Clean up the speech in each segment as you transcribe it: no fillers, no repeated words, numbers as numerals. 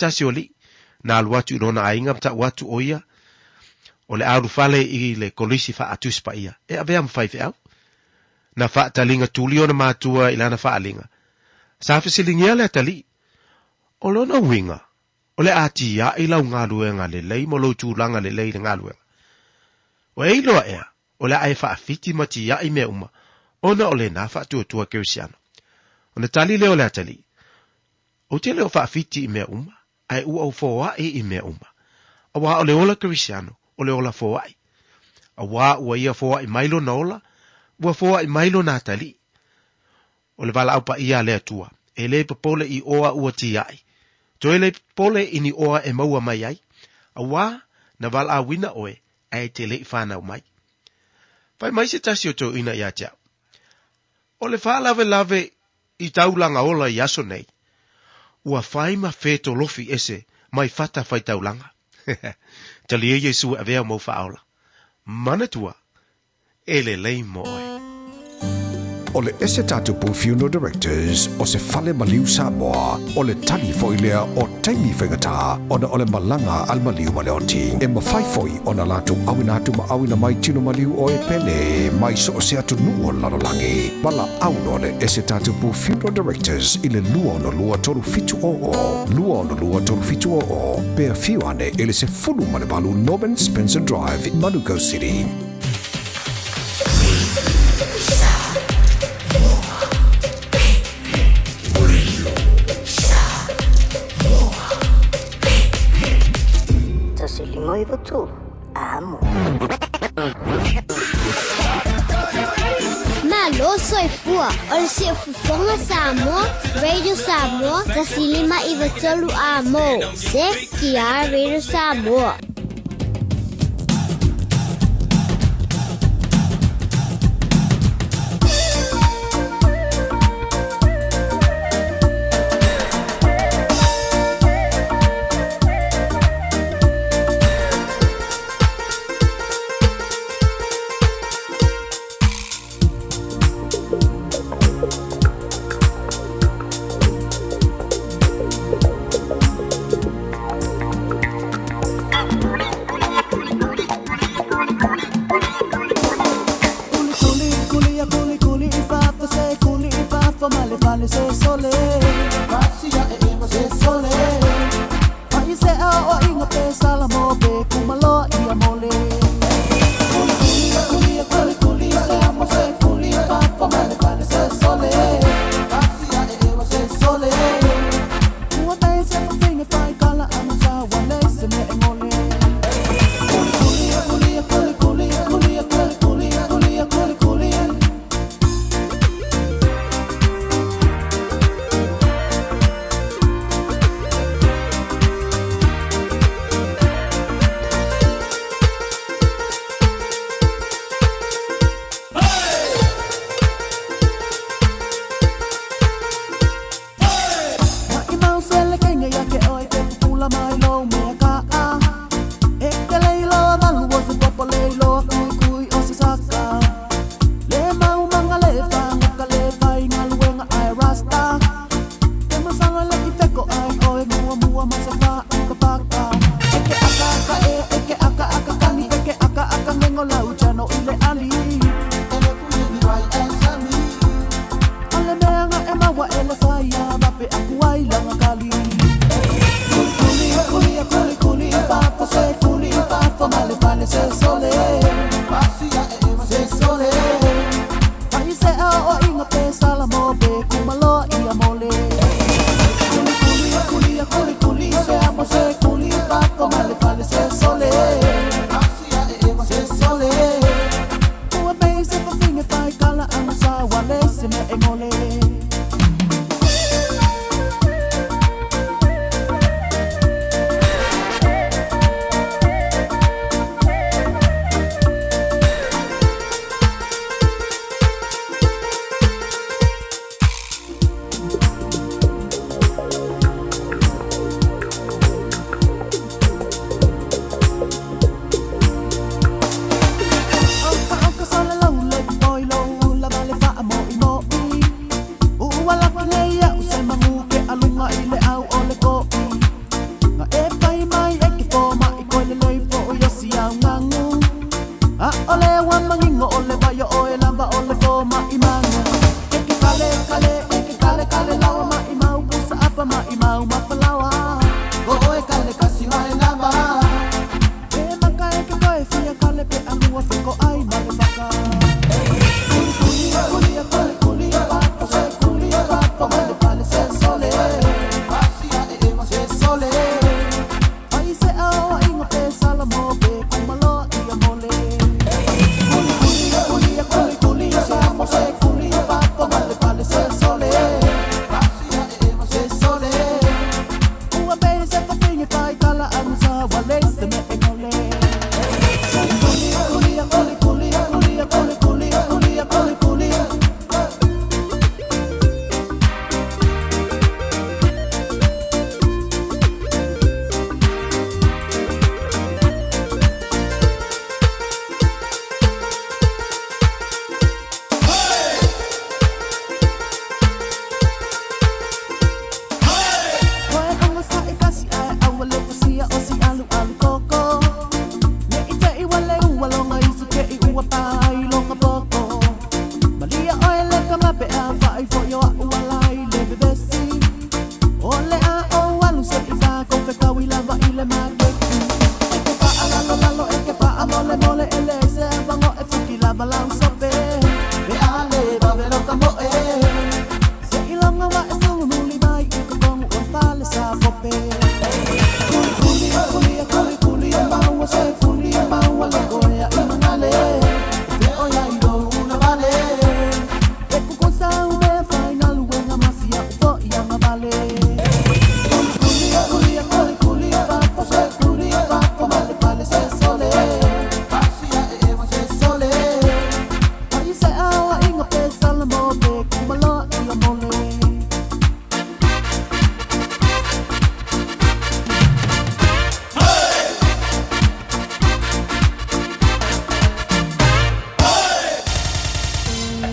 tasi o alii na alu atu i lona aiga ma tau atu ʻo ia o le a ulufale i le Kolisi Faa-Tusi Paia e avea ma faifeau. Na faataliga tuli ona matua i lana faaaliga. Sa fesiligia le atalii, O lona uiga, o le a tiai lau galuega lelei ma lou tulaga lelei i le galuega? Ua e iloa ea, o le a e faafiti ma tiai mea uma ona o lena faatuatua Kerisiano? Ona tali lea o le atalii, Ou te le o faafiti i mea uma, ae ua ou foai i mea uma. Auā o le ola Kerisiano, o le ola foai. Auā ua ia foai mai lona ola, ua foai mai lona atalii. O le valaau paia a le Atua, e le popole i oa ua tiai, toe le popole i ni oa e maua mai ai, auā na valaauina oe ae e te le i fanau mai. Fai mai se tasi o toeaina ia te au, O le faalavelave i taulaga ola i aso nei, ua fai ma fetolofi ese mai fata faitaulaga. Talia Iesu e avea mau faaola. Manatua, e lelei mo oe. O le Ese Tatupu Funeral Directors o se fale maliu Samoa, o le tali foi lea o taimi faigata ona o le malaga a le maliu ma le oti. E mafai foi ona latou auina atu ma auina mai tino maliu o e pele mai so o se atunuu o le lalolagi. Valaau loa le Ese Tatupu Funeral Directors i le 262 3700, 262 3700, pe afio ane i le 18 Norman Spencer Drive, Manukau City. 153, amo. Malo soifua, o le Siufofoga Samoa, Radio Samoa, 153 amo. CTR Radio Samoa.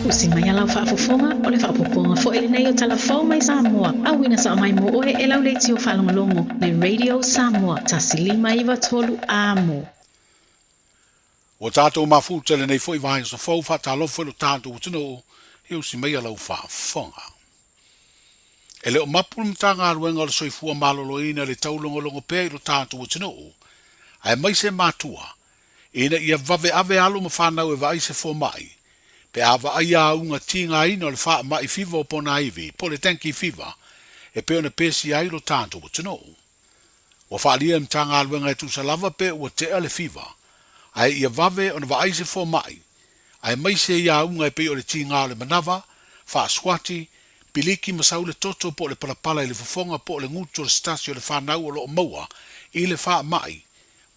Usi mai a lau faafofoga, o le faaopoopoga foi lenei o Tala Fou mai Samoa, auina sao mai mo oe e lau leitio faalogologo le Radio Samoa 1 5 9 3 Amo. Ua tatou mafuta i lenei foi vaiaso fou, faatalofa i lo tatou atunuu, e usi mai a lau faafofoga. E le o mapu le Matagaluega o le Soifua Maloloina i le taulogologo pea i lo tatou atunuu, aemaise matua, ina ia vave ave alo ma fanau e vaai se fomai, pe a vaaia auga tigaina o le faamai fiva o ponaivi, po o le dengue fever, e pei ona pesia ai lo tatou atunuu. Ua faaalia e le Matagaluega e tusa lava pe ua tea le fiva, ae ia vave ona vaai se fomai, aemaise i auga e pei o le tiga o le manava, faasuati, piliki ma sau le toto po o le palapala i le fofoga po o le gutu o le se tasi o le fanau o lo o maua i le faamai,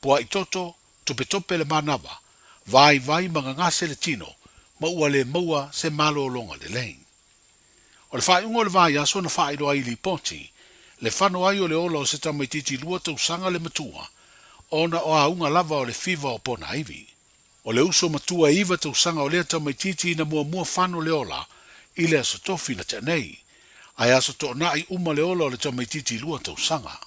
pua'i toto, topetope le manava, vaivai ma gagase le tino, ma ua le maua se malologa lelei. O le faaiuga o le vaiaso na faailoa ai i lipoti, le fano ai o le ola o se tamaitiiti 2 tausaga le matua, ona o auga lava o le fiva o ponaivi. O le uso matua e 9 tausaga o lea tamaitiiti na muamua fano le ola i le aso Tofi na tea nei, ae aso Toonai uma le ola o le tamaitiiti 2 tausaga.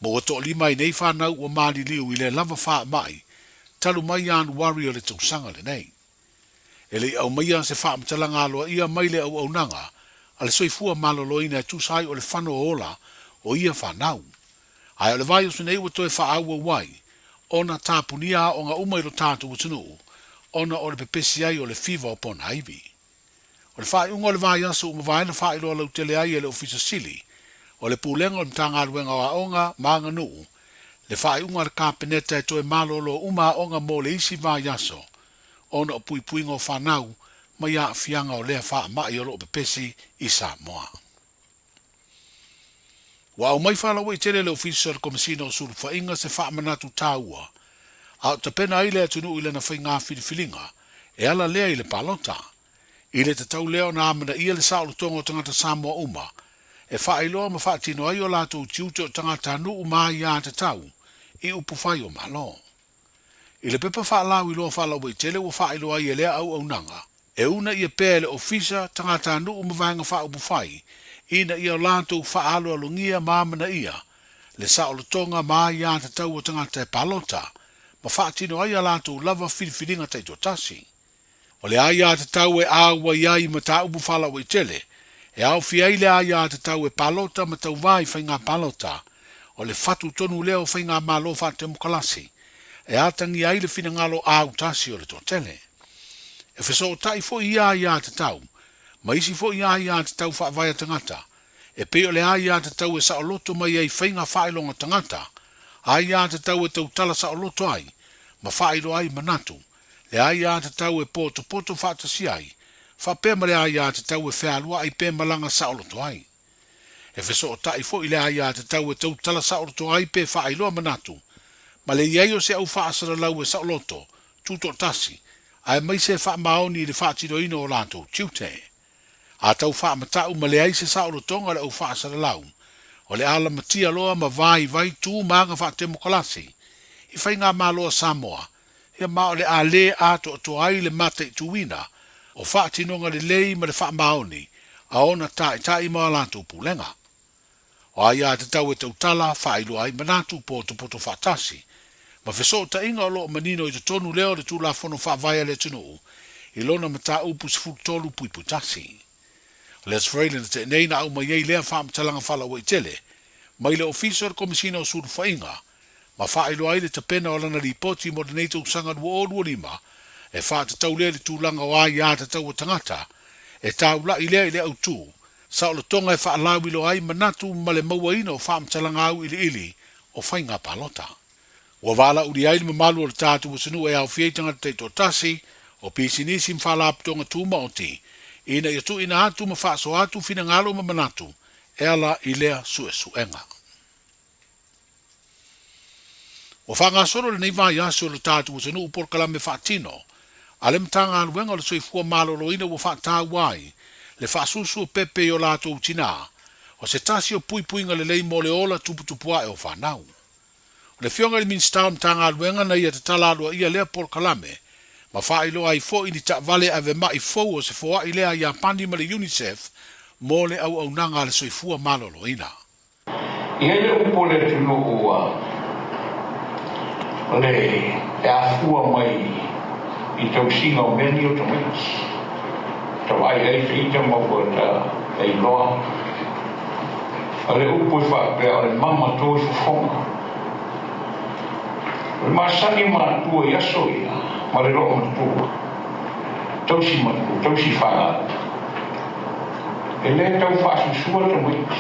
Ma ua toalima ai nei fanau ua maliliu i lea lava faamai, talu mai Ianuari o le tausaga lenei. E le i aumaia se faamatalaga aloaia mai le auaunaga a le Soifua Maloloina e tusa ai o le fano o ola o ia fanau. Ae o le vaiaso nei ua toe faaauau ai ona tapunia aoga uma i lo tatou atunuu ona o le pepesi ai o le fiva o ponaivi. O le faaiuga o le vaiaso ua mavae na faailoa lautele ai e le Ofisa Sili o le Pulega o le Matagaluega o Aoga ma Aganuu le faaiuga a le Kapeneta e toe malolo uma aoga mo le isi vaiaso ona o puipuiga o fanau mai aafiaga o lea faamai o lo o pepesi i Samoa. Ua aumai faalauaitele e le Ofisa o le Komesina o Sulufaiga se faamanatu taua a o tapena ai le atunuu i lana faiga filifiliga e ala lea i le palota. I le tatau lea ona amanaia le saolotoga o tagata Samoa uma e faailoa ma faatino ai o latou tiute o tagatanuu ma aiatatau i upufai o Malo. I le pepa faalauiloa faalauaitele ua faailoa ai e lea auaunaga, e uunaia pea e le Ofisa tagatanuu ma vaega faaupufai ina ia latou faaaloalogia ma amanaia le saolotoga ma aiatatau o tagata e palota ma faatino ai a latou lava filifiliga taitoatasi. O le aiatatau e auai ai i mataupu faalauaitele, e aofia ai le aiatatau e palota ma tauvā i faiga palota, o le fatu tonu lea o faigamalo faatemokalasi, e atagia ai le finagalo autasi o le toatele. E fesootai foi ia aiatatau ma isi foi aiatatau faavae a tagata, e pei o le aiatatau e saoloto mai ai faiga faailoga tagata, aiatatau e tautala saoloto ai ma faailoa ai manatu, le aiatatau e potopoto faatasi ai, faapea ma le aiatatau e fealuai pe malaga saoloto ai. E fesootai foi le aiatatau e tautala saoloto ai pe faailoa manatu, ma le i ai o se au faasalalau e saoloto, tutoatasi, aemaise e faamaoni i le faatinoina o latou tiute. A tau faamatau ma leai se saolotoga o le au faasalalau, o le a lamatia loa ma vaivai tu ma aga faatemokalasi i faigamalo a Samoa, ia ma o le a le atoatoa ai le mataituina o faatinoga lelei ma le faamaoni a ona taitai ma a latou pulega. O aiatatau e tautala, faailoa ai manatu, potopoto faatasi, ma fesootaiga o lo o manino i totonu lea o le Tulafono Faavae a le atunuu i lona mataupu 13.1. O le Aso Faraile na tea nei na aumai ai lea faamatalaga faalauaitele mai le Ofisa o le Komesina o Sulufaiga ma faailoa ai le tapena o lana lipoti mo lenei tausaga 2025 e faatatau lea i le tulaga o aiatatau a tagata e taula'i lea i le autu saolotoga e faalauiloa ai manatu ma le mauaina o faamatalaga auiliili o faiga palota. Ua valaaulia ai le mamalu o le tatou atunuu e aofia ai tagata taitoatasi, o pisinisi ma faalapotopotoga tumaoti, ina ia tuuina atu ma faasoa atu finagalo ma manatu e ala i lea suesuega. Ua faagasolo lenei vaiaso i lo tatou atunuu polokalame faatino a le Matagaluega o le Soifua Maloloina ua faataua ai le faasusu o pepe i o latou tinā, o se tasi o puipuiga lelei mo le ola tuputupuae o fanau. O le Afioga i le Minisita o le Matagaluega na ia tatala aloaia lea polokalame ma faailoa ai foi ni taavale ave ma'i fou o se foai lea a Iapani ma le UNICEF mo le auaunaga a le soifua maloloina. E i ai le upu a le atunuu ua le e afua mai i tausiga o mea nei o tamaiti. Ta vaai ai ta ita ma ua ta iloa. O le upu e faapea o le mama to i fofoga. O le masani matua i aso ia ma le loomatua, tausi matua, tausi fanau. E le tau faasusua tamaiti,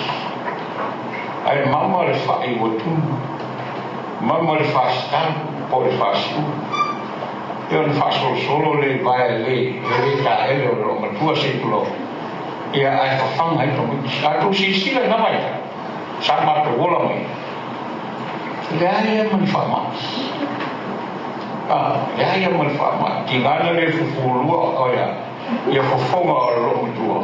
ae mama le fai ua tunu, mama le faasitalu po o le faasiu, ia ona faasolosolo lea i vae le e le taele o le loomatua se i tulou, ia ae fafaga ai tamaiti. A tou silasila i na vaitau sa matou ola mai ai, leai lava ma ni faamai. A, leai lava ma ni faamai. Tiga na le fufuulua, o ia. Ia fofoga o le loomatua,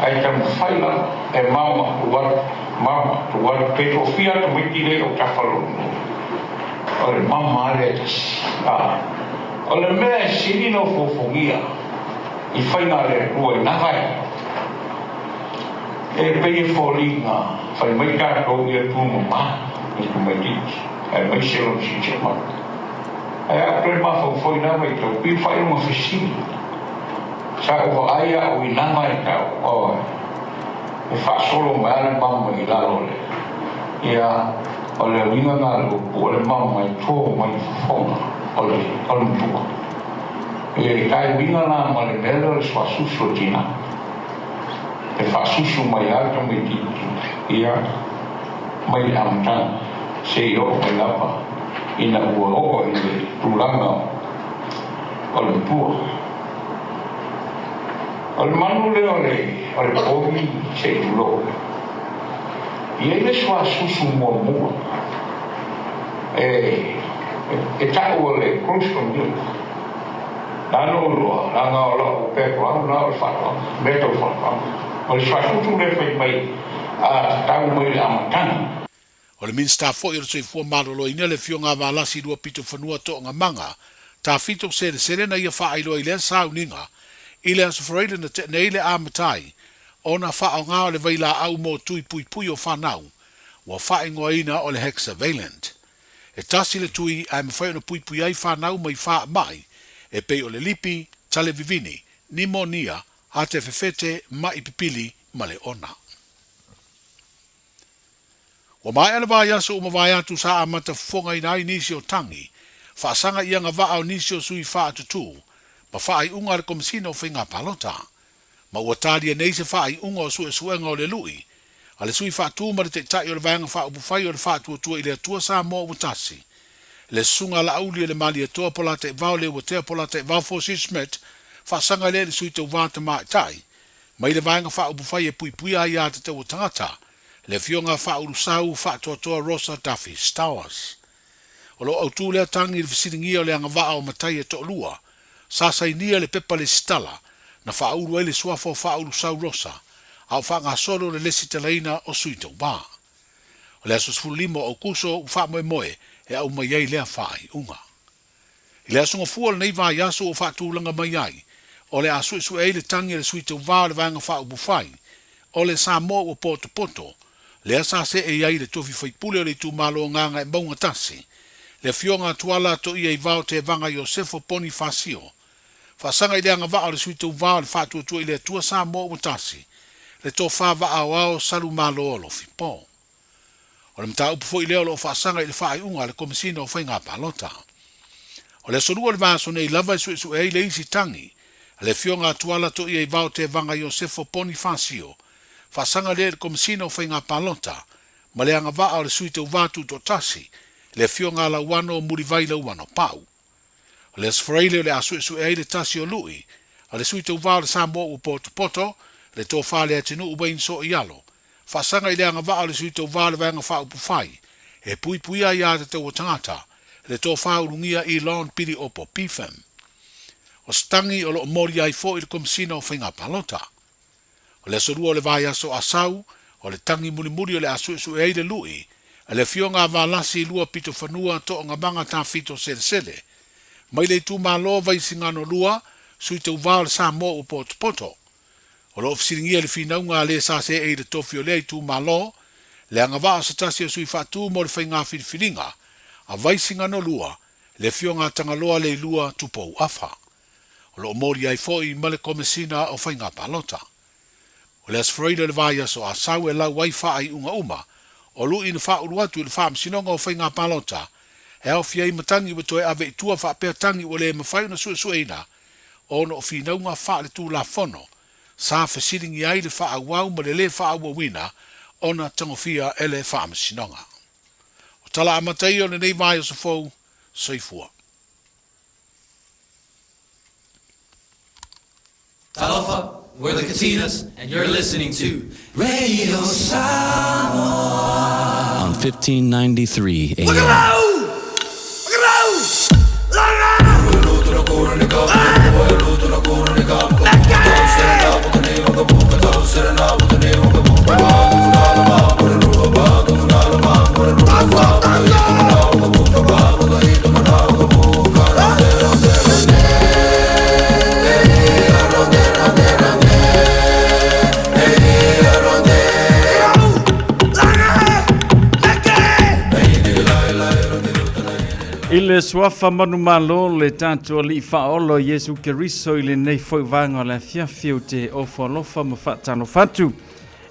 ae taumafai lava e mama tu atu, mama tu atu, pe toafia tamaiti lea i autafa o loomatua, o le mama lava lea e tasi. A, o le mea e sili ona ofoofogia i faiga a le Atua i na vaega, e pei e foliga fai mai tatou ia tumama i tamaitiiti, aemaise lona siosiomaga. Ae a ou toe mafaufau i na vaitau, pei o faailoga fesili. Sa ou vaai au i na vaitau, oi, e faasolo mai lava le mama i lalo o le, ia, o le uiga na o le upu, o le mama e to mai i fofoga o le, o le matua. E tai uiga la ma le mea lea o le suasusu o tina. E faasusu mai lava le tamaitiiti, ia, mai le amataga seia oo mai lava ina ua oo i le tulaga o le matua. O le manu lea o le, o le povi se i tulou. E i ai le suasusu muamua e, e ta'u o le crucial milk. Na ona ou iloa, leaga o la'u background na o le faatoaga, mea tau faatoaga. O le suasusu lea fai mai a tatau mai i le amataga. O le Minisita foi o le Soifua Maloloina le Afioga a Valasi Luapitofanua Toogamaga, Tafito Selesele na ia faailoa i lea sauniga i le Aso Faraile na tea nei le amata ai ona faaaoga o le vailaau mo tui puipui o fanau ua faaigoaina o le Hexavalent. E tasi le tui ae mafai ona puipui ai fanau mai faamai e pei o le lipi, tale vivini, nimonia, ate fefete, ma'i pipili ma le ona. Ua maea le vaiaso ua mavae atu sa amata fofogaina ai nisi o tagi, faasaga i agavaa o nisi o sui faatutū ma faaiuga a le Komesina o Faiga Palota. Ma ua talia nei se faaiuga o suesuega o le lui a le sui faatū ma le taitai o le Vaega Faaupufai o le Faatuatua i le Atua Samoa ua Tasi, le Susuga a Laauli o le Malietoa Polataivao Leuatea Polataivao Fosi Schmidt, faasaga lea i le sui tauva tamaitai mai le Vaega Faaupufai e Puipuia Aiatatau a Tagata, le Afioga a Faaulusauu Faatoatoa Rosa Duffy Stowers. O lo o autū lea tagi i le fesiligia o le agavaa o matai e toalua sa sainia le pepa lesitala na faaulu ai le suafa o Faaulusau Rosa a o faagasolo le lesitalaina o sui tauva. O le aso 15 o Aokuso ua faamoemoe e aumai ai lea faaiuga. I le aso Gafua o lenei vaiaso ua faatulaga mai ai, o le a suesue ai le tagi a le sui tauva o le Vaega Faaupufai o le Samoa ua potopoto, lea sa see ai i le tofi faipule o le itumalo Gagaemauga 1, le Afioga a Tuala Toia Ivao Tevaga Iosefo Ponifasio. Faasaga i le agavaa o le sui tauva o le Faatuatua i le Atua Samoa ua tasi, le Tofa Vaaoao Salumalo Alofi Po. O le mataupu foi lea o lo o faasaga i le faaiuga a le Komesina o Faiga Palota. O le aso Lua o le vaiaso nei lava e suesue ai le isi tagi a le Afioga a Tuala Toiaivao Tevaga Iosefo Ponifasio, faasaga lea i le Komesina o Faiga Palota ma le agavaa o le Sui Tauva Tutoatasi, le Afioga a Lauano Mulivai Lauano Pau. O le Aso Faraile o le a suesue ai le tasi o lui a le Sui Tauva o le Samoa ua potopoto, le Tofa Leatinuu Wayne Soialo, faasaga i le agavaa o le Sui Tauva o le Vaega Faaupufai e puipuia ai aiatatau a tagata, le Tofa Ulugia Elon Pili Opo Pfm. O se tagi o lo o molia ai foi le Komesina o Faiga Palota. O le aso Lua o le vaiaso Asau, o le tagi mulimuli o le a suesue ai le lui a le Afioga a Valasi Lua Pitofanua Toogamaga Tafito Selesele, mai le itumalo Vaisigano 2, Sui Tauva o le Samoa ua potopoto. O lo o fesiligia le finauga a le sa seei i le tofi o lea itumalo, le agavaa o se tasi o sui faatu mo le faiga filifiliga a Vaisigano 2, le Afioga a Tagaloa Leilua Tupou Afa. O lo o moli ai foi ma le Komesina o Faiga Palota. O le Aso Faraile o le vaiaso Asau e lau ai faaiuga uma o lui na faaulu atu i le Faamasinoga o Faiga Palota e aofia ai ma tagi ua toe ave i tua faapea tagi ua le mafai ona suesueina ona o finauga faaletulafono sa fesiligia ai le faaauau ma le lē faaauauina ona tagofia e le Faamasinoga. O tala amata ia o lenei vaiaso fou. Soifua. Talofa, we're the Katinas, and you're listening to Radio Samoa on 1593 AM. I le suafa manumalo le tatou Alii Faaola o Iesu Keriso i lenei foi vaega o le afiafi ou te ofo alofa ma faatalofa atu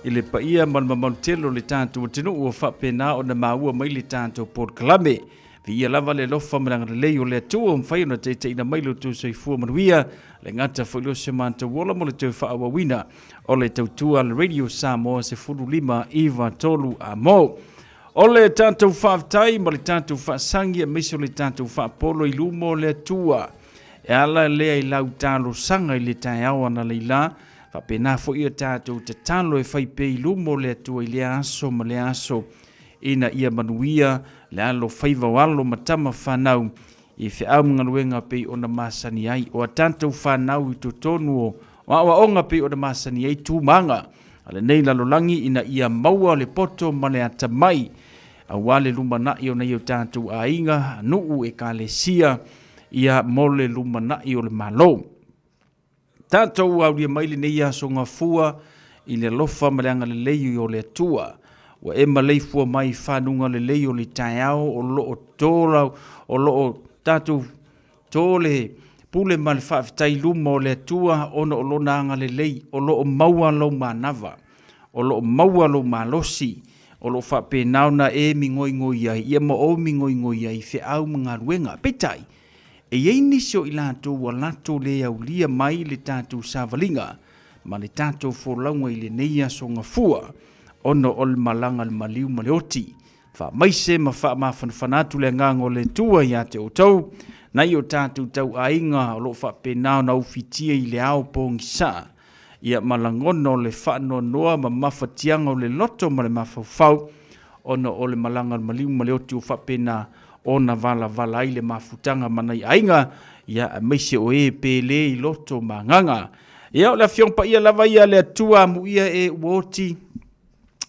i le paia ma le mamalu tele o le tatou atunuu ua faapena ona maua mai le tatou polokalame. Viia lava le alofa ma le agalelei o le Atua ua mafai ona taitaiina mai lo outou soifua manuia, le gata foi lea o se matou ola mo le toe faaauauina o le tautua a le Radio Samoa 15 93 a mo. O le tatou faafetai ma le tatou faasagi aemaise o le tatou faapolo i luma o le Atua. E ala lea i lau talosaga i le taeao analeila, faapena foi o tatou tatalo e fai pea i luma o le Atua i lea aso ma lea aso, ina ia manuia le alo faiva o alo ma tama fanau i feau ma galuega pei ona masani ai o a tatou fanau i totonu o aoaoga pei ona masani ai tumaga a lenei lalolagi ina ia maua le poto ma le atamai aua le lumanai o nai o tatou aiga, nuu, ekalesia, ia mo le lumanai o le Malo. Tatou aulia mai lenei aso gafua i le alofa ma le agalelei o le Atua. Ua e maleifua mai i fanuga lelei o le taeao o lo o tō o lo o tatou tō le pule ma le faafetai i luma o le Atua ona o lona agalelei o lo o maua lou manava, o lo o maua lou malosi, o lo o faapena ona e migoigoi ai ia ma ou migoigoi ai i feau ma galuega. Peitai, E i ai nisi o i latou ua latou le aulia mai le tatou savaliga ma le tatou folauga i lenei aso gafua ona o le malaga a le maliu ma le oti. Faamaise ma faamafanafana atu le agaga o le Atua ia te outou, nai o tatou tauaiga o lo o faapena ona ufitia i le ao pogisa, ia ma lagona o le faanoanoa ma mafatiaga o le loto ma le mafaufau ona o le malaga a le maliu ma le oti ua faapena. ona valavala ai le mafutaga ma nai aiga, ia, aemaise o e pele i loto ma agaga. Ia, o le Afioga Paia lava ia a le Atua, amuia e ua oti,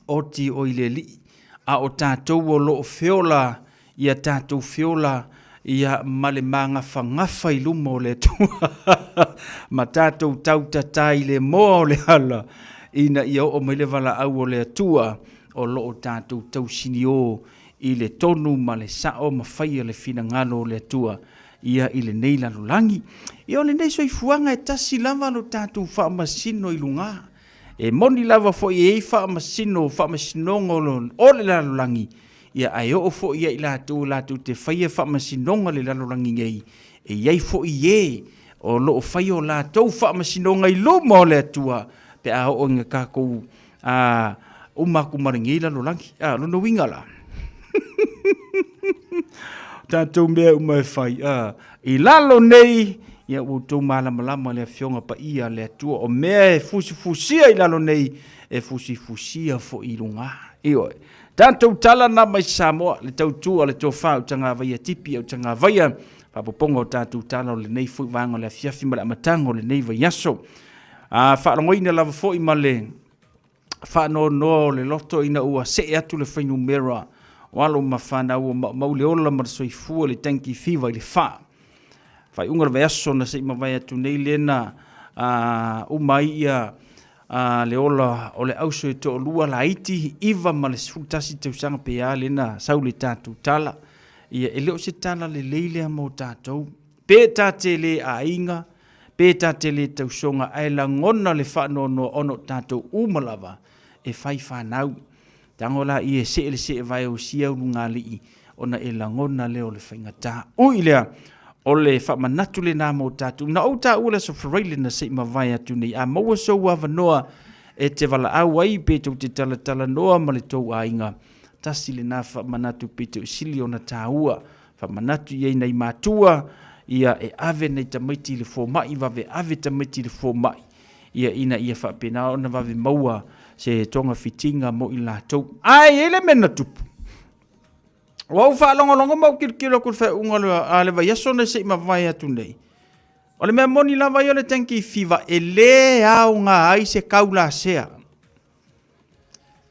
oti oi le Alii, a o tatou o lo o feola, ia tatou feola, ia, ma le magafagafa i luma o le Atua, ma tatou tautatā i le moa o le ala, ina ia oo mai le valaau o le Atua, o lo o tatou tausiniō i le tonu ma le sao ma faia le finagalo o le Atua ia i lenei lalolagi. Ia o lenei soifuaga e tasi lava lo tatou faamasino i luga. E moni lava foi e i ai faamasino, faamasinoga o le lalolagi, ia ae oo foi ia i latou latou te faia faamasinoga i le lalolagi nei, e i ai foi e o lo o faia o latou faamasinoga i luma o le Atua pe a oo ina tatou a uma atu ma lenei lalolagi. A, lona uiga la, tatou mea uma e fai, a, i lalo nei, ia ua outou malamalama le Afioga Paia a le Atua, o mea e fusifusia i lalo nei, e fusifusia foi i luga. Ioe. Tatou tala na mai Samoa, le tautua, le tofa, utagavaia tipi, utagavaia, faapopoga o tatou tala o lenei foi vaega o le afiafi ma le amataga o lenei vaiaso. A faalogoina lava foi ma le faanoanoa o le loto ina ua see atu le fuainumera o alo ma fanau o maumau le ola ma le soifua i le dengue fever i le fa. Faaiuga o le vaiaso na se i mavae atu nei lea na uma ai ia le ola o le auso e toalua laiti, 9 ma le 11 tausaga pe a lea na sau le tatou tala. Ia e le o se tala lelei lea mo tatou. Pe ta te le aiga, pe ta te le tausoga, ae lagona le faanoanoa ona o tatou uma lava e fai fanau. Tago laia e see le seevae o sia ulugalii ona e lagona lea o le faigata. Ui lea, o le faamanatu lena mo tatou. Na ou taua le Aso Faraile na se i mavae atu nei, a maua sou avanoa e te valaau ai pe tou te talatalanoa ma le tou aiga, tasi lena faamanatu pito sili ona taua. Faamanatu i ai nai matua, ia e ave nai tamaiti i le fomai, vave ave tamaiti i le fomai, ia ina ia faapena ona vave maua se togafitiga mo i latou. Ae i ai le mea na tupu. Ua ou faalogologo ma ou tilotilo atu i le faaiuga a le vaiaso na se i mavae atu nei. O le mea moni lava ia o le dengue fever e le aoga ai se kaulasea.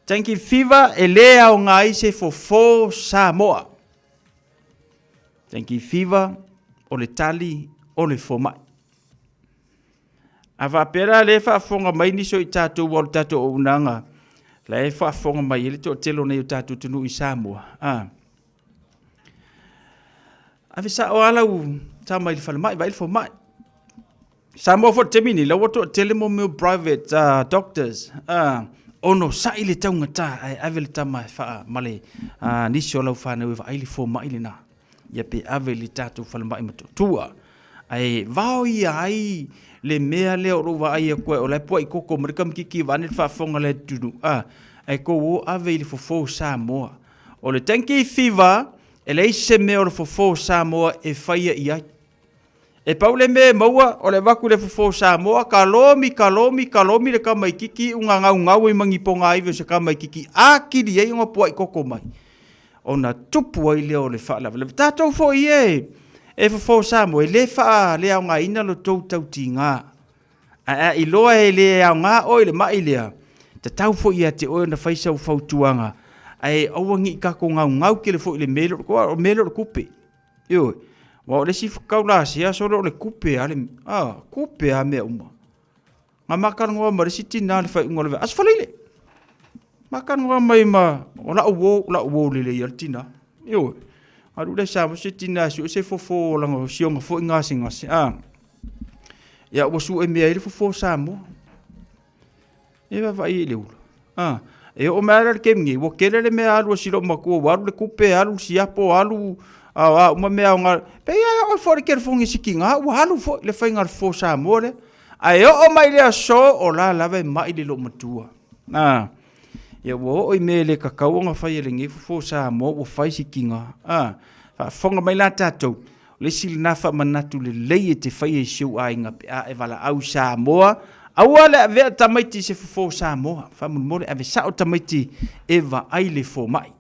Dengue fever e le aoga ai se fofo Samoa. Dengue fever o le tali o le fomai. A faapea la lea e faafofoga mai nisi o i tatou aua o le tatou auaunaga la e faafofoga mai ai le toatele o nei o tatou atunuu i Samoa, a ave sao lava lau tama i le falemai, vaai le fomai. Samoa foi i le taimi nei, la ua toatele mo mea o private doctors, onosai le taugata ae ave le tama e faa ma le nisi o lau fanau e vaai le fomai lena. Ia pe ave i le tatou falemai Motootua. Ae vao ia ai le mea lea o lou vaai atu ai, o la e puai koko mai le kamititi vaeane le faafofoga a le atunuu, a, ae tou o ave i le fofo o Samoa. O le dengue fever, e leai se mea o le fofo o Samoa e faia i ai. E pau le mea e maua, o le avatu i le fofo o Samoa, kalomi, kalomi, kalomi le tamaititi, iuga gaugau ai ma ni pogaivi o se tamaititi atili ai ona puai koko mai. Ona tupu ai lea o le faalavelave. Tatou foi e, e fofo Samoa, e le faaleaogaina lo tou tautiga. Ae a iloa e le aoga oe i le mai lea, tatau foi ia te oe ona fai sau fautuaga, ae aua ne i tatou gaugau tele foi i le mea lea o le mea lea o le tupe. Ioe. Aua o le isi taulasea solo o le tupe lava le, a, tupe lava mea uma. Na ma talanoa ma le isi tina i le faaiuga o le Aso Faraile. Ma talanoa mai ma, o lau uo, lau uo lelei lava le tina. Ioe. Alu lea sa se tina e sue se fofo o lana sioga foi gasegase, a. Ia ua sue mea ai le fofo o Samoa. E vaavaai i le ula. A, e oo mai lava i le taimi nei, ua tele le mea alu a si loomatua, ua alu le tupe, alu le siapo, alu a uma mea aoga. Pei lava e oo foi i le telefoni a si tina, ua alu foi le faiga o le fofo Samoa lea. Ae oo mai i le aso, o la lava e mai le loomatua. A, ia ua oo i mea e le tatau ona fai e lenei fofo Samoa, ua fai si tina. A, faafofoga mai la tatou, O le isi lena faamanatu lelei e te faia i si ou aiga pe a e valaau i Samoa, aua le avea tamaiti i se fofo o Samoa. Faamolemole, ave sao tamaiti e vaai le fomai.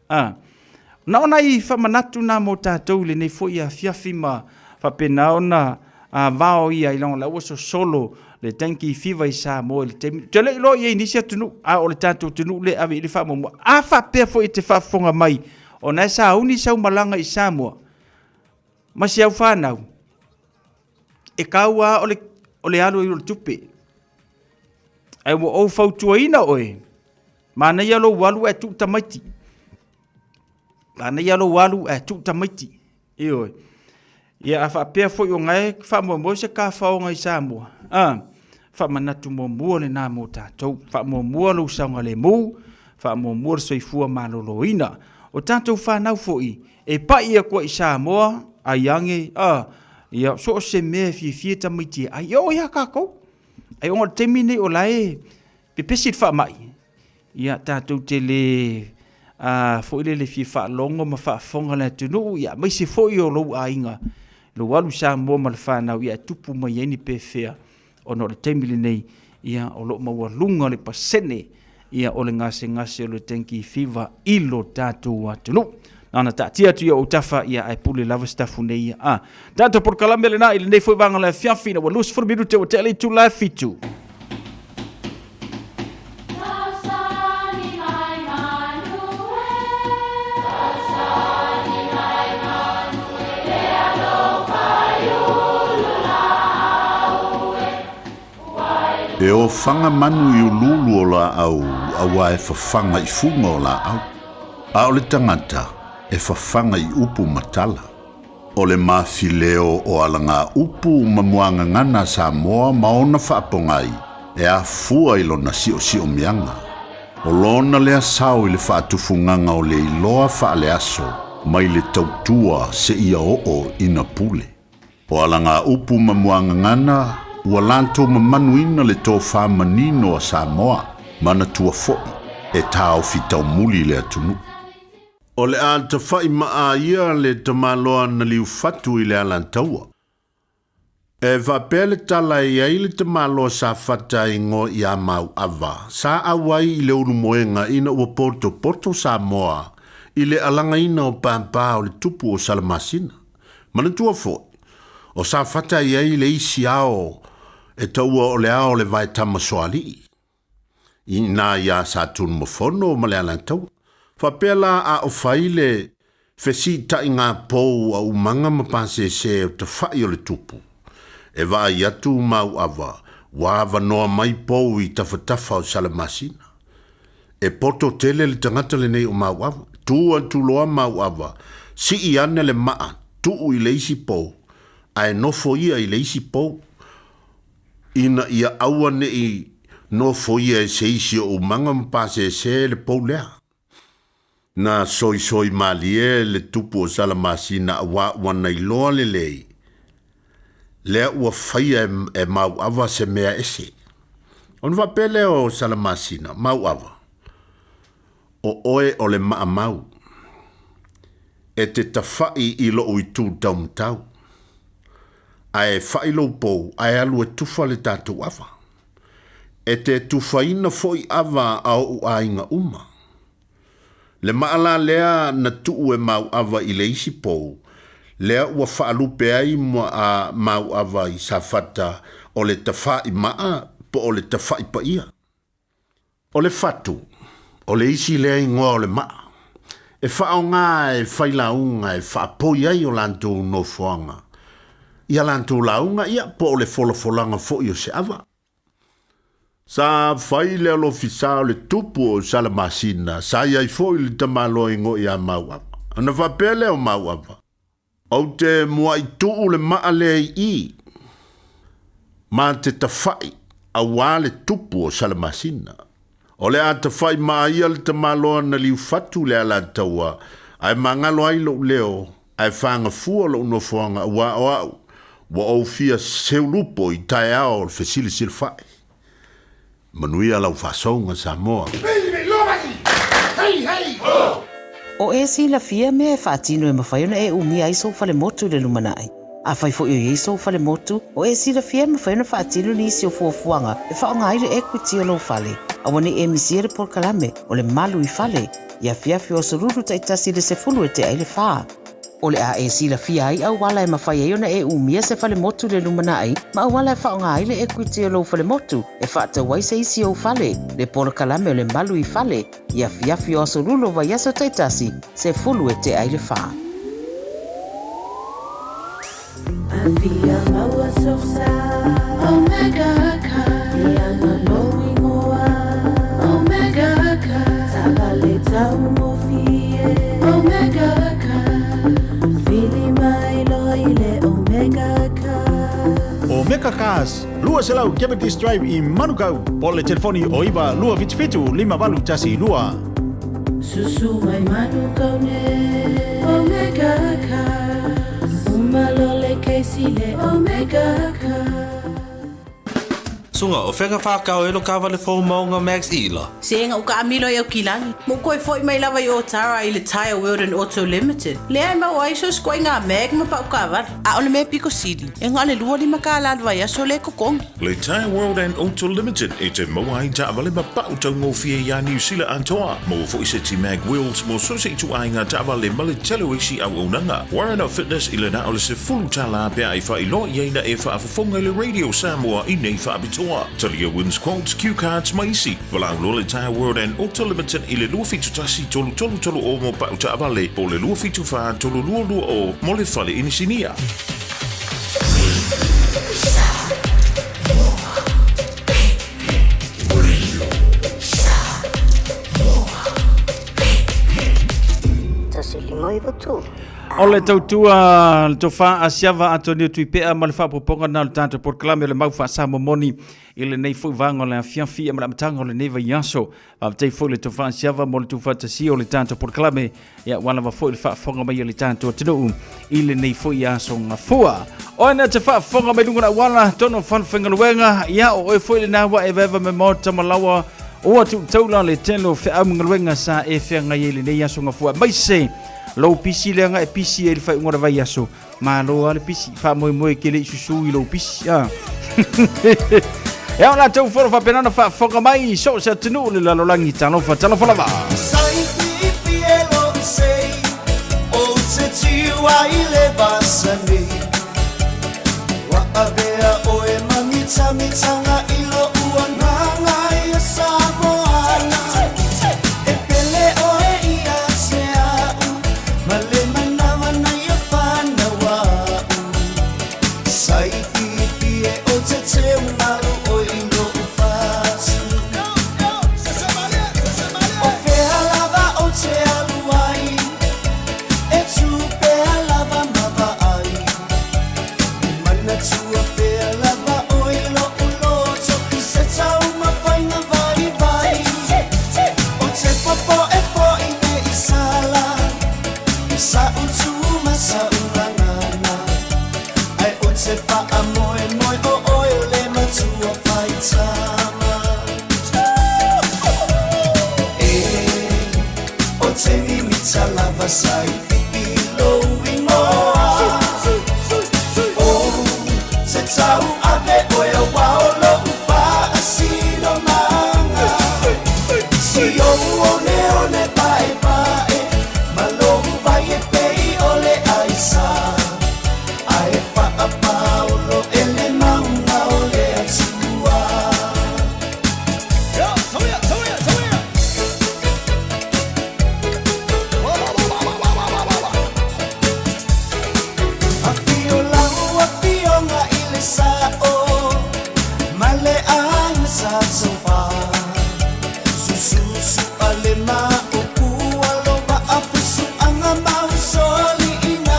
A. Na o nai faamanatu na mo tatou i lenei foi afiafi ma faapena ona vao ia i leaga o la ua sosolo le dengue fever i Samoa i le taimi. Ou te le i iloa i ai i nisi atunuu, a o le tatou atunuu lea e ave i ai le faamuamua. A faapea foi e te faafofoga mai ona e sauni sau malaga i Samoa ma si au fanau, e taua lava o le alu ai o le tupe. Ae ua ou fautuaina oe, manaia lou alu ae tuu tamaiti. Manaia lou alu ae tuu tamaiti. Ioe. Ia a faapea foi o gae faamoemoe se kafaoga i Samoa, a, faamanatu muamua lena mo tatou. Faamuamua lou saogalemu, faamuamua le soifua maloloina. O tatou fanau foi, e pai atu ai i Samoa, ai age, a, ia, so o se mea e fiafia tamaiti e ai, e oo ia tatou. Ai ona o le taimi nei o la e pepesi le faamai, ia tatou te le a, foi lele fia faalogo ma faafofoga le atunuu, ia aemaise foi o lou aiga, lou alu i Samoa ma le fanau, ia e tupu mai ai ni pefea, ona o le taimi lenei, ia o lo o maualuga le pasene ia o le gasegase o le dengue fever i lo tatou atunuu. Na ona taatia atu i ou tafa, ia ae pule lava sitafu nei ia. A, tatou polokalame lena i lenei foi vaega o le afiafi, ina ua 20 minute ua tea le itula e 7. E ofaga manu i uluulu o laau auā e fafaga i fuga o laau, a o le tagata e fafaga i upu ma tala. O le mafileo o alagaupu ma muagagana a Samoa ma ona faapogai e afua i lona siosiomiaga. O lona lea sao i le faatufugaga o le iloa faaleaso mai le tautua seia oo ina pule. O alagaupu ma muagagana ua latou mamanuina le tofa manino a Samoa, manatua foi e taofi taumuli le atunuu. O le a tafa'i ma'a ia le tamaloa na liufatu i le Alataua. E faapea le tala e i ai le tamaloa sa fata e igoa iā Mauava, sa ʻauai i le ulumoega ina ua potopoto Samoa i le alagaina o pāpā o le tupu o Salamasina. Manatua foi, o Safata e i ai le isi ao e taua o le ao o le vaetama soalii. Ina iā Satunumafono ma le Alataua. Faapea la a o fai le fesiitaiga pou a Umaga ma Pasese o tafa'i o le tupu. E vaai atu Mauava ua avanoa mai pou i tafatafa o Salamasina. E poto tele le tagata lenei o Mauava. Tu atu loa Mauava, sii ane le maa, tuu i le isi pou, ae nofo ia i le isi pou. ina ia aua ne i nofoia e se isi o umaga ma pasese le pou lea. Na soisoi malie le tupu o Salamasina auā ua nailoa lelei, lea ua faia e Mauava se mea ese. Ona faapea lea o Salamasina, Mauava, o oe o le maamau, e te tafa'i i lo'u itū taumatau, ae fa'i lou pou ae alu e tufa le tatou ava. E te tufaina fo'i ava a o'u aiga uma. Le ma'a la lea na tu'u e Mau'ava i le isi pou, lea ua fa'alupe ai a Mau'ava i Safata o le tafa'i ma'a po o le tafa'i paia. O le fatu, o le isi lea igoa o le maa, e faaaoga e failauga e faapoi ai o latou nofoaga i a latou lauga, ia, po o le folafolaga foi o se ava. Sa fai le alofisa o le tupu o Salamasina, sa i ai foi le tamaloa igoa ia Mauava. Ona faapea lea o Mauava, Ou te muaʻi tuu le maʻa lea i i, ma te tafaʻi auā le tupu o Salamasina. O le a tafaʻi maʻa ia le tamaloa na liufatu le Alataua, ae magalo ai loʻu leo, ae fagafua loʻu nofoaga auā o aʻu, ua ou fia seulupo i taeao o le fesilasilafaʻi. Manuia lau faasouga Samoa. O e silafia mea e faatino e mafai ona e umia ai sou falemotu i le lumanai. Afai foi o i ai sou falemotu, o e silafia e mafai ona faatino nisi o fuafuaga e faaaoga ai le equity o lou fale. Aua ne i e misia le polokalame o le Malu i Fale. i afiafi o aso Lulu taitasi i le 3:50. O le a e silafia ai auala e mafai ai ona e umia se falemotu i le lumanai ma auala e faaaoga ai le ekuiti o lou falemotu e faatau ai se isi ou fale, le polokalame o le Malu i Fale, i afiafi o aso Lulu o vaiaso taitasi, 3:45. Afia maua sosa Omega Car Ia lou ingoa Omega Car Taavale taugofie Omega Car Vili mai loa i le Omega Car Omega Cars, 200 Cavendish Drive i Manukau, po o le telefoni o 9 277 5812. Susu mai Manukau nei Omega Cars Uma loa le kesi le Omega Cars. Suga, o fea na whākau e lo kāwale fou maunga Max Ila? Se ua kaamilo i Aukilani. Mo koe foi mai lava i Otara i le Tyre World and Auto Limited. Lea e maua ai so ituaiga mag ma pau kaavale. A o le mea pito sili. E na o le $25 le vaiaso le totogi. Le Tyre World and Auto Limited e te maua ai taavale ma pau taugofie iā Niu Sila atoa. Maua foi seti mag wheels mo so se ituaiga taavale ma le tele o isi auaunaga. Warrant of Fitness i le na o le $10 pea e faailoa i ai na e faafofoga i le Radio Samoa i nei faapitoa. Talia wins quotes, cue cards ma isi. Valaau loa le Tyre World and Auto Limited i le 271 3330 mo pau taavale po o le 274 3220 mo le fale inisinia. 153. O le tautua le tofa Asiava Atonio Tuipea ma le faaopoopoga na o le tatou polokalame o le mau faasamoa moni i lenei foi vaega o le afiafi ma le amataga o lenei vaiaso. Faafetai foi le tofa Asiava mo le tuufaatasia o le tatou polokalame ia ua lava foi le faafofoga mai o le tatou atunuu i lenei foi aso gafua. Oe na te faafofoga mai luga o le auala tonu o falefaigaluega ia o oe foi lena ua e evaeva mai maota ma laoa ua tuutaula le tele o feau ma galuega sa e feagai ai i lenei aso gafua aemaise lou pisi lea na e pisi ai i le faaiuga o le vaiaso. Malo lava le pisi, faamoemoe e te le i susu i lou pisi. Ah. E ao latou folo faapena ona faafofoga mai i so o se atunuu o le lalolagi. Talofa, talofa lava. Sai pipi e lo sei O te tiu ai le vasani Wa avea oe mamitamitanga i lo uagaga ia Samoana E pele oe ia te au Ma le manawa na ia whanau Sai pipi e o te teu malu o i lo fatu O fea lava o te alu ai E tu pea lava ma vaai E manatua pea lava o i lo uloto I se tau mawhainga vai vai O te popo e po i me i sala Sa utu ma sa urangana Ai o te wha moe moe o oe o le matua whai tama E o te mimita lava sai pipi lou ingoa O te tau ave oe o wao lou faasinomaga Si ou one one pae pae Ma lou vai e pei o le aisa Ae faapaolo e le mauga o le Atua. Afio lau afioga i le Sa'o ma le aiga sa Taufa Sususu a le Maopu alo vaa fusuaga ma usoliiga.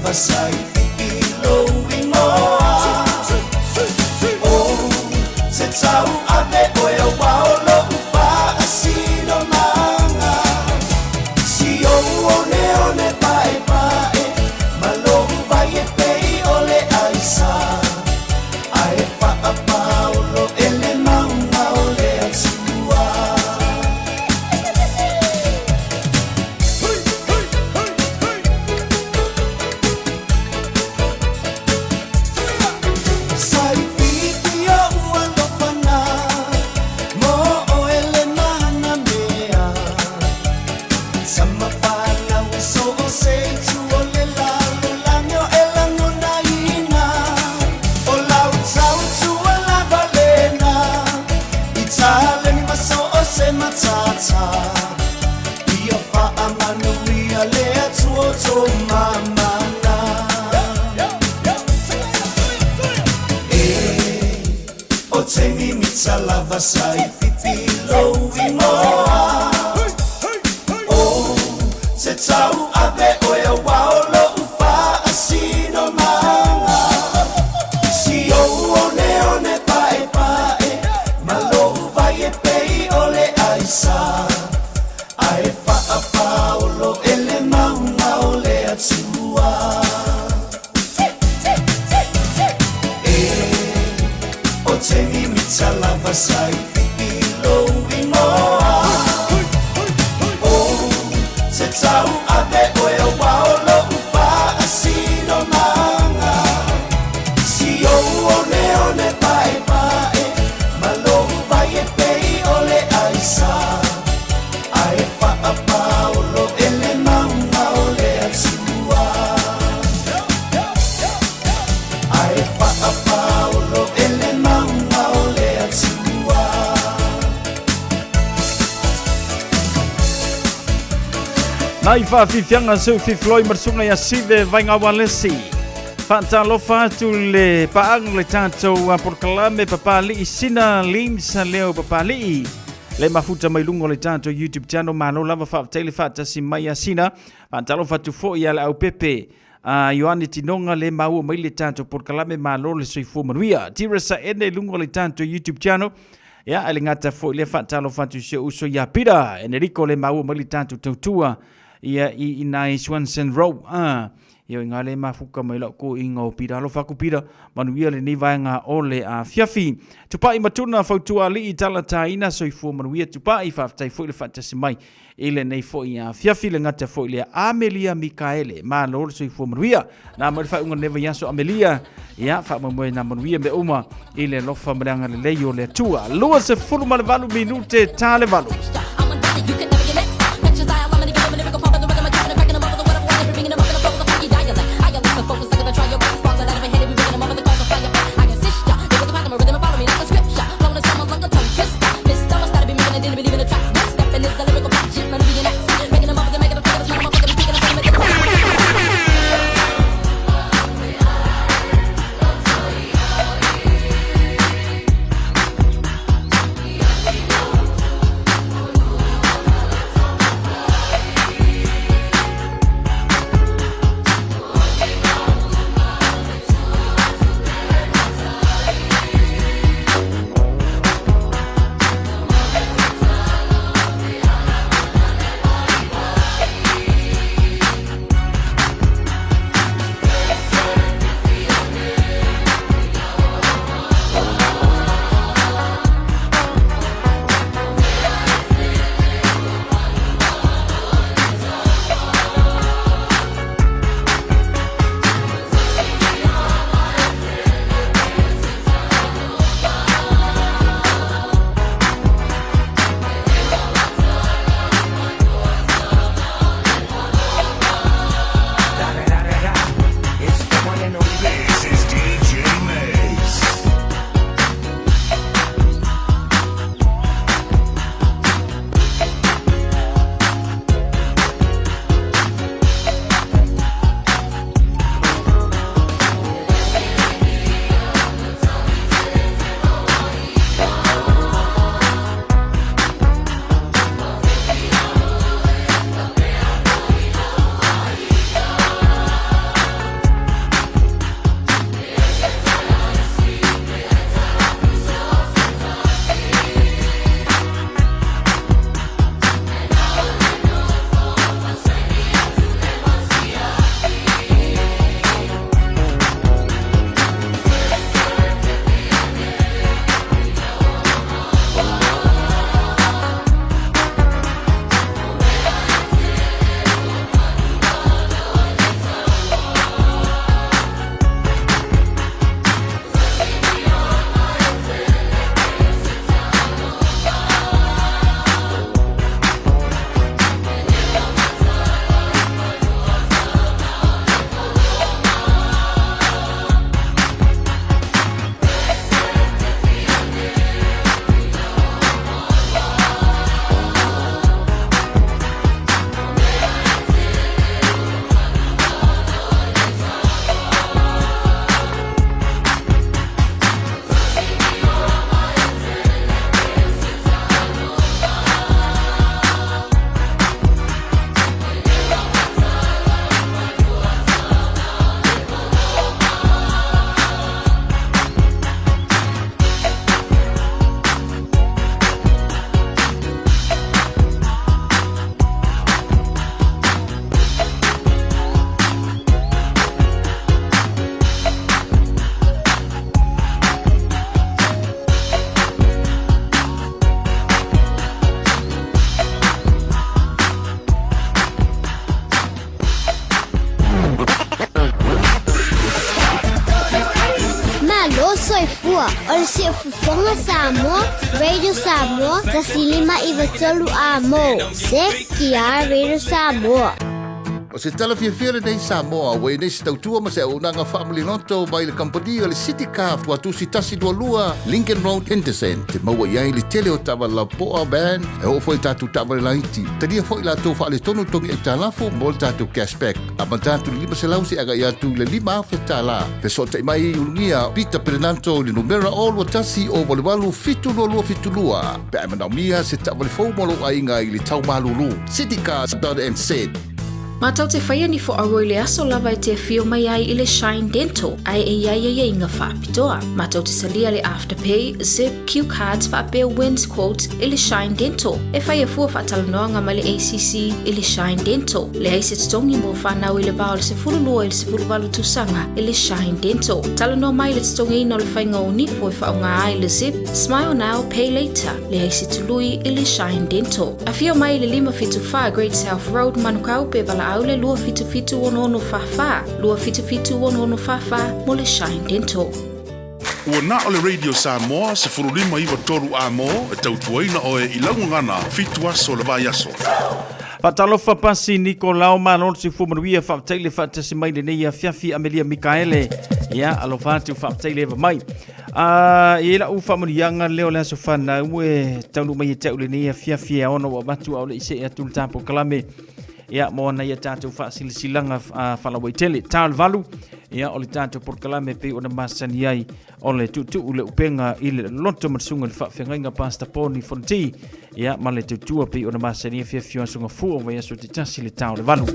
lava sa i pipi lou igoa. O te tau ave oe auā o lo'u faasinomaga. Si ou oneone paepae ma lou vai e pei o le aisa. Ae faapaolo e le mauga o le Atua. Sa i pipi o'u alofa na mo oe le mana mea. Sama whanau i so o se i tu o le lalolagi o e lagonaina. O lau tautua lava lena i taleni ma so o se matata. Ia faamanuia le Atua o tō mamana. E o te mimita lava sa i pipi lou igoa. O te tau ave oe auā o lo'u faasinomaga. Si ou oneone paepae ma lou vai e pei o le aisa. Ae faapaolo e le mauga o le Atua. E o te mimita lava sa i pipi lou igoa. O te tau ave oe auā o lo'u faasinomaga. Si ou oneone paepae ma lou vai e pei o le aisa. Ae faapaolo e le mauga o le Atua. Ae faapaolo e le mauga o le Atua. Nai faafiafiaga seu fifiloi ma le susuga ia Sive Vaigaualesi. Faatalofa atu le paaga o le tatou polokalame Papalii Sina Lims leo Papalii. Le mafuta mai luga o le tatou YouTube channel malo lava faafetai le faatasi mai a Sina. Faatalofa atu foi ia le aupepe a Ioane Tinoga le maua mai le tatou polokalame malo le soifua manuia. Tira Saene i luga o le tatou YouTube channel. Ia, e le gata foi lea faatalofa atu i si ou uso ia Pita Enerico le maua mai le tatou tautua ia i ina i Swanson Road. Ah, ia i ngā le mafuka mai lau ko inga o Pita. Alofa aku Pita, manuia lenei vaega o le afiafi. Tupai Matuna, fautua alii talataina, soifua manuia Tupai, faafetai foi le faatasi mai i lenei foi afiafi le gata foi lea Amelia Mikaele. Malo le soifua manuia. Nā mai le faaiuga o lenei vaiaso Amelia, ia faamoemoe nā manuia mea uma i le alofa ma le agalelei o le Atua. 28 minute ta le valu. le Siufofoga Samoa, Radio Samoa, 1593 Amo. ZTR Radio Samoa. O se tala fiafia lenei Samoa, ua i nei se tautua ma se auaunaga faamaliloto mai le kamupani o le City Car Tuatusi 122 Lincoln Road, Henderson. Te maua i ai le tele o taavale lapoa, van, e oo foi i tatou taavale laiti. Talia foi latou faaletonu togi aitalafu mo le tatou cashback. Amata atu i le 500 seia agai atu i le $5,000. Fesootai mai i Ulugia Peter Perenanto i le numera 021 088 7272 pe a e manaomia se taavale fou mo lou aiga i le tau malulu. Citycars.nz. Matou te faia ni fo'auo i le aso lava e te afio mai ai i le Shine Dental ae e i ai aiaiga faapitoa. Matou te talia le Afterpay, Zip, Q Cards faapea Wins Quote i le Shine Dental. E faia fua faatalanoaga ma le ACC i le Shine Dental. Leai se totogi mo fanau i le va o le 12 i le 18 tausaga i le Shine Dental. Talanoa mai i le totogiina o le faiga o nifo e faaaoga ai le Zip, Smile Now, Pay Later. Leai se tului i le Shine Dental. Afio mai i le 574 Great South Road, Manukau, pe valaau le 277 6644, 277 6644 mo le Shine Dental. Ua na o le Radio Samoa 15 93 A-mo e tautuaina oe i lau gagana fitu aso o le vaiaso. Faatalofa Pasi Nikolao malo le soifua manuia faafetai le faatasi mai lenei afiafi Amelia Mikaele ia alofa atu faafetai le eva mai a i lau faamanuiaga lea o le aso fanau e taunuu mai ia te au lenei afiafi e ona ua avatu a o le i see atu le tapo kalame ia mo ana ia tatou faasilasilaga faalauaitele ta o le valu ia o le tatou polokalame pei ona masani ai o le tuutuu le upega i le loto ma le susuga i le faafeagaiga Pastor Poni Fonti ia ma le tautua pei ona masani ai fiafia aso gafua o vaiaso taitasi le ta o le valu.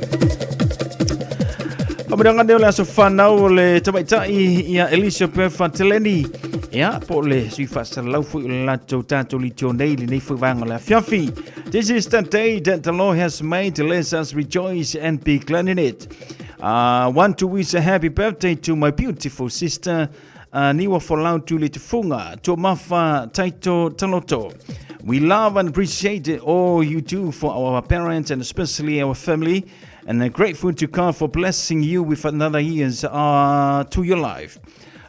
Faamanuiaga nei o le aso fanau o le tamaitai ia Elizabeth Fanteleni ia po o le sui faasalalau foi o le latou tatou litio nei lenei foi vaega o le afiafi. This is the day that the Lord has made. Let us rejoice and be glad in it. Want to wish a happy birthday to my beautiful sister, Niwa Folau Tulitufunga, Tuamafa Taito Taloto. We love and appreciate all you do for our parents and especially our family, and are grateful to God for blessing you with another years to your life.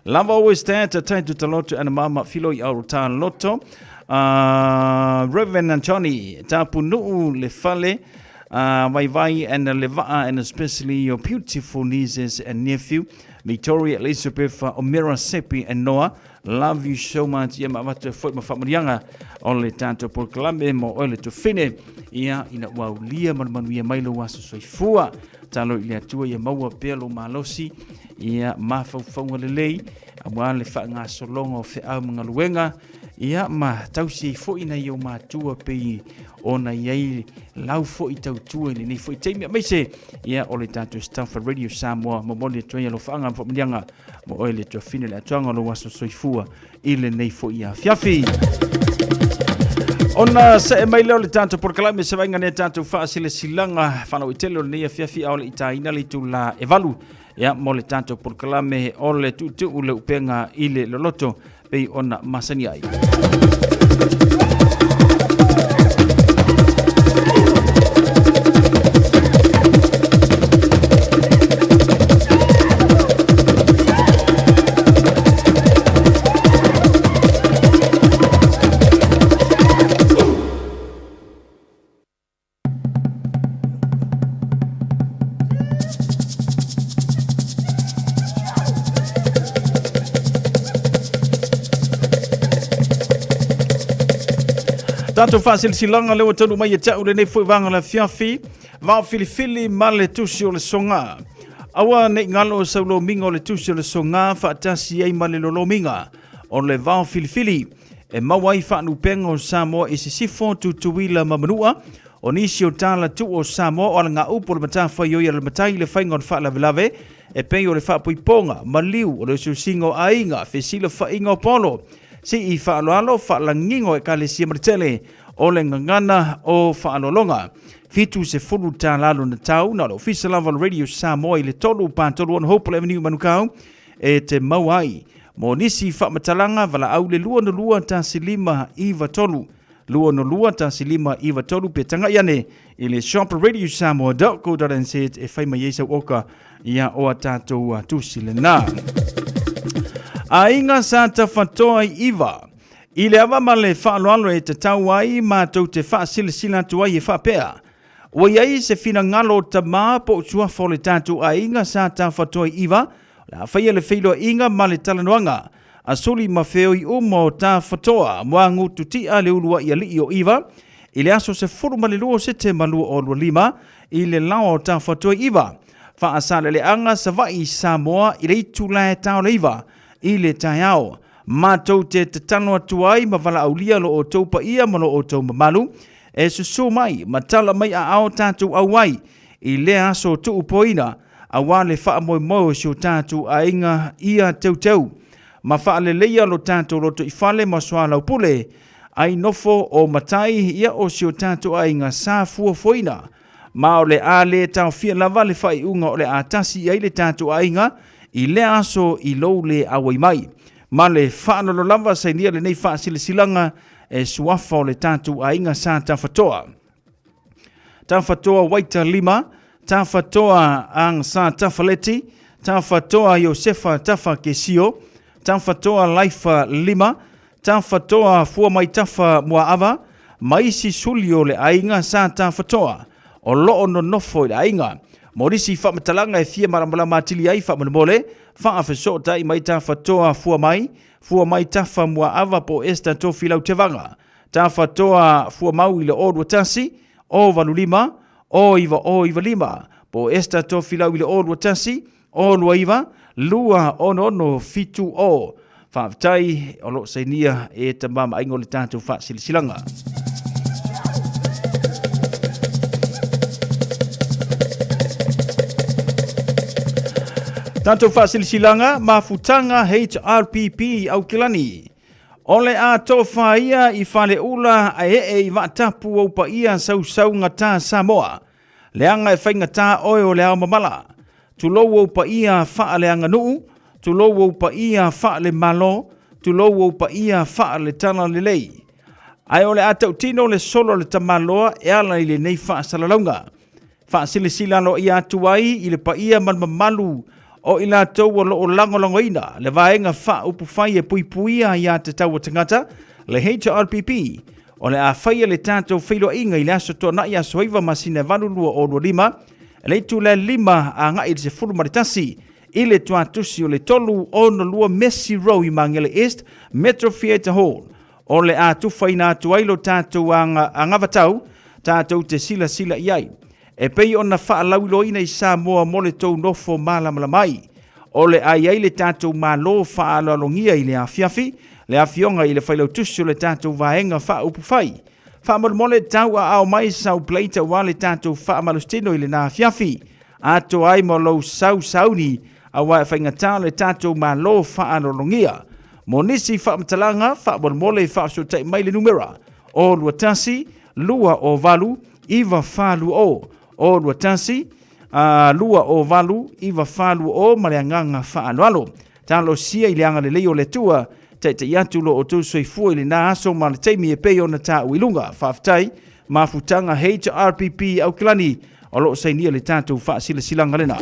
Love always there, Taito Taloto and Mama Filoi Aurota Loto. Reverend Anthony, Tapunu'u Le Fale, Vaivai and Le Va'a, and especially your beautiful nieces and nephew, Victoria, Elizabeth, Omira, Sepi and Noah. Love you so much. Ia ma avatu e foi ma faamanuiaga o le tatou polokalame mo oe le tofine. Ia ina ua aulia ma le manuia mai lou aso soifua. Talo i le Atua ia maua pea lou malosi. Ia mafaufauga lelei aua le faagasologa o feau ma galuega. Ia ma tausi ai foi nai ou matua pei ona i ai lau foi tautua i lenei foi taimi aemaise ia o le tatou staff Radio Samoa momoli atu ai alofaaga ma faamanuiaga mo oe le tuafine le atoaga o lou aso soifua i lenei foi afiafi. Ona see mai lea o le tatou polokalame se vaaiga nei tatou faasilasilaga faalauaitele o lenei afiafi a o le i taina le itula e valu ia mo le tatou polokalame o le tuutuu le upega i le loloto pei ona masani ai. Tatou faasilasilaga lea ua taunuu mai ia te au lenei foi vaega o le afiafi, vaofilifili ma le tusi o le soga. Aua ne i galo sau lomiga o le tusi o le soga faatasi ai ma le lolomiga o le vaofilifili e maua ai faanupega o Samoa i Sisifo, Tutuila ma Manua. O nisi o tala tuu o Samoa o alagaupu o le matafaioi a le matai i le faiga o le faalavelave e pei o le faapoipoga, maliu, o le osiosiga o aiga, fesilafaiga o polo, sii faaaloalo, faalagiga o ekalesia ma le tele o le gagana o faaaloaloga. 70 tala lona tau na o le Ofisa lava o le Radio Samoa i le 3 4 3 6 Hopewell Avenue Manukau e te maua ai. Mo nisi faamatalaga, valaau le 2 2 1 5 9 3 2 2 1 5 9 3 pe tagai ane i le shopradiosamoa.co.nz e fai mai ai sau oka ia o a tatou tusi lena. Aiga sa tafatoa i Iva, i le ava ma le faaaloalo e tatau ai matou te faasilasila atu ai e faapea, Ua i ai se finagalo o tama po o suafa o le tatou aiga sa tafatoa i Iva, o le a faia le feiloaiga ma le talanoaga a suli ma feoi uma o Tafatoa Muagututia le uluai alii o Iva i le aso 12 o Setema 2025 i le laoa o Tafatoa i Iva, faasaleleaga Savaii Samoa i le itula e ta o le 9 i le taeao. Matou te tatalo atu ai ma valaaulia lo outou paia ma lo outou mamalu e susu mai ma tala mai aao tatou auai i lea aso tuupoina aua le faamoemoe o si o tatou aiga ia teuteu ma faaleleia lo tatou lotoifale ma soalaupule ai nofo o matai ia o si o tatou aiga sa fuafuaina ma o le a le taofia lava le faaiuga o le a tasi i ai le tatou aiga i lea aso i lou le auai mai. Ma le faaaloalo lava sainia lenei faasilasilaga e suafa o le tatou aiga sa Tafatoa. Tafatoa Waita Lima, Tafatoa Ang Sa Tafaleti, Tafatoa Iosefa Tafa Kesio, Tafatoa Laifa Lima, Tafatoa Fuamaitafa Muaava, ma isi suli o le aiga sa Tafatoa o loo nonofo i le aiga. Mo nisi faamatalaga e fia malamalama atili ai faamolemole, faafesootai mai Tafatoa Fuamai, Fuamaitafa Muaava po o Esther Tofilau Tevaga. Tafatoa Fuamau i le 021 085 0995 po o Esther Tofilau i le 021 029 266 70. Faafetai o lo o sainia e Tama ma Aiga o le tatou faasilasilaga. Tatou faasilasilaga mafutaga HRPP Aukilani. O le a tofaia i Faleula ae ee i Vaatapu ou paia sausaugata Samoa. Leaga e faigata oe o le ao mamala. Tulou ou paia faaleaganuu, tulou ou paia faalemalo, tulou ou paia faaletalalelei. Ae o le a tautino le solo a le tamaloa e ala i lenei faasalalauga. Faasilasila aloaia atu ai i le paia ma le mamalu o i latou o lo o lagolagoina le Vaega Faaupufai e Puipuia Aia Tatau a Tagata, le HRPP, o le a faia le tatou feiloaiga i le aso Toonai aso 9 masina 8 2025, i le itula e 5 agai i le 11 i le tuatusi o le 362 Messi Row i Magele East, Metro Theatre Hall. O le a tufaina atu ai lo tatou agavatau tatou te silasila i ai. E pei ona faalauiloaina i Samoa mo le tou nofo malamalama ai. O le a i ai le tatou Malo faaaloalogia i le afiafi, le Afioga i le Failautusi o le tatou Vaega Faaupufai. Faamolemole tauaao mai sau plate aua le tatou faamalositino i lena afiafi. Atoa ai ma lou sau sauni aua e faigata le tatou Malo faaaloalogia. Mo nisi faamatalaga, faamolemole faafesootai mai le numera 021 208 940 021 208 940 ma le agaga faaaloalo. Talosia i le agalelei o le Atua, taitai atu lo outou soifua i lena aso ma le taimi e pei ona taua i luga. Faafetai, mafutaga HRPP Aukilani o lo o sainia le tatou faasilasilaga lena.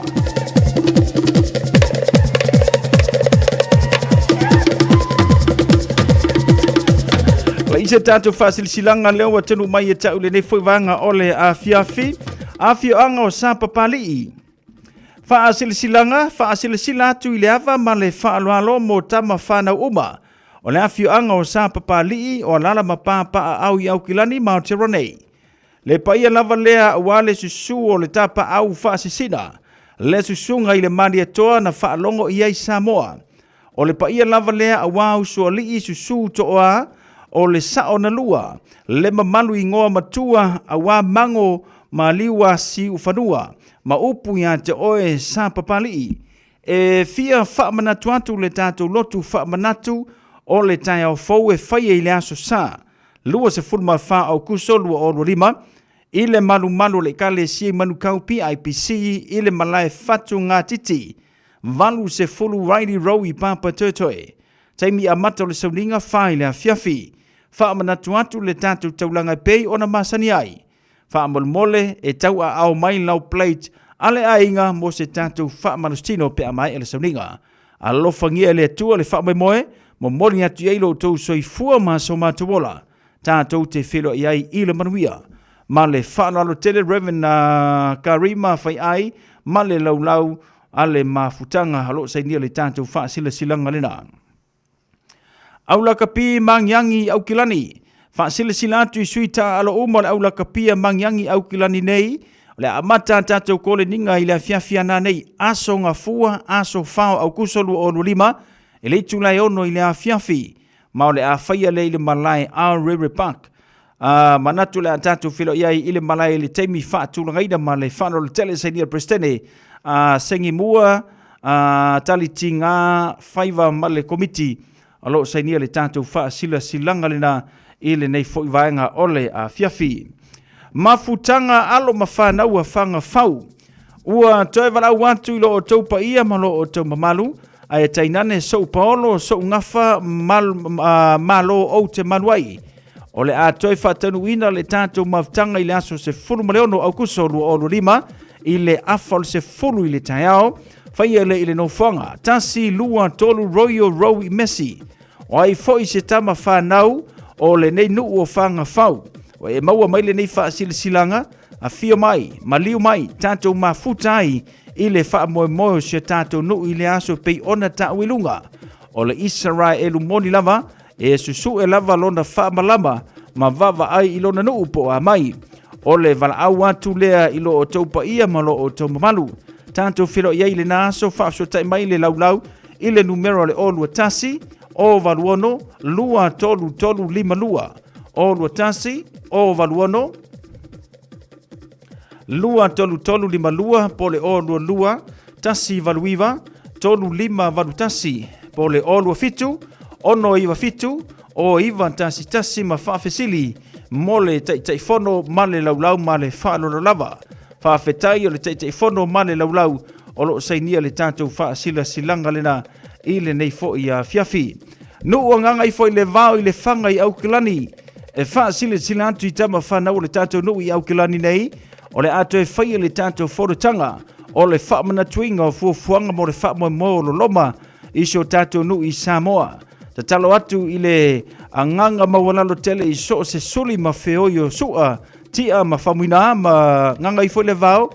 Le isi tatou faasilasilaga lea ua tanu mai e tau lenei foi vaega o le afiafi, afioaga o Sapapalii. Faasilasilaga, faasilasila atu i le ava ma le faaaloalo mo tama whanau uma. O le afioaga o Sapapalii o Alala ma Papaaao i Aukilani ma Aotearoa nei. Le paia lava lea aua le susu o le tapaau faasisina, le susuga i le Malietoa na faalogo i ai Samoa. O le paia lava lea aua usoalii susu tooa o le sao na lua, le mamalu igoa matua aua mago ma liua siufanua, ma upu ia te oe Sapapalii. E fia faamanatu atu le tatou lotu faamanatu o le taeao fou e faia i le aso Sa, 24 Aokuso 2025, i le malumalu o le Ekalesia i Manukau PIPC i le malae Fatu Ngatiti, 80 Riley Row i Papatoetoe. Taimi amata o le sauniga 4 i le afiafi. Faamanatu atu le tatou taulaga e pei ona masani ai. Faamolemole e tauaao mai lau plate a le aiga mo se tatou faamalositino pe a maea le sauniga. Alofagia e le Atua le faamoemoe, momoli atu i ai lo outou soifua ma so matou ola, tatou te feiloai ai i le manuia. Ma le faaaloalo tele Rev. Karima Faiai ma le laulau a le mafutaga o lo o sainia le tatou faasilasilaga lena. Aulakapi Magiagi i Aukilani. Faasilasila atu i sui taaalo uma o le Aulakapi a Magiagi i Aukilani nei, o le a amata a tatou koleniga i le afiafi ana nei, aso Gafua, aso 4 o Aukuso 2025, i le itula e 6 i le afiafi, ma o le a faia lea i le malae Aorere Park. A manatu o le a tatou feiloai ai i le malae i le taimi faatulagaina ma le faaaloalo tele sainia le Peresetene a Sengi Mua a Tali Tiga Faiva ma le Komiti o lo o sainia le tatou faasilasilaga lena i lenei foi vaega o le afiafi. Mafutaga alo ma fanau a Fagafau. Ua toe valaau atu i lo outou paia ma lo outou mamalu, ae tainane sou paolo, sou gafa, mal, malo ou te malu ai. O le a toe faataunuuina le tatou mafutaga i le aso 16 Aukuso 2025 i le afa o le 10 i le taeao, faia le i le nofoaga 1, 2, 3 Royal Row i Messi. O ai foi se tama whanau o lenei nuu o Fagafau. Ua e maua mai lenei faasilasilaga, afio mai, maliu mai, tatou mafuta ai i le faamoemoe o si o tatou nuu i le aso e pei ona taʻu i luga. O le Isaraelu moni lava, e susuʻe lava lona faamalama ma vaavaai i lona nuu po o a mai. O le valaau atu lea i lo outou paia ma lo outou mamalu. Tatou feiloai ai i lena aso, faafesootai mai le laulau i le numera o le 021 086 23352. 021 086 23352 po o le 022 189 3581 po o le 027 697 0911 ma faafesili mo le Taitaifono ma le Laulau ma le faaaloalo lava. Faafetai o le Taitaifono ma le Laulau o lo o sainia le tatou faasilasilaga lena i lenei foi afiafi. Nuu agaga ifo i le vao i le faga i Aukilani e faasilasila atu i tama fanau o le tatou nuu i Aukilani nei, o le a toe faia le tatou fonotaga o le faamanatuina o fuafuaga mo le faamoemoe o loloma i si o tatou nuu i Samoa. Tatalo atu i le agaga maualalo tele i so o se suli ma feoi o sua, tia ma famuina ma gaga ifo i le vao,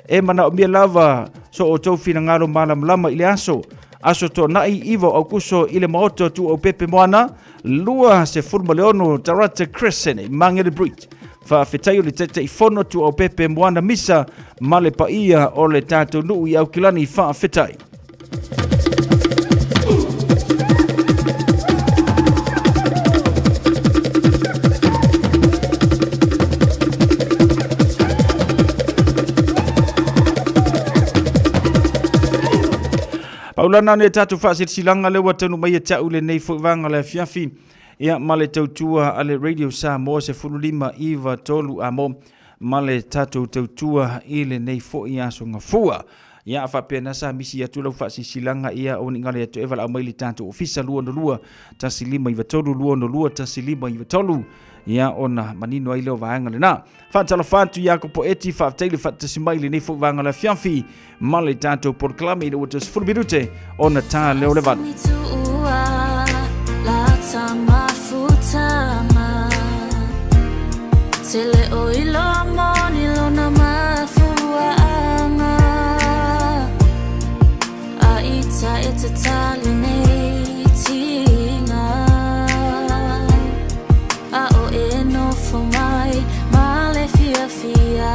E manaomia lava so outou finagalo malamalama i le aso. Aso Toonai 9 o Aukuso i le Maota o Tuuaupepe Moana, 26 Tarata Crescent i Mangere Bridge. Faafetai o le Taitaifono Tuuaupepe Moana Misa ma le paia o le tatou nuu i Aukilani. Faafetai. Paulana ne tatou faasilasilaga lea ua taunuu mai ia te au lenei foi vaega o le afiafi ia ma le tautua a le Radio Samoa 15 9 3 amo ma le tatou tautua i lenei foi aso gafua. Ia a faapea na sa misi atu lau faasilasilaga ia o ni gale atu e valaau mai le tatou ofisa 262 1593 262 1593 ia ona manino ai lea o vaega lena. Faatalofa atu ia Kopo Eti, faafetai le faatasi mai i lenei foi vaega o le afiafi ma le tatou polokalame ina ua toe 10 minute ona tā lea o le 8. Tele o ilo moni lona mafuaanga A ita e te tali nei tinga A o e nofo mai ma le fiafia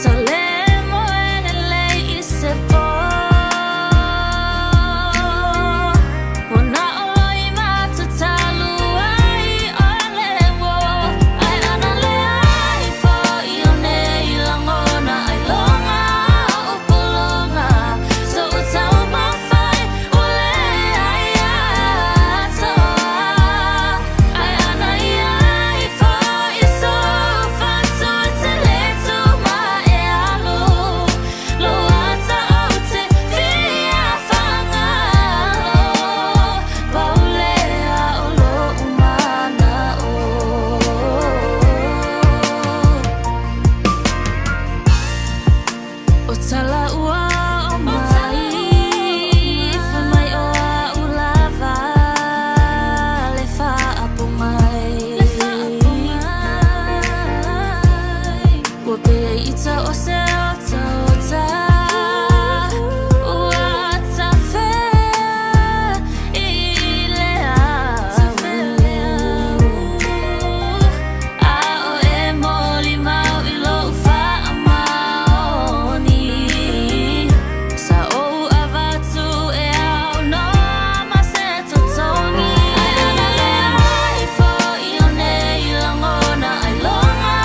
Ta le moe lelei i se pō Ua na o i mata talu ai o le wo Ai ana Ua pea ita o se ota ota Ua tafea i le au A o e moli mau i lou faamaoni Sa ou avatu e au noa ma se totogi Ai ana leai fo'i o nei lagona Ai loga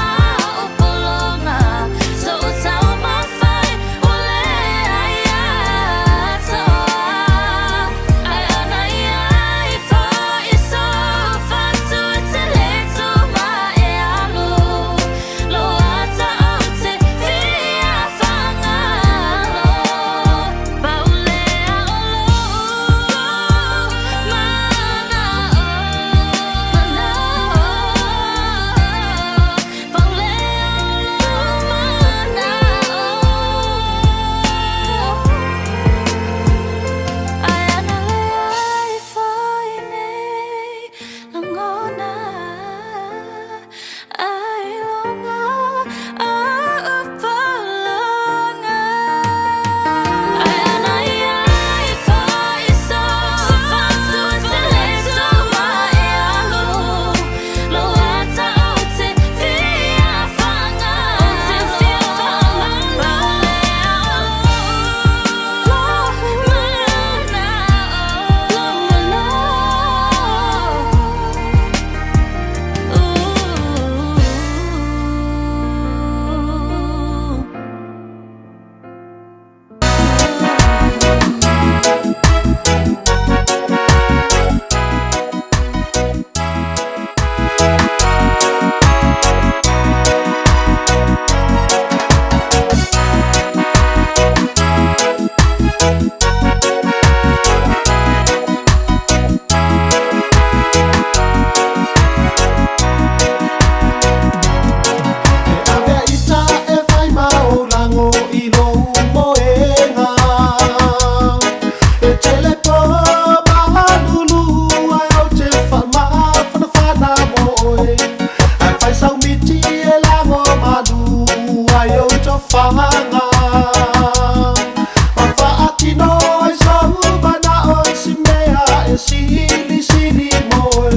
o pologa So'u taumafai ua leai atoa Ai ana iai fo'i sou fatu e te le tuma e alu Lo ata ou te fia fagalo Paulea o lo'u mana'o Paulea o lo'u mana'o Ai ana leai fo'i nei lagona Ai loga o pologa Ai ana iai fo'i sou fatu e te le tuma e alu Lo ata ou te fia fagalo Paulea o lo'u mana'o Ooh. E avea ita e fai maolago i lou moega E tele po mahalulu ai ou te faamafanafana mo oe Ae fai saumiti e lago malu ai ou tofaga Ma faatino ai sou manao i si mea e silisili mo oe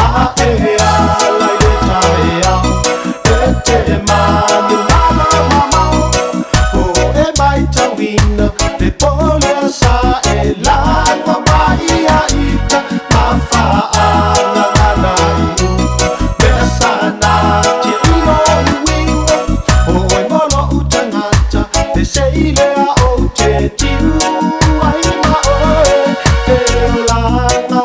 A e ala i le taeao e te manumalo mamao O e maitauina le pole sa e lago mai a ita ma faagagana i uta mea sana tia i o uiga o oe mo lo'u tagata le seilea ou te tiu ai ma oe e olaga.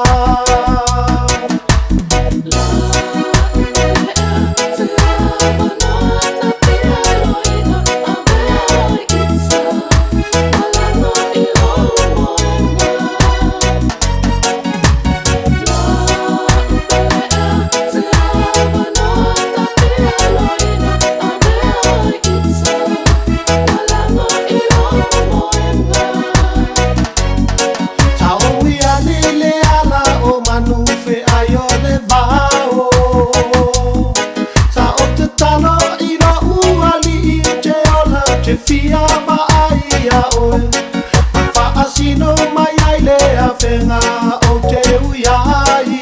Taoi ane le ala o manu feai o le vao Sa o te talo i lou alii te ola te fia vaai ia oe Ma faasino mai ai le afega o te ui ai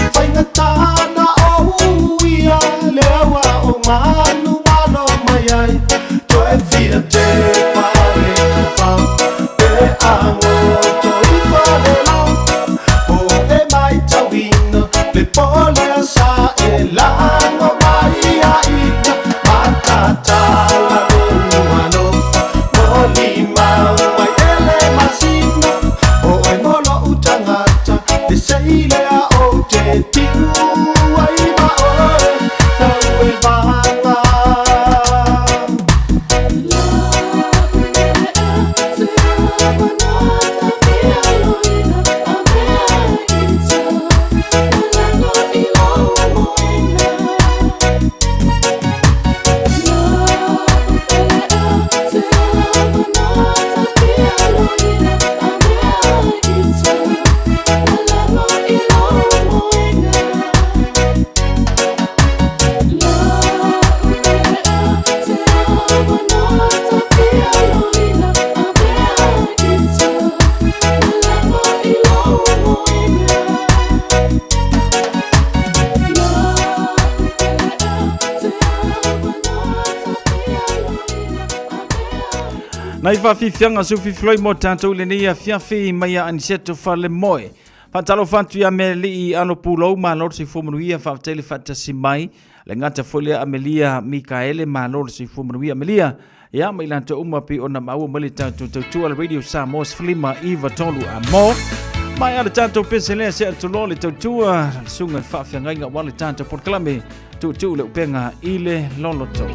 I faigatā na ou uia le aua o manu malo mai ai Toe fia te pare tufa pe agoto i fale la O e maitauina le pole sa e lago mai a ita matatala. Nai faafiafiaga seu fifiloi mo tatou i lenei afiafi mai ia Aniceto Falemoe. Faatalofa atu ia Mealii Alo Pulou, malo le soifua manuia, faafetai le faatasi mai. Le gata foi lea Amelia Mikaele, malo le soifua manuia Amelia. Ia ma i latou uma pei ona maua mai le tatou tautua le Radio Samoa 1593 a mo. Mai a le tatou pese lea se atu loa le tautua, le susuga i le faafeagaiga aua le tatou polokalame tuutuu le upega i le loloto.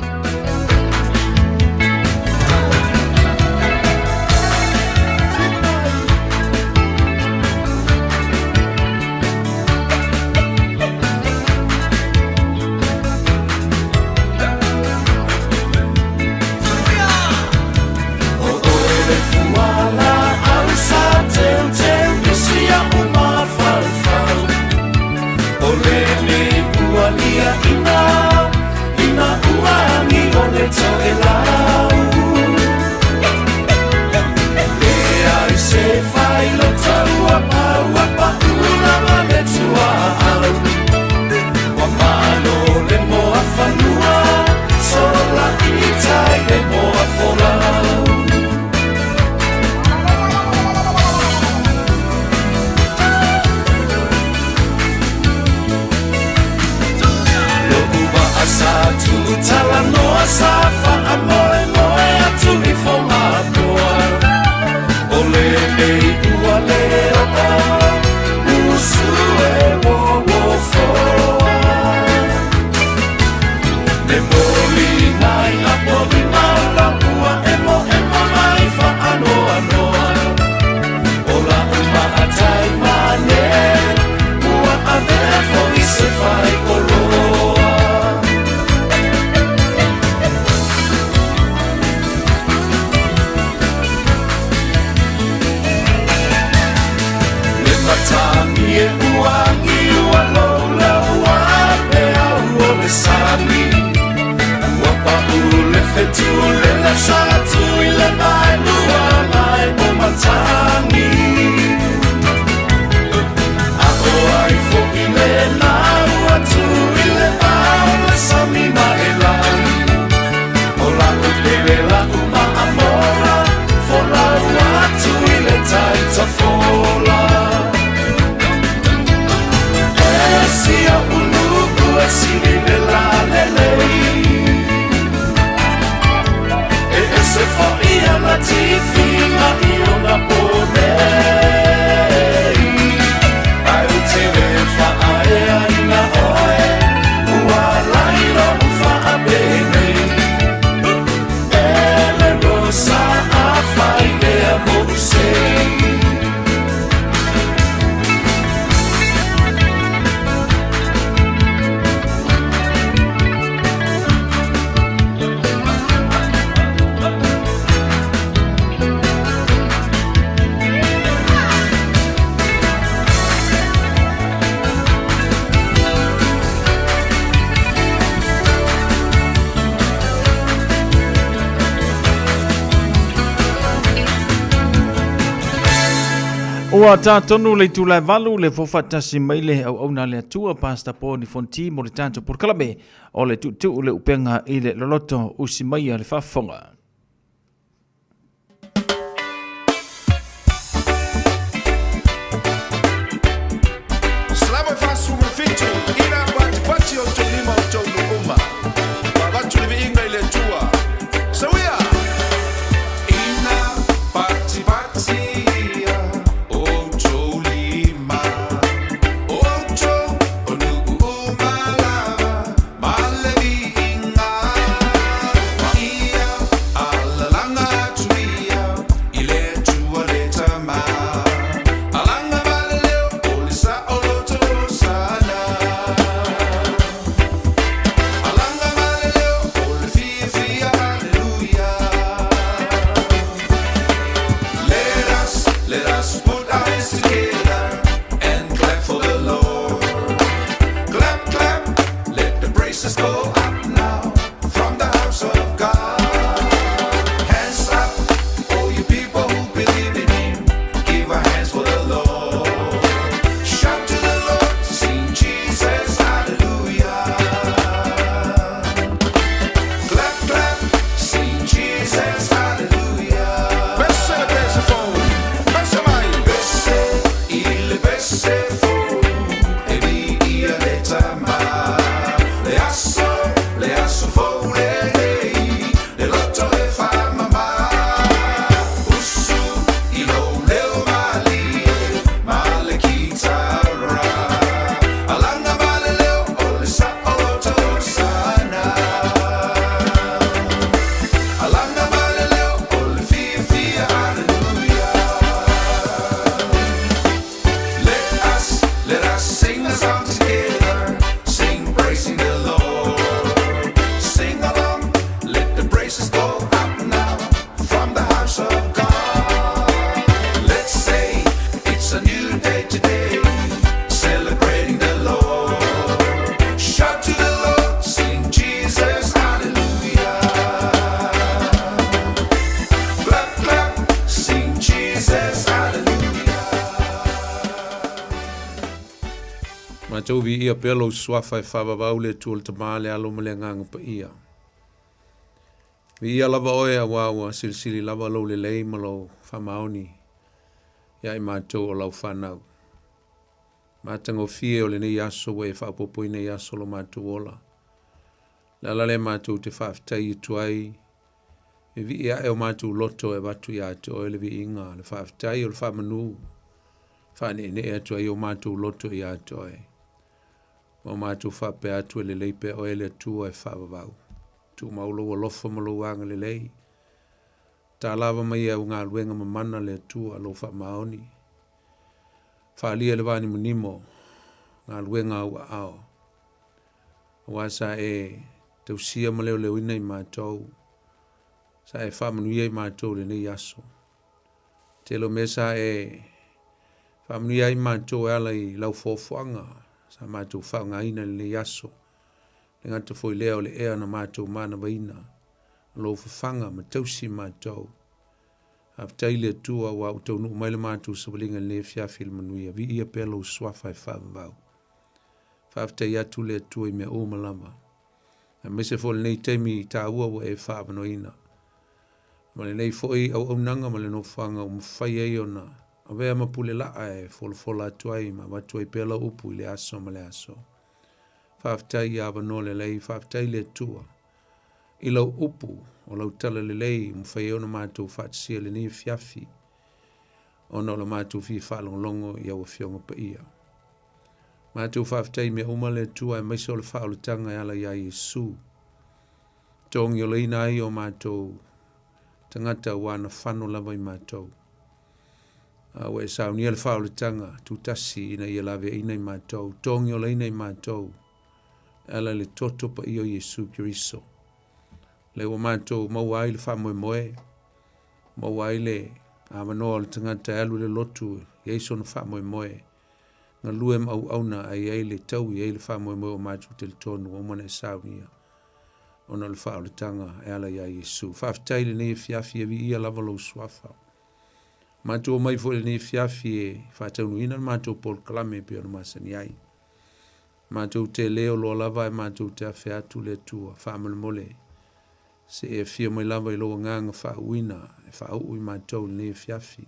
Ua tā tonu le itula e valu le fofatasi mai le auauna a le Atua Pastor Paul Nifonti mo le tatou polokalame o le tuutuu le upega i le loloto usi maia le faafofoga. Salama 47 ina patipati o tou lima o tou nuu uma. Ua avatu le viiga i le Atua. Sauia! Ina patipati ia outou lima, outou o nuu uma lava ma le viiga. Ia alalaga atu ia i le Atua le Tama. Alaga ma le leo o le saoloto sana. Matou viia pea lou suafa e faavavau le Atua le Tama, le Alo ma le Agaga Paia. Viia lava oe auā ua silisili lava lou lelei ma lou faamaoni iā i matou o lau fanau. Matagofie o lenei aso ua e faaopoopoina i aso o lo matou ola. Le ala lea matou te faafetai atu ai, e vii ae o matou loto e avatu iā te oe le viiga, le faafetai o le faamanu, faaneenee atu ai o matou loto iā te oe. Ma o matou faapea atu e lelei pea oe le Atua e faavavau. Tumau lou alofa ma lou agalelei. Ta lava mai e au galuega mamana le Atua lou faamaoni. Faalia le vaanimonimo galuega au aao. Aua sa e tausia ma leoleoina i matou, sa e faamanuia i matou i lenei aso. Tele o mea sa e faamanuia ai matou e ala i lau foafoaga sa matou faaaogaina i lenei aso. Le gata foi lea o le ea na matou manavaina, lou fafaga ma tausi matou. Faafetai i le Atua ua ua taunuu mai le matou savaliga i lenei afiafi i le manuia. Viia pea lou suafa e faavavau. Faafetai atu le Atua i mea uma lava, aemaise foi lenei taimi taua ua e faaavanoaina, ma lenei foi auaunaga ma le nofoaga ua mafai ai ona avea ma pule laa e folafola atu ai ma avatu ai pea lau upu i le aso ma le aso. Faafetai i avanoa lelei, faafetai le Atua i lau upu o lau tala lelei ua mafai ai ona matou faatasia lenei afiafi ona o le matou fia faalogologo i au afioga paia. Matou faafetai i mea uma le Atua aemaise o le faaolataga e ala iā Iesu. Togiolaina ai o matou tagata ua na fano lava i matou. A ua e saunia le faaolataga tutasi ina ia laveaina i matou, togiolaina i matou, e ala i le toto paia o Iesu Keriso. Lea ua matou maua ai le faamoemoe, maua ai le avanoa o le tagata e alu i le lotu e i ai sona faamoemoe, galue ma auauna ae i ai le taui, i ai le faamoemoe o matou talitonu ua uma ona e saunia ona o le faaolataga e ala iā Iesu. Faafetai i lenei afiafi, e viia lava lou suafa. Matou omai foi i lenei afiafi e faataunuuina le matou polokalame e pei ona masani ai. Matou te leo loa lava ae matou te afe atu le Atua, faamolemole se e afio mai lava i lou agaga faauuina e faauu i matou i lenei afiafi.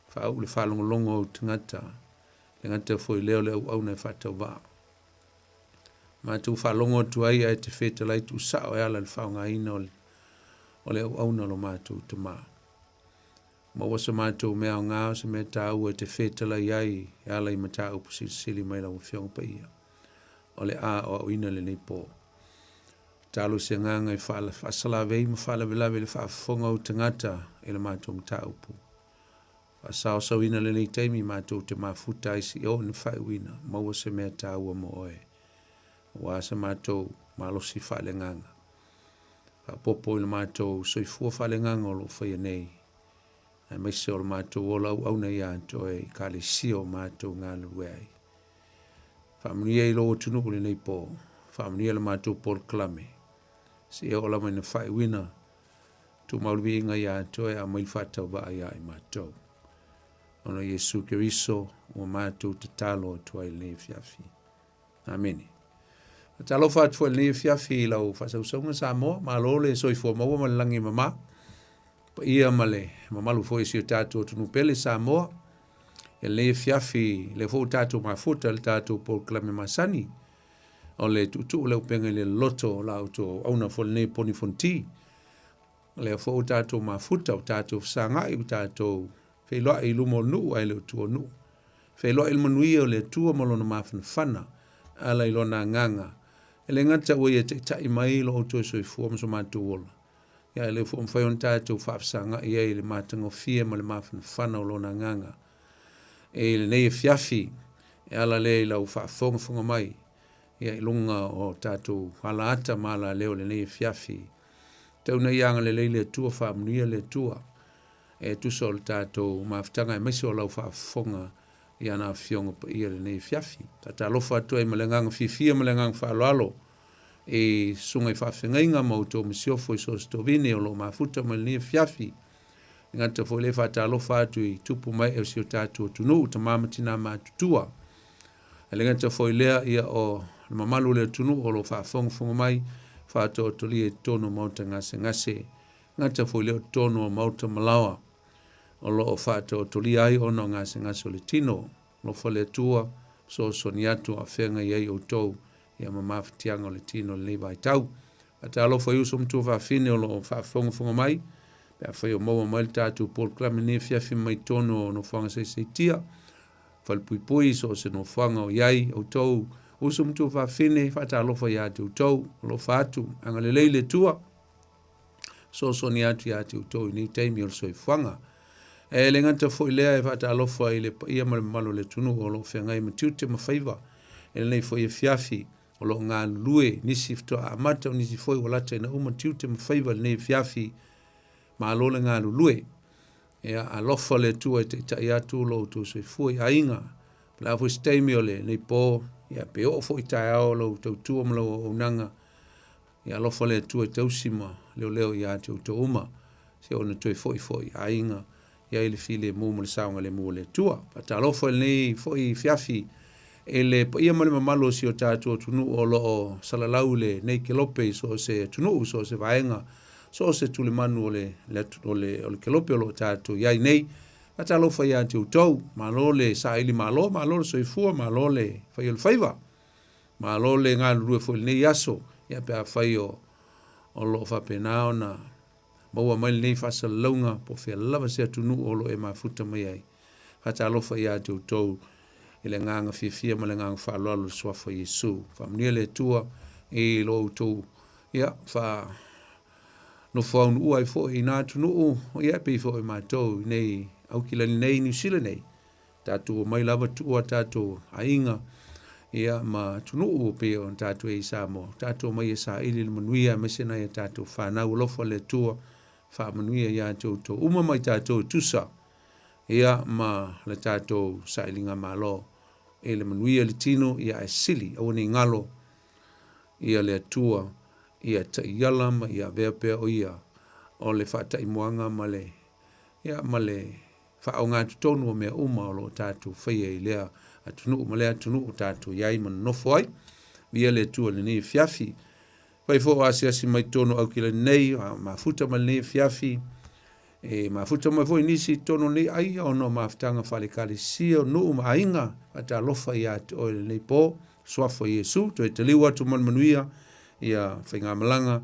Faauu le faalogologo a ou tagata, le gata foi lea o le auauna e faatauvaa. Matou faalogo atu ai ae te fetalai tuusao e ala i le faaaogaina o le auauna o lo matou Tama. Maua so matou mea aoga o se mea taua e te fetalai ai e ala i mataupu silisili mai lau Afioga Paia o le a aoaoina lenei po. Tatalo se agaga e faasalavei ma faalavelave i le faafofoga o ou tagata i le matou mataupu. Faasaosaoina lenei taimi matou te mafuta ai se i oo ina faaiuina, maua se mea taua mo oe, aua se matou malosi faaleagaga. Faaopoopo i le matou soifua faaleagaga o lo o faia nei, aemaise o le matou ola auauna ia te oe i Ekalesia o matou galulue ai. Faamanuia i lou atunuu lenei po, faamanuia le matou polokalame, seia oo lava ina faaiuina tumau le viiga ia te oe aumai le faatauvaa ia i matou. Ona o Iesu Keriso ua matou tatalo atu ai lenei afiafi. Amene. Faatalofa atu foi i lenei afiafi i lau faasausauga Samoa, malo le soifua maua ma le lagi e mama. Paia ma le mamalu foi o si o tatou atunuu pele Samoa. I lenei afiafi, lea foi ua tatou mafuta i le tatou polokalame masani o le tuutuu le upega i le loloto o la outou auauna foi lenei poni fonoti. O lea foi ua tatou mafuta, ua tatou fesagai, ua tatou feiloai i luma o le nuu ae le o tua o nuu. Feiloai le manuia o le Atua ma lona mafanafana e ala i lona agaga. E le gata ua ia taitai mai lo outou soifua ma so matou ola, ia ae le foi mafai ona tatou faafesagai ai i le matagofie ma le mafanafana o lona agaga. E i lenei afiafi, e ala lea i lau faafogafoga mai, ia i luga o tatou alaata ma alaleo i lenei afiafi. Tau ina ia agalelei le Atua, faamanuia le Atua. E tusa o le tatou mafutaga aemaise o lau faafofoga i ana Afioga Paia i lenei afiafi. Faatalofa atu ai ma le agaga fiafia ma le agaga faaaloalo i susuga i faafeagaiga ma outou masiofo i so o se tovine o lo o mafuta mai lenei afiafi. E gata foi lea faatalofa atu i tupu ma ee o si o tatou atunuu, tama ma tina matutua. E le gata foi lea, ia o le mamalu o le atunuu o lo o faafogafoga mai, faatoatolia i totonu o maota gasegase, gata foi lea o totonu o maota malaoa o lo o faataotolia ai ona o gasegase o le tino. Alofa le Atua, fesoasoani atu a o feagai ai outou ia ma mafatiaga o le tino i lenei vaitau. Faatalofa i uso ma tuafafine o lo o faafogafoga mai, pe afai o maua mai le tatou polokalame i lenei afiafi mai totonu o nofoaga saisaitia, falepuipui, so o se nofoaga o i ai outou uso ma tuafafine, faatalofa ia te outou, alofa atu, agalelei le Atua, fesoasoani atu ia te outou i nei taimi o le soifuaga. E le gata foi lea e faatalofa i le paia ma le mamalu o le atunuu o lo o feagai ma tiute ma faiva i lenei foi afiafi o lo o galulue nisi faatoa amata o nisi foi ua lata ina uma tiute ma faiva i lenei afiafi. Malo le galulue. Ia alofa le Atua e taitai atu lo outou soifua i aiga. Po o le a foi se taimi o lenei po, ia pe oo foi i taeao lou tautua ma lau auaunaga, Ia alofa le Atua e tausi ma leoleo ia te outou uma, se ona toe foi foi i aiga, i ai le filemu ma le saogalemu o le Atua. Faatalofa i lenei foi afiafi i le paia ma le mamalu o si o tatou atunuu o lo o salalau i lenei kelope i so o se atunuu, so o se vaega, so o se tulimanu o le, le, o le, o le kelope o lo o tatou i ai nei. Faatalofa ia te outou, malo le saili malo, malo le soifua, malo le fai o le faiva. Malo le galulue foi i lenei aso, ia pe afai o, o lo o faapena ona maua mai lenei faasalalauga po o fea lava se atunuu o lo o e mafuta mai ai. Faatalofa ia te outou i le agaga fiafia ma le agaga faaaloalo i le Suafa o Iesu. Faamanuia le Atua i lo outou ia faa nofo aunuua ai foi i na atunuu, ia e pei foi o matou i nei Aukilani nei, Niu Sila nei. Tatou omai lava tuua tatou aiga ia ma atunuu pei ona tatou i ai i Samoa. Tatou omai e saili le manuia aemaise nai a tatou fanau. Alofa le Atua faamanuia ia te outou uma ma i tatou e tusa ia ma le tatou sailiga malo i le manuia i le tino ia ae sili aua ne i galo ia le Atua ia taiala ma ia avea pea o ia o le faataimuaga ma le ia ma le faaaogatotonu o mea uma o lo o tatou faia i lea atunuu ma lea atunuu o tatou i ai ma nonofo ai. Viia le Atua i lenei afiafi. Fai foi o asiasi mai totonu o Aukilani nei, a mafuta mai lenei afiafi, e mafuta mai foi nisi i totonu o lenei aia ona o mafutaga faale-ekalesia, o nuu ma aiga, faatalofa ia te oe i lenei po, Suafa o Iesu, toe taliu atu ma le manuia ia faigamalaga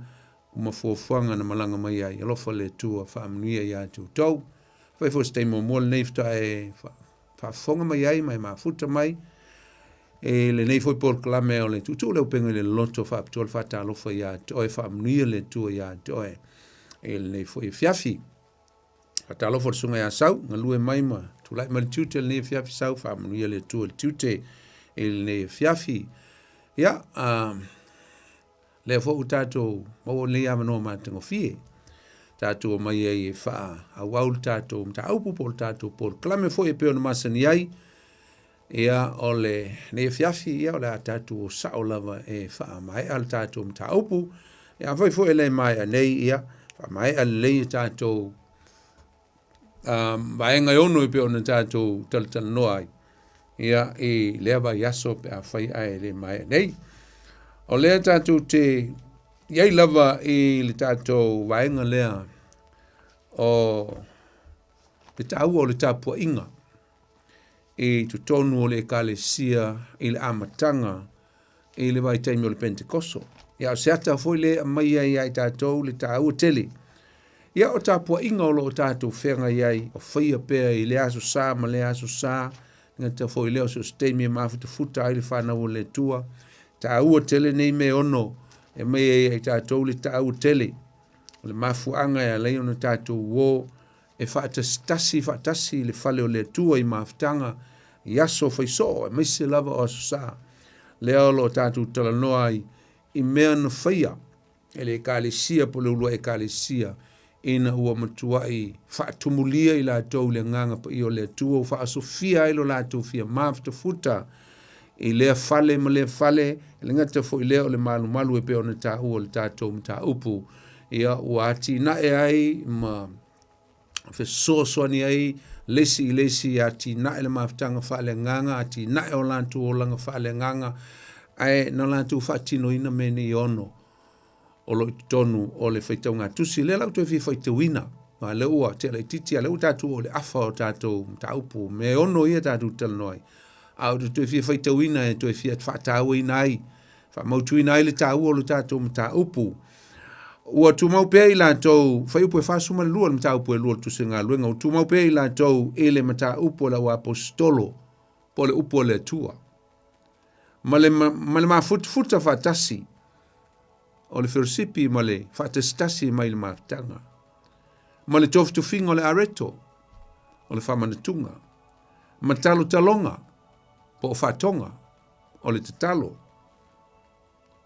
ma fuafuaga na malaga mai ai. Alofa le Atua faamanuia ia te outou. Fai foi se taimi muamua lenei faatoa e faafofoga mai ai ma e mafuta mai e lenei foi polokalame o le tuutuu le upega i le loto faapitoa le faatalofa ia te oe, faamanuia le Atua ia te oe i lenei foi afiafi. Faatalofa i le susuga ia Sau, galue mai ma tulai mai le tiute i lenei afiafi Sau, faamanuia le Atua i le tiute i lenei afiafi. Ia, lea foi ua tatou maua lenei avanoa matagofie tatou omai ai e faaauau le tatou mataupu po o le tatou polokalame foi e pei ona masani ai. Ia, o lenei afiafi, ia, o le a tatou o sao lava e faamaea le tatou mataupu. Ia, afai foi e le maea nei, ia, faamaea lelei le tatou vaega e ono e pei ona tatou talatalanoa ai ia, i lea vaiaso pe afai ae le maea nei. O lea tatou te i ai lava i le tatou vaega lea o le taua o le tapuaiga i totonu o le Ekalesia i le amataga i le vaitaimi o le Pentekoso. Ia, o se ata foi lea e aumai ai ia i tatou le taua tele. Ia, o tapuaiga o lo o tatou feagai ai, o faia pea i lea aso sa ma lea aso sa, gata foi lea o so o se taimi e mafutafuta ai le fanau o le Atua. Taua tele nei mea ono e aumai ai ia i tatou le taua tele. O le mafuaaga e ala ai ona tatou uo e faatasitasi faatasi i le fale o le Atua i mafutaga i aso faisoo aemaise lava o aso sa. Lea o lo o tatou talanoa ai i mea na faia e le Ekalesia po o le uluai Ekalesia ina ua matuai faatumulia i latou i le Agaga Paia o le Atua ua faasofia ai lo latou fia mafutafuta i lea fale ma lea fale, e le gata foi lea o le malumalu e pei ona taua i le tatou mataupu, ia ua atinae ai ma fesoasoani ai le isi i le isi e atinae le mafutaga faaleagaga, atinae o latou olaga faaleagaga, ae na latou faatinoina mea nei e ono o lo o i totonu o le faitauga tusi. Lea la ua toe fia faitauina, aua lea ua tea laitiiti, a o lea ua tatou oo i le afa o tatou mataupu, mea e ono ia tatou te talanoa ai, a ou te toe fia faitauina e toe fia faatauaina ai, faamautuina ai le taua o le tatou mataupu. Ua tumau pea i latou, fuaiupu e 42 le mataupu e 2 o le Tusi Galuega, ua tumau pea i latou i le mataupu a le auaposeitolo po o le upu a le Atua. Ma le, ma le mafutafuta faatasi o le felosipi ma le faatasitasi mai le mafutaga, ma le tofitofiga o le areto, o le faamanatuga, ma talotaloga po o faatoga o le tatalo.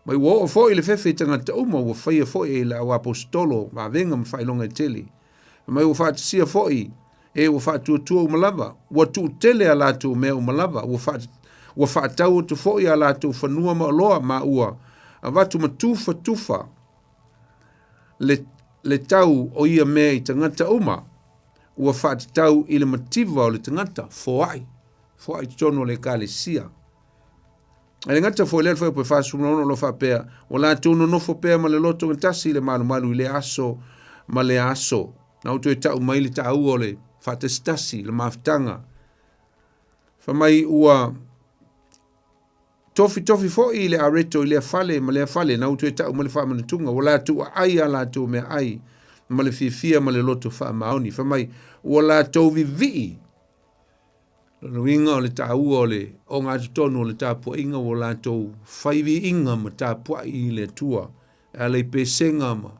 Mai ua oo foi le fefe i tagata uma, ua faia foi e le auaposeitolo vavega ma faailoga e tele. Mai ua faatasia foi e ua faatuatua uma lava, ua tuutele a latou mea uma lava, ua, faa, ua faatau atu foi a latou fanua ma oloa, ma ua avatu ma tufatufa le, le tau o ia mea i tagata uma, ua faatatau i le mativa o le tagata, foai, foai totonu o le ekalesia. E le gata foi lea le fuaiupu e 46 o lo o faapea, ua latou nonofo pea ma le loto gatasi i le malumalu i lea aso ma lea aso. Na ou toe tau mai le taua o le faatasitasi, le mafutaga. Fai mai ua tofitofi foi le areto i lea fale ma lea fale, na ou toe tau mai le faamanatuga, ua latou aai a latou meaai ma le fiafia ma le loto faamaoni. Fai mai ua latou vivii Lona uiga o le taua o le ogatotonu o le tapuaiga ua latou fai viiga ma tapuai i le Atua e ala i pesega ma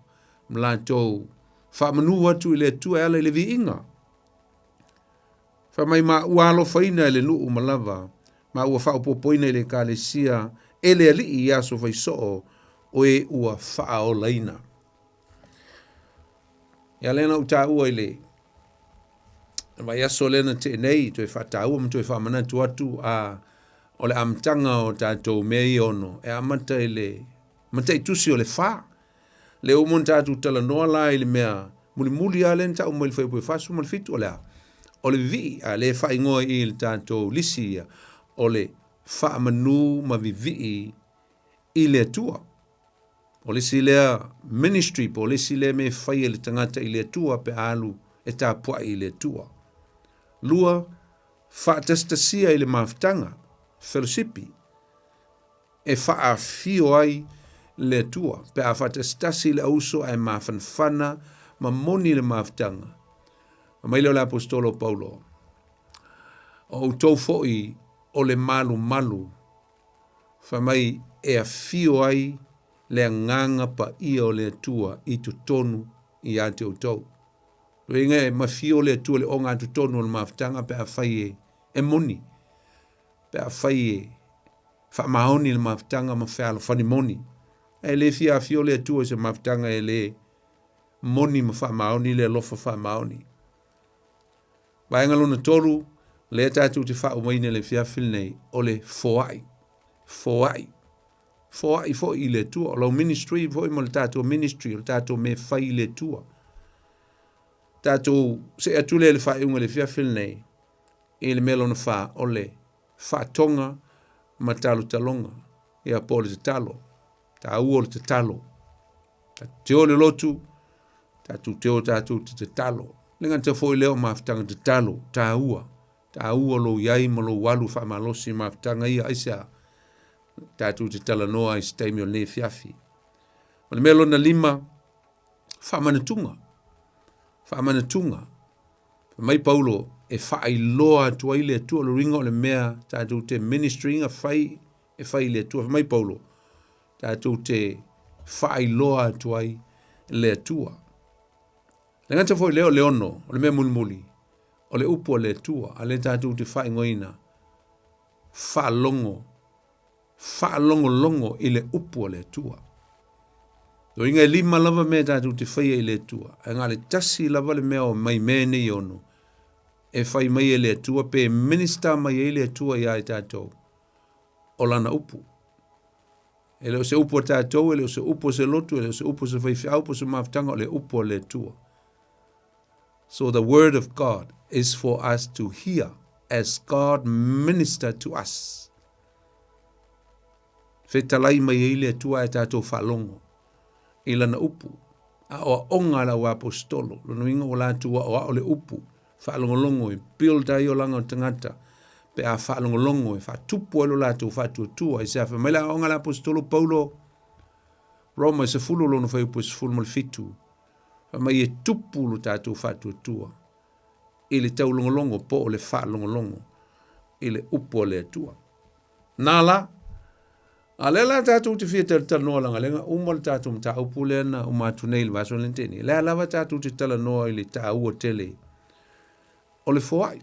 latou faamanu atu i le Atua e ala i le viiga. Fai mai ma ua alofaina e le nuu ma lava, ma ua faaopoopoina i le Ekalesia e le Alii i aso faisoo o e ua faaolaina. Ia lea na ou taua i le vaiaso lea na tea nei, toe faataua ma toe faamanatu atu a o le amataga o tatou mea ia ono e amata i le mataitusi o le fa. Le uma ona tatou talanoa la i le mea mulimuli lava lea na tau mai i le fuaiupu e 47 o le a? O le vivii, a lea e faaigoa i i le tatou lisi ia, o le faamanu ma vivii i le Atua. O le isi lea ministry po o le isi lea mea e fai e le tagata i le Atua pe a alu e tapuai i le Atua. Lua, faatasitasia i le mafutaga, felosipi, e faaafio ai le Atua pe a faatasitasi le auso ae mafanafana ma moni le mafutaga. Fai mai lea o le Aposetolo o Paulo, O outou foi o le malumalu Fai mai e afio ai le Agaga Paia o le Atua i totonu ia te outou. Lona uiga e mafio le Atua i le ogatotonu o le mafutaga pe afai e, e moni, pe afai e faamaoni le mafutaga ma fealofani moni. Ae le fia afio le Atua i se mafutaga e le moni ma faamaoni le alofa faamaoni. Vaega lona tolu, lea tatou te faaumaina i le afiafi lenei, o le foai. Foai. Foai foi i le Atua. O lau ministry foi ma le tatou ministry, o le tatou mea fai i le Atua. Tatou see atu lea i le faaiuga i le afiafi lenei, i le mea lona fa, o le faatoga ma talotaloga, ia po o le tatalo. Taua o le tatalo. Tatou te o i le lotu, tatou te o tatou te tatalo. Le gata foi lea o mafutaga tatalo, taua, taua lou i ai ma lou alu faamalosi i mafutaga ia, aisea? Tatou te talanoa ai i se taimi o lenei afiafi. O le mea lona lima, faamanatuga, faamanatuga. Fai mai Paulo, e faailoa atu ai le Atua, o le uiga o le mea tatou te ministry ina fai, e fai i le Atua. Fai mai Paulo, tatou te faailoa atu ai le Atua. Le gata foi lea o le ono, o le mea mulimuli, o le upu a le Atua, a lea tatou te faaigoaina, faalogo, faalogologo i le upu a le Atua. Loiga e lima lava mea tatou te faia i le Atua, ae na o le tasi lava le mea o mai mea nei e ono, e fai mai e le Atua pe minister mai ai le Atua ia i tatou, o lana upu. E le o se upu a tatou, e le o se upu a se lotu, e le o se upu a se faifeau po o se mafutaga, o le upu a le Atua. So the word of God is for us to hear as God minister to us. Fetalai mai ai le Atua e tatou faalogo i lana upu, aoaoga a le auaposetolo, lona uiga ua latou aoao le upu, faalogologo e build ai olaga o tagata, pe a faalogologo e faatupu ai lo latou faatuatua. I se afe mai le aoaoga a le aposetolo Paulo, Roma e 10 lona fuaiupu e 17, fai mai e tupu lo tatou faatuatua i le taulogologo po o le faalogologo i le upu a le Atua. Nā la, a lea la tatou te fia talatalanoa leaga lea na uma le tatou mataupu lea na uma atu nei i le vaiaso lea na tea nei. Lea lava tatou te talanoa i le taua tele o le foai,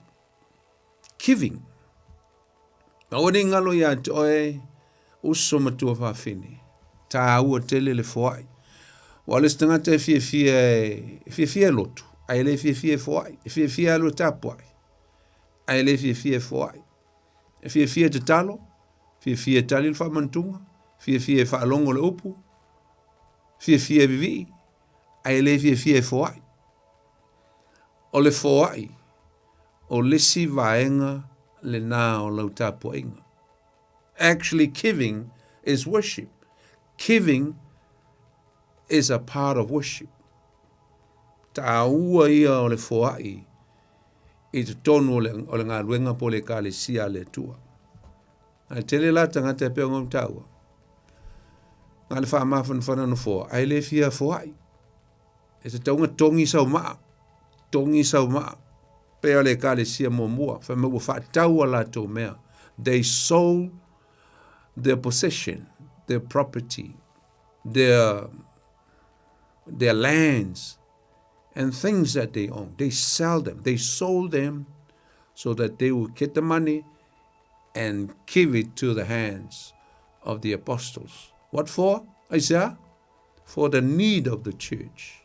giving. Aua ne i galo iā te oe uso matua fafine, taua tele le foai. Ua le isi tagata e fiafia e fiafia e lotu, ae le fiafia e foai, e fiafia e alu e tapuai, ae le fiafia e foai. E fiafia e tatalo, fiafia e tali le faamanatunga, fiafia e faalogo le upu, fiafia e vivii, ae le fiafia e foai. O le foai, o le isi vaega lena o lau tapuaiga. Actually giving is worship. Giving is a part of worship. Taua ia o le foai i totonu o le, o le galuega po o le ekalesia a le Atua. Ae tele la tagata e pei ona ou taua. Na le faamafanafana nofoa, ae le fia foai. E tatau ona togi sau maa, togi sau maa. Pei o le ekalesia muamua, fai mai ua faatau a latou mea. They sold their possession, their property, their, their lands, and things that they own. They sell them. They sold them so that they would get the money and give it to the hands of the apostles. What for? Isaiah? For the need of the church,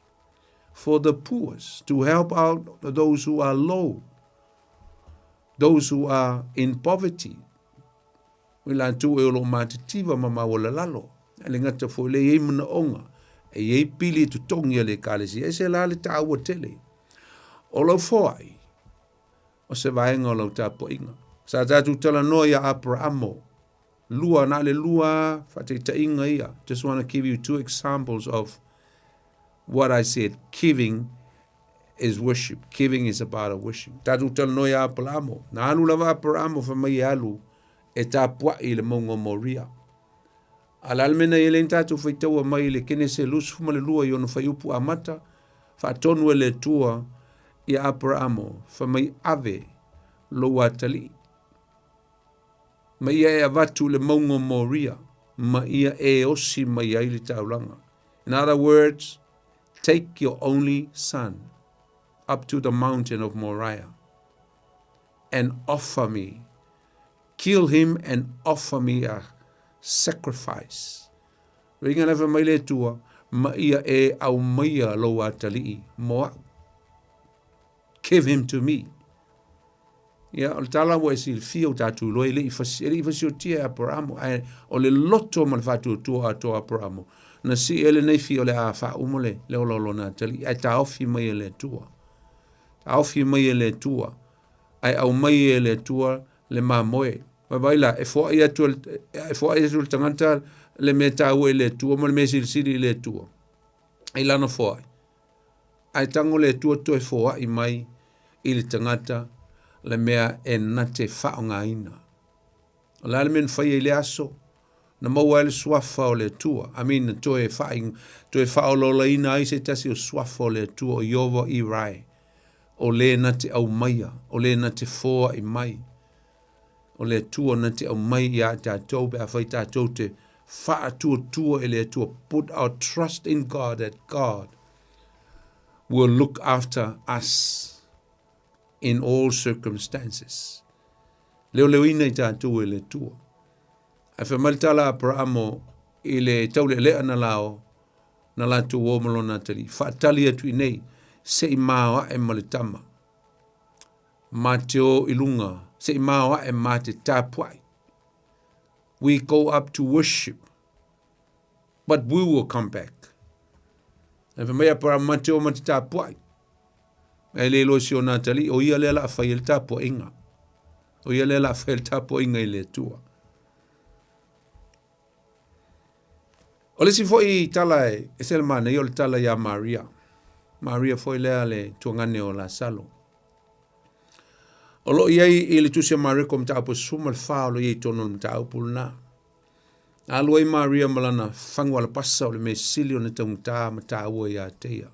for the poor, to help out those who are low, those who are in poverty. O i latou e o lo o matitiva ma maualalalo, e le gata foi le i ai manaoga, e i ai pili e totogi a le Ekalesia, e se la le taua tele. O lau foai, o se vaega o lau tapuaiga. Sa tatou talanoa iā Aperamo, lua, na o le lua faataitaiga ia. Just want to give you two examples of what I said, giving is worship. Giving is about a worship. Tatou talanoa iā Aperamo, na alu lava Aperamo fai mai e alu e tapuai i le mauga o Moria. A le a le mea na i ai lea na tatou faitaua mai i le Kenese 22 i ona fuaiupu amata, faatonu e le Atua ia Aperamo, fai mai ave lou atalii, ma ia e avatu i le mauga o Moria, ma ia e osi mai ai le taulaga. In other words, take your only son up to the mountain of Moriah and offer me Kill him and offer me a sacrifice. Ringa lava mai le Atua, ma ia e aumaia lou atalii mo au. Give him to me. Ia, o le tala ua e silafia o tatou iloa e le i fasi, e le i fasiotia e Aperamo, ae o le loto ma le faatuatua atoa o Aperamo, na sii ai lenei fia o le a faauma le, le ola o lona atalii, ae taofi mai e le Atua. Taofi mai e le Atua, ae aumai e le Atua le mamoe. Vaavaai la, e foai atu e foai atu le tagata le mea taua i le Atua ma le mea silisili i le Atua i lana foai. Ae tago le Atua toe foai mai i le tagata le mea e na te faaaogaina. O le a le mea na faia i le aso? Na maua ai le suafa o le Atua. I mean, na toe, wha, toe whaolaolaina ai se tasi o suafa o le Atua o Iova i Rai. O lē na te aumaia, o lē na te foai mai, o le Atua na te aumai iā tatou pe afai tatou te faatuatua i le Atua, put our trust in God that God will look after us in all circumstances. Leoleoina i tatou e le Atua. Ae fai mai le tala a Aperamo i le taulealea na lao, na latou o ma lona atalii, faatali atu i nei, se i mao ae ma le tama. Ma te o i lunga, se i mao ae ma te tapuai. We go up to worship, but we will come back. Ae fai mai Aperamo, ma te o ma te tapuai. E le iloa si ona atalii, o ia lea la a fai ai le tapuaiga. O ia lea la a fai ai le tapuaiga i le Atua. O le isi foi tala e ese le manaia o le tala ia Maria. Maria foi lea le tuagane o Lasalo. O lo o i ai i le tusi a Mareko mataupu e 14 o lo o i ai i totonu o le mataupu lena. Na alu ai Maria ma lana fagu alapasa o le mea sili ona taugata ma taua ia te ia.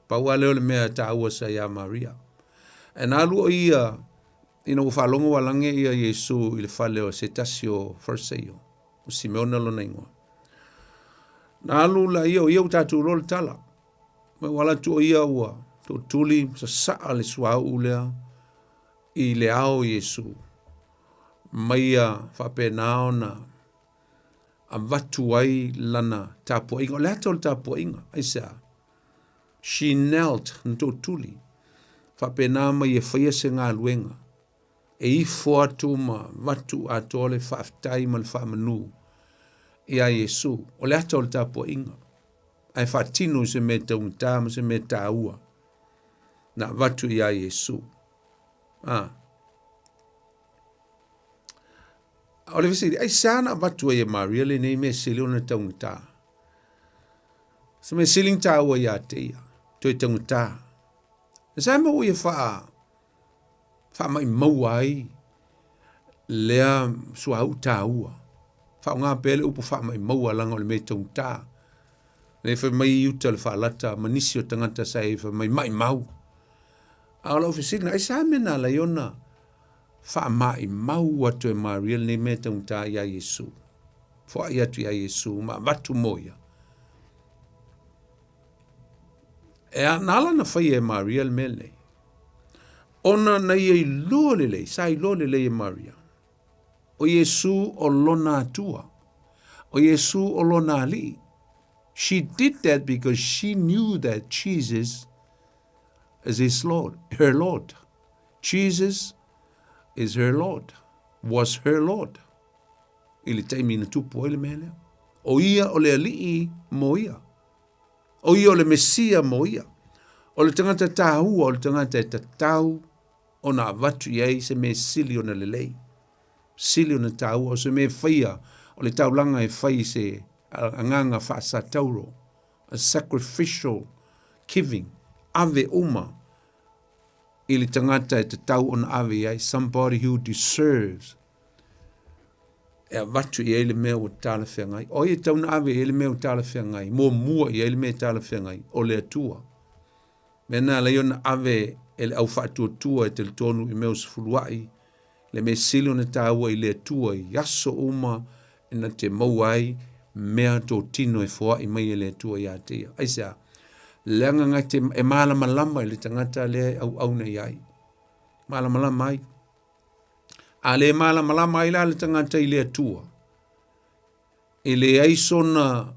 Pau lava lea o le mea taua sa ia Maria. Ae na alu o ia ina ua faalogo ua lage ia Iesu i le fale o se tasi o Fariseio, o Simeona lona igoa. Na alu la ia, o ia ua tatou iloa le tala. Ma ua alu atu o ia ua tootuli sasaa le suauu lea i le ao o Iesu. Ma ia faapena ona avatu ai lana tapuaiga. O le ata o le tapuaiga, aisea? She knelt, na tootuli. Faapena ma ia faia se galuega. E ifo atu ma avatu atoa le faafetai ma le faamanu iā Iesu. O le ata o le tapuaiga, ae faatino i se mea taugata ma se mea taua na avatu iā Iesu. Ah. O le fesili, aisea na avatu ai e Maria lenei mea sili ona taugata? Se mea sili ona taua ia te ia, toe taugata. E sa mea ua ia faa faamaumau ai lea suauu taua. Faaaoga pea le upu faamaumau leaga o le mea taugata. Lea fai mai i uta le faalata ma nisi o tagata sa i fai mai maimau. A o lau fesili na, aisea mea na ala ai ona faamaimau atu e Maria lenei mea taugata iā Iesu? Foai atu iā Iesu ma avatu mo ia. E a, na ala na faia e Maria le mea lenei. Ona na ia iloa lelei, sa iloa lelei e Maria. O Iesu o lona Atua. O Iesu o lona Alii. She did that because she knew that Jesus is his Lord, her Lord. Jesus is her Lord, was her Lord. I le taimi na tupu ai le mea lea. O ia o le alii mo ia. O ia o le Mesia mo ia. O le tagata tāua, o le tagata e tatau ona avatu i ai se mea sili ona lelei. Sili ona tāua, o se mea e faia, o le taulaga e fai i se agaga faasatauro, a sacrificial giving, ave uma i le tagata e tatau ona ave i ai, somebody who deserves e avatu i ai le mea ua talafeagai. O ai e tatau ona ave i ai le mea ua talafeagai, muamua i ai le mea e talafeagai, o le Atua. Mea na ala ai ona ave e le au faatuatua e talitonu i mea o sefuluai, le mea sili ona taua i le Atua i aso uma e na te maua ai mea totino e foai mai e le Atua ia te ia. Aisea? Leaga nga te e malamalama i le tagata lea e auauna i ai. Malamalama ai. A le malamalama ai la le tagata i le Atua, e leai sona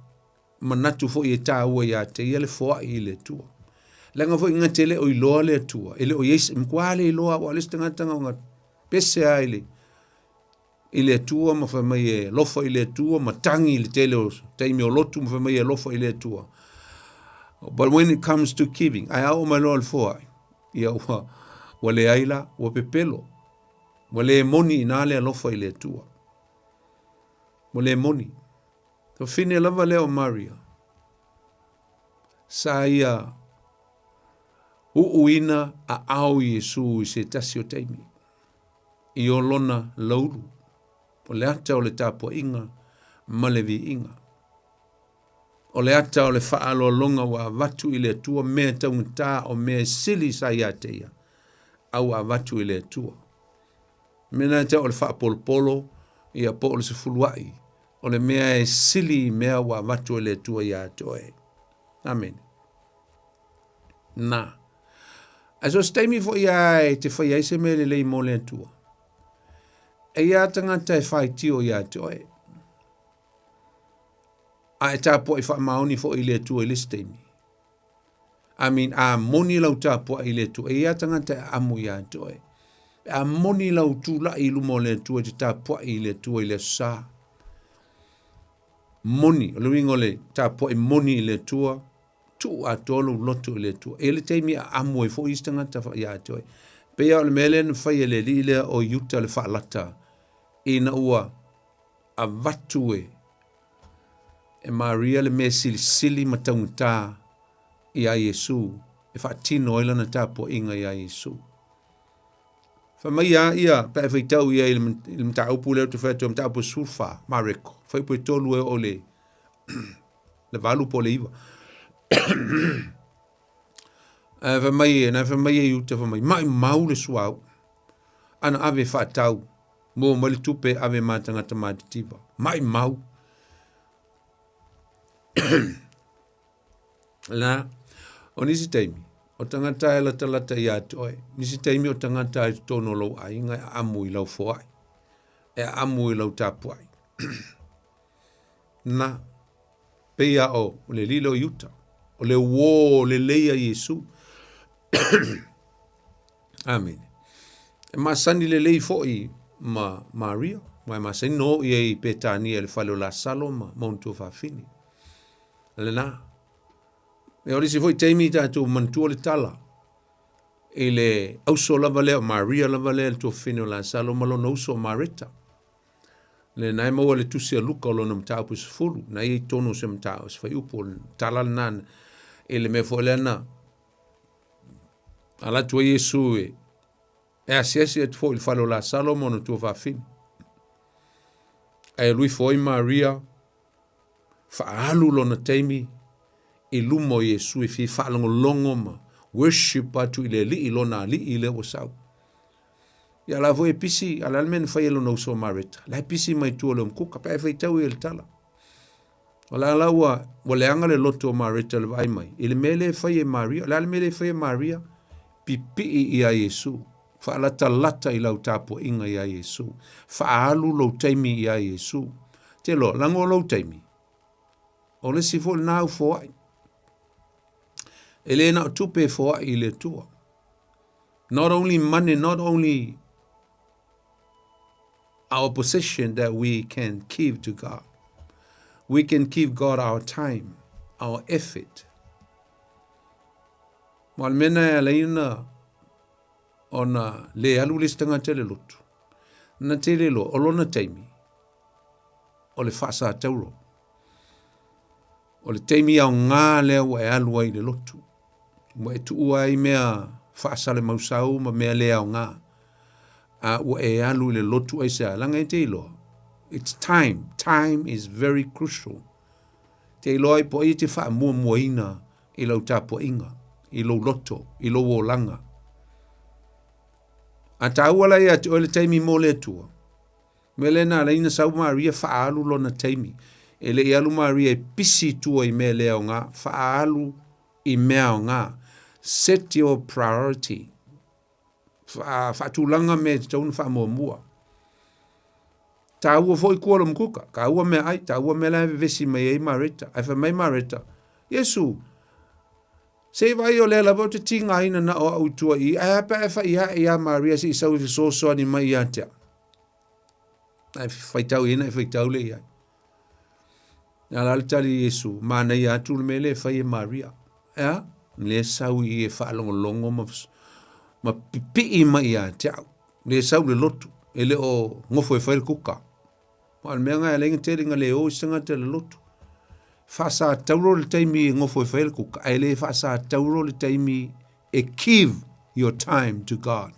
manatu foi e taua ia te ia le foai i le Atua. Leaga foi nga te le o iloa le Atua, e le o iai se, matua le iloa ua le se tagata nga pese a i le Atua ma fai mai e alofa i le Atua ma tangi i le tele o taimi o lotu ma fai mai e alofa i le Atua. But when it comes to giving, ae a oo mai loa le foai, ia ua, ua leai la, ua pepelo. Ua le moni inā le alofa i le Atua. Ua le moni. Fafine lava lea o Maria, sa ia uuina aao i Iesu i se tasi o taimi, i o lona laulu, o le ata o le tapuaiga ma le viiga. O le ata o le faaaloaloga ua avatu i le Atua mea taugata o mea e sili sa ia te ia, a ua avatu i le Atua. Mea na e tau o le faapolopolo, ia po o le sefuluai, o le mea e sili i mea ua avatu e le Atua iā te oe. Amene. Na. Ae so se taimi foi a e te fai ai se mea lelei mo le Atua. E ia tagata e faitio iā te oe. A e tapuai faamaoni foi i le Atua i le isi taimi. I mean, a moni lau tapuai i le Atua, e ia tagata e amu iā te oe. A moni lau tula'i i luma o le Atua e te tapuai i le Atua i le aso sa. Moni, o le uiga o le tapuai moni i le Atua, Tuu atoa lou loto i le Atua. E i ai le taimi e amu ai foi isi tagata ia te oe. Pei lava o le mea lea na fai e le alii lea o Iuta le faalata, ina ua avatu e e Maria le mea silisili ma taugata iā Iesu e faatino ai lana tapuaiga iā Iesu. Fai mai a ia, pe a e faitau i ai i le mataupu lea ou te fai atu ai, mataupu e 14, Mareko, fuaiupu e 3 e oo i le le 8 po o le 9. Ae fai mai e, na fai mai e Iuta, fai mai, mai mau le suauu, ana ave faatau, mua mai le tupe ave ma tagata matitiva. Mai mau. La, o nisi taimi, o tagata e latalata ia te oe, nisi taimi o tagata i totonu o lou aiga e aamu i lau foai, e aamu i lau tapuai. Na, pei a o le lilo i uta, o le uō lelei a Iesu. Amene. E masani lelei foi ma Maria, ma e masani no ia i Petania i le fale o Lasalo ma ma ona tuafafine. Lena. E o le isi foi taimi i tatou manatua le tala i le auso lava lea o Maria lava lea le tuafafine o Lasalo ma lona uso o Mareta. Lena e maua le tusi a Luka o lona mataupu e 10, na ia i tonu o se mataupu, se fuaiupu o le tala lena i le mea foi lea na ala atu ai Iesu e e asiasi atu foi i le fale o Lasalo ma ona tuafafine. Ae alu ifo ai Maria, faaalu lona taimi i luma o Iesu e fia faalogologo ma worship atu i le Alii, lona Alii lea ua sau. Ia la foi e pisi, a le a le mea na fai e lona uso o Mareta? La e pisi mai tua o le umukuka, pe a e faitau ia i le tala. O la la ua, ua leaga le loto o Mareta i le vaai mai, i le mea lea e fai e Maria. O le a le mea lea e fai e Maria? Pipii ia Iesu. Faalatalata i lau tapuaiga ia Iesu. Faaalu lou taimi ia Iesu. Te loa, lago lou taimi. O le isi foi lena au foai. E le na o tupe e foai i le Atua. Not only money, not only our possession that we can give to God. We can give God our time, our effort. Ma o le mea na e ala ai ona ona le alu le isi tagata i le lotu. Na tele loa, o lona taimi, o le faasatauro. O le taimi aoga lea ua e alu ai i le lotu. Ua e tuua ai mea faasalemausau ma mea le aoga. A ua e alu i le lotu aisea, leaga e te iloa, it's time, time is very crucial. Te iloa ai po o ai e te faamuamuaina i lau tapuaiga, i lou loto, i lou olaga. A taua la ia te oe le taimi mo le Atua. Mea lea na ala ai na sau Maria faaalu lona taimi. E le i alu Maria e pisi i tua i mea le aoga, faaalu i mea aoga. Set your priority. Fa, faatulaga mea e tatau ona faamuamua. Taua foi kua lo mkuka, taua mea ai, taua mea la e vevesi mai ai Mareta. Ae fai mai Mareta, Iesu, se i vaai o lea lava ou te tigaina na o au i tua i i, ae a pe a e fai ae iā Maria se i sau e fesoasoani mai ia te au. Ae faitau i ai na e faitau lea i ai. A la le tali i Iesu, manaia atu le mea lea e fai e Maria. E a? Lea sau i e faalogologo ma, ma pipii mai ia te au. Lea sau le lotu, e le o gofo e fai le kuka. Ma o le mea nga e ala ai na tele na le o isi tagata i le lotu. Faasatauro le taimi e gofo e fai le kuka, ae le faasatauro le taimi e give your time to God.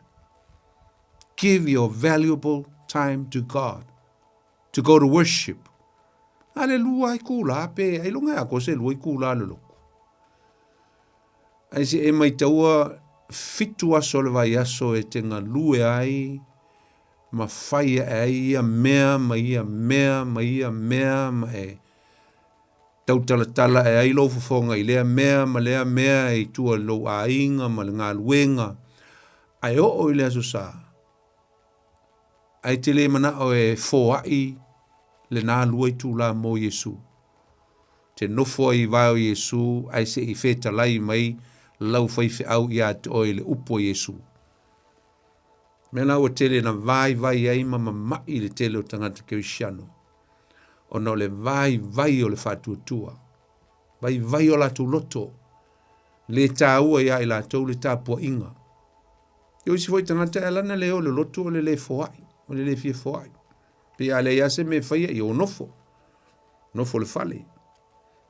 Give your valuable time to God to go to worship. A le lua ai kula pe ai longa a ko se lua i kula le loku. Ai se e mai taua fitu aso le vai aso e te galue ai ma fai ae ai ia mea ma ia mea ma ia mea ma e tautalatala ae ai lou fofoga i lea mea ma lea mea i tua i lou aiga ma le galuega ae oo i le Aso Sa, ae te le manao e foai lena lua itula mo Iesu. Te nofo ai i vae o Iesu ae se i fetalai mai lau faifeau ia te oe i le upu a Iesu. Mea la ua tele na vaivai ai ma mama'i le tele o tagata Kerisiano, ona o le vaivai o le faatuatua, vaivai o latou loto. Le tāua iā i latou le tapuaiga. O isi foi tagata e ala ona le o i le lotu o le le foai, o le le fia foai. Pei a leai lava se mea e faia, ia ua nofo. Nofo i le fale.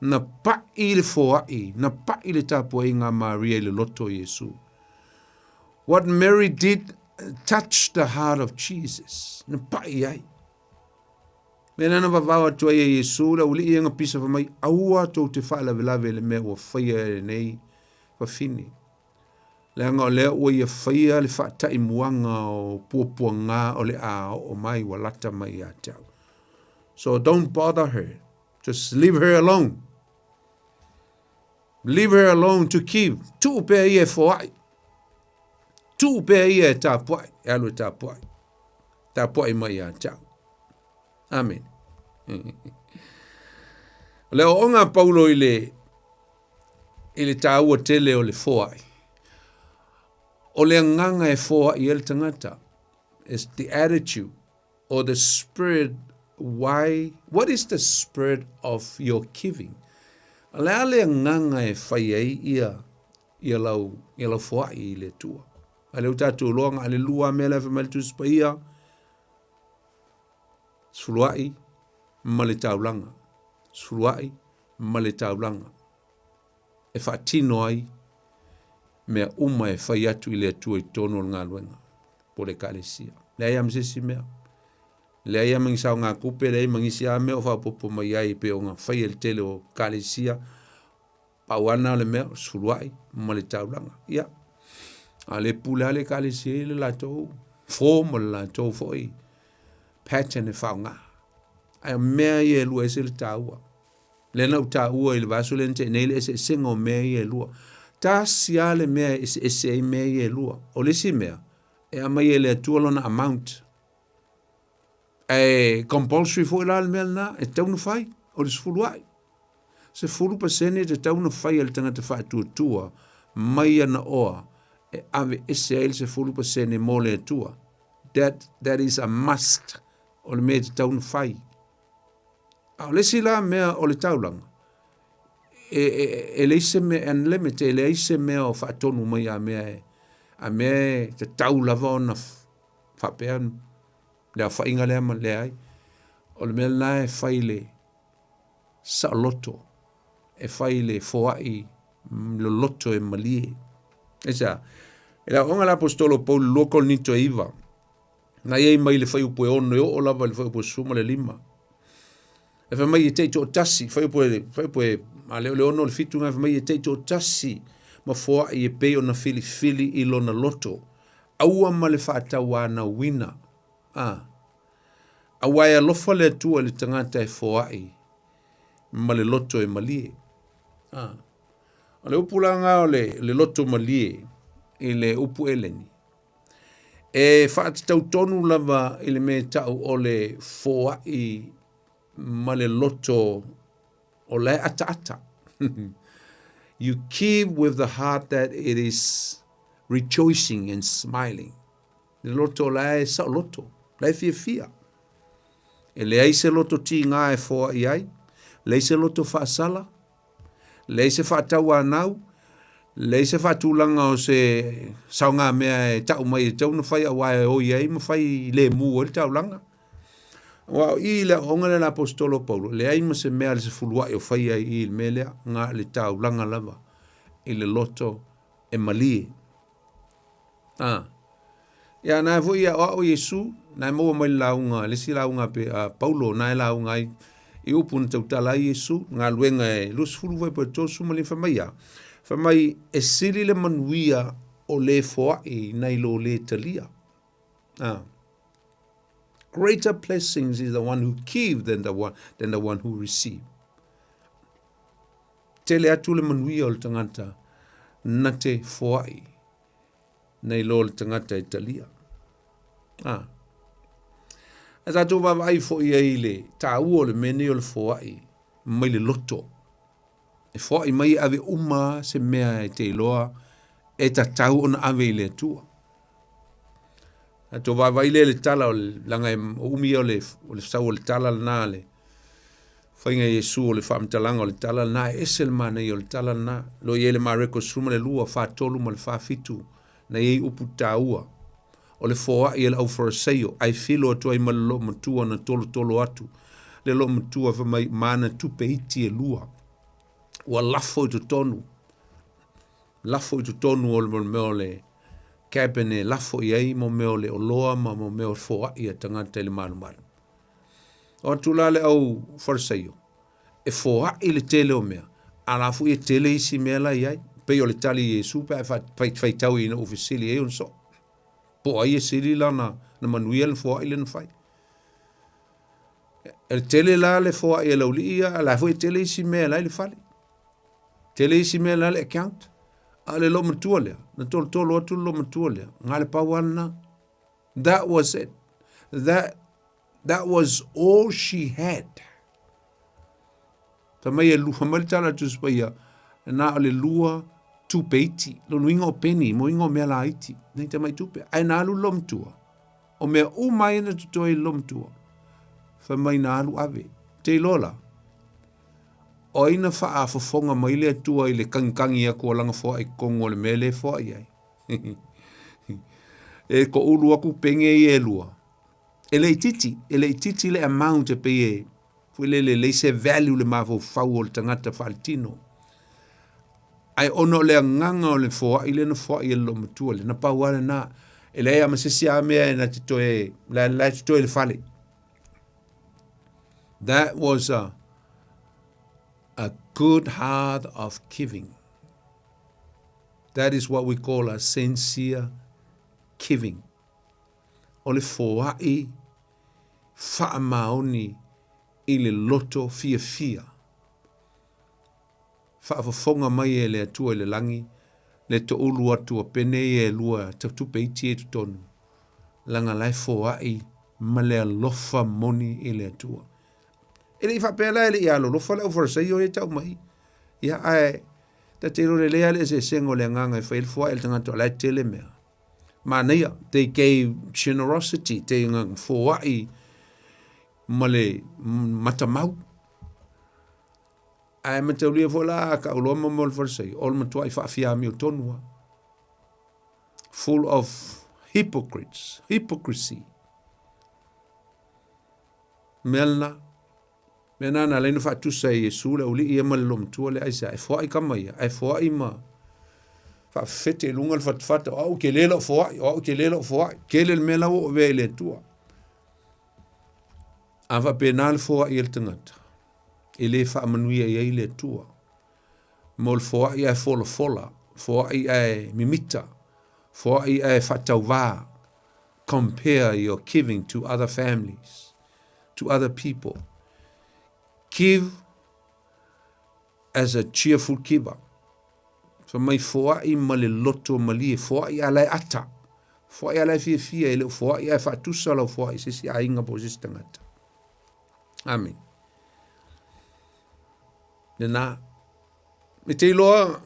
Na pai le foai, na pai le tapuaiga a Maria i le loto o Iesu. What Mary did touched the heart of Jesus. Na pai ai. Mea lena na vavao atu ai e Iesu le aualii ia na pisa fai mai, Aua tou te faalavelave i le mea ua faia e lenei fafine. Leaga o lea ua ia faia le faataimuaga o puapuaga o le a oo mai ua lata mai ia te au. So don't bother her. Just leave her alone. Leave her alone to keep. Tuu pea ia e foai. Tuu pea ia e tapuai. E alu e tapuai. Tapuai mai ia te au. Amen. O le aoaoga a Paulo i le, i le tāua tele o le foai. O le agaga e foai ai le tagata. It's the attitude or the spirit why what is the spirit of your giving? O le a le agaga e fai ai ia ia lau ia lau foai i le Atua. A lea ua tatou iloa na o le lua mea la e fai mai le Tusi Paia, sefuluai ma le taulaga, sefuluai ma le taulaga e faatino ai mea uma e fai atu i le Atua i totonu o le galuega po o le Ekalesia. Leai lava ma se isi mea. Leai lava ma ni saogatupe, leai ma nisi lava mea o faaopoopo mai ai pei ona faia e le tele o Ekalesia. Pau lava lena o le mea, o le sefuluai ma le taulaga. Ia, a le pule lava le Ekalesia i le latou form o le latou foi pattern e faaaoga. Ae o mea ia e lua e ese le taua. Lea na ou taua i le vaiaso lea na tea nei le eseesega o mea ia e lua. Tasi lava le mea e eseese ai mea ia e lua. O le isi mea, e aumai e le Atua lona amount. Ae compulsory foi la le mea lena, e tatau ona fai, o le sefuluai. 10% e tatau ona fai e le tagata faatuatua mai ana oa e ave ese ai le 10% mo le Atua. That, that is a must. O le mea e tatau ona fai. A o le isi la mea o le taulaga, e, e, e leai se mea unlimited, e leai se mea o faatonu mai a mea e, a mea e tatau lava ona faapea le aofaiga lea ma leai. O le mea lena e fai le saoloto, e fai le foai loloto e malie. Aisea? E le aoaoga a le Aposetolo o Paulo 2 Korinito e 9, na i ai mai le fuaiupu e 6 e oo lava i le fuaiupu e 15. E fai mai e taitoatasi, fuaiupu e, fuaiupu e, a le o le 6 o le 7 na fai mai e taitoatasi ma foai e pei ona filifili i lona loto. Aua ma le faatauanauina. A. Aua e alofa le Atua i le tagata e foai ma le loto e malie. A. O le upu la nga o le, le loto malie i le upu Eleni, e faatatau tonu lava i le mea e tau o le foai ma le loto o la e ataata. You keep with the heart that it is rejoicing and smiling. Le loto o la e saoloto, la e fiafia. E leai se loto tīgā e foai ai, leai se loto faasala, leai se faatauanau, leai se faatulaga o se saogamea e tau mai e tatau ona fai aua e oi ai ma fai lemu ai le taulaga. Aua o i i le aoaoga lea a le Aposetolo o Paulo, leai ma se mea a le sefuluai o fai ai i i le mea lea, na o le taulaga lava i le loto e malie. A. Ia, na foi ia o Iesu, na maua mai le lauga, le isi lauga pe a Paulo, na e lauga ai i upu na tautala ai Iesu, galuega e 20 foi po e 35 fai mai a. Fai mai e sili le manuia o le foai nai lo le talia. A. Greater blessings is the one who give than the one, than the one who receive. Tele atu le manuia o le tagata na te foai nei lo le tagata e talia. A. A tātou vaavaai foi ai le tāua o le mea nei o le foai mai le loto. E foai mai e ave uma se mea e te iloa e tatau ona ave i le Atua. Tātou vaavaai lea i le tala o le, leaga e umi ia o le, o le sau o le tala lena le Faiga Iesu o le faamatalaga o le tala lena, e ese le manaia o le tala lena. Lo i ai le Mareko 12, 43 ma le 47, na i ai upu taua. O le foai e le aufaraseio, ae filo atu ai ma le loomatua na tolotolo atu. Le loomatua fai mai, ma ana tupe iti e lua. Ua lafo i totonu, lafo i totonu o le mea o le cabin e lafo i ai mo mea o le oloa ma mo mea o foai a tagata i le malumalu. O atu la le au Farisaio, e foai le tele o mea, a la foi e tele isi mea la i ai. Pei o le tali i Iesu pe a faitau ina ua fesili ai ona soo. Po o ai e sili lana na manuia le foai lea na fai. E tele la le foai e laulii ia, a la foi e tele isi mea la i le fale. Tele isi mea la le account. A o le loomatua lea, na tolotolo atu le loomatua lea, na le pau lava lena. That was it. That, that was all she had. Fai mai e lua, mai le tala a Tusi Paia, na o le lua tupe iti. Lona uiga o peni, mo uiga o mea laiti. Nei tamai tupe. Ae na alu le loomatua. O mea uma ia na totoe i le loomatua. Fai mai na alu ave. Te iloa la, o ai na faafofoga mai le Atua i le kagikagi atu o lana foai i totonu o le mea lea e foai ai. e toʻulu atu pene ia e lua. E le itiiti, e le itiiti le amount e pei e foi lele leai se value le mafaufau o le tagata faaletino. Ae ona o le agaga o le foai lea na foai e le loomatua lea, na pau lava lena. E leai lava ma se isi lava mea e na te toe, la, la e totoe i le fale. That was a, a good heart of giving. That is what we call a sincere giving. O le foai faamaoni i le loto fiafia. Faafofoga mai e le Atua i le lagi le toulu atu o pene ia e lua tupe iti ia i totonu, leaga la e foai ma le alofa moni i le Atua. E le i faapea la e le i alolofa le aufarasaio ia e tau mai. Ia ae Ta te iloa lelei lava le eseesega o le agaga e fai ai le foai a le tagata o la e tele mea. Manaia, they gave generosity, te foai ma le matamau. Ae mataulia foi la a tauloa ma mo le Farisai, o le matuai faafiamio tonu lava. Full of hypocrites, hypocrisy. Mea lena. Mea na na laina faatusa e Iesu le auli'i ia ma le loomatua lea aisea e foai kama ia ae foai ma faafefete i luga le fatafata o au tele lau foai o au tele lau foai tele le mea la ua ou avea i le Atua. A faapena le foai a le tagata e le faamanuia i ai le Atua. Mo le foai ae folafola, foai ae mimita, foai ae faatauvā. Compare your giving to other families. to other people. Give as a cheerful giver. Fai mai foai ma le loto malie, foai a la e ata. Foai a la e fiafia, e le o foai ae faatusa lau foai i se isi aiga po o se isi tagata. Amen. Lena, me te iloa,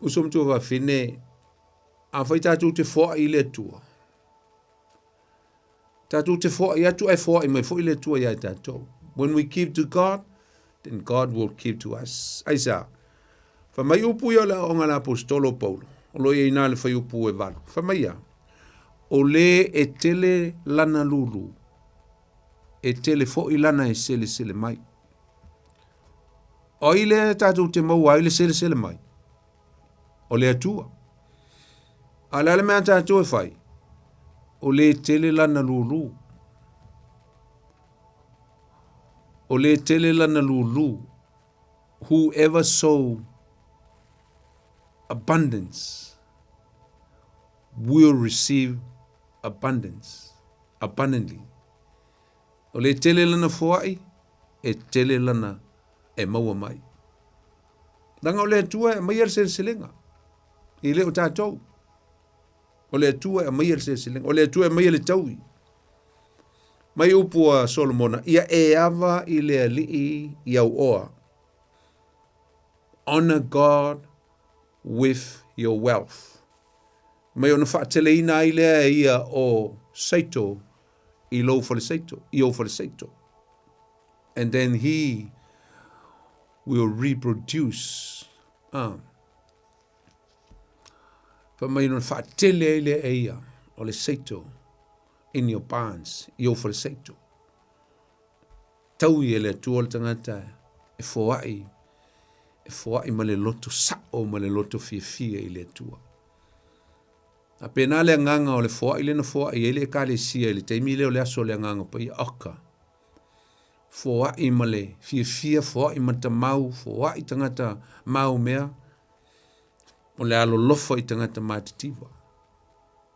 uso matua fafine, afai tatou te foai i le Atua, Tatou te foai atu ae foai mai foi le Atua ia tatou. When we give to God, then God will give to us. Aisea? Fai mai upu ia o le aoaoga a le Aposetolo o Paulo, o lo o i ai ina le fuaiupu e 8. Fai mai ia, O le e tele lana lulu, e tele foi lana e selesele mai. O ai lea tatou te maua ai le selesele mai? O le Atua. A o le a le mea a tatou e fai? O le tele lana lulu. O le tele lana lulu. Whoever sow abundance will receive abundance, abundantly. O le tele lana foai, e tele lana e maua mai. Leaga o le Atua e aumaia le seleselega, e le o tatou. O le Atua e aumaia le seleselega, o le Atua e aumaia le taui. Mai upu a Solomona, ia e ava i le Alii i au oa. Honor God with your wealth. Mai ona faateleina ai lea e ia o Saito i lou faleseito, i ou faleseito. And then he. Will reproduce. Ah. Fai mai ona faatele ai lea e ia o le seito in your barns, i ou faleseito. Taui e le Atua le tagata e foai, e foai ma le loto sao ma le loto fiafia i le Atua. A pēnā le agaga o le foai lea na foai ai le Ekalesia i le taimi lea o le aso o le Agaga Paia, oka, foai ma le fiafia, foai ma tamau, foai tagata mau mea, o le alolofa i tagata matitiva.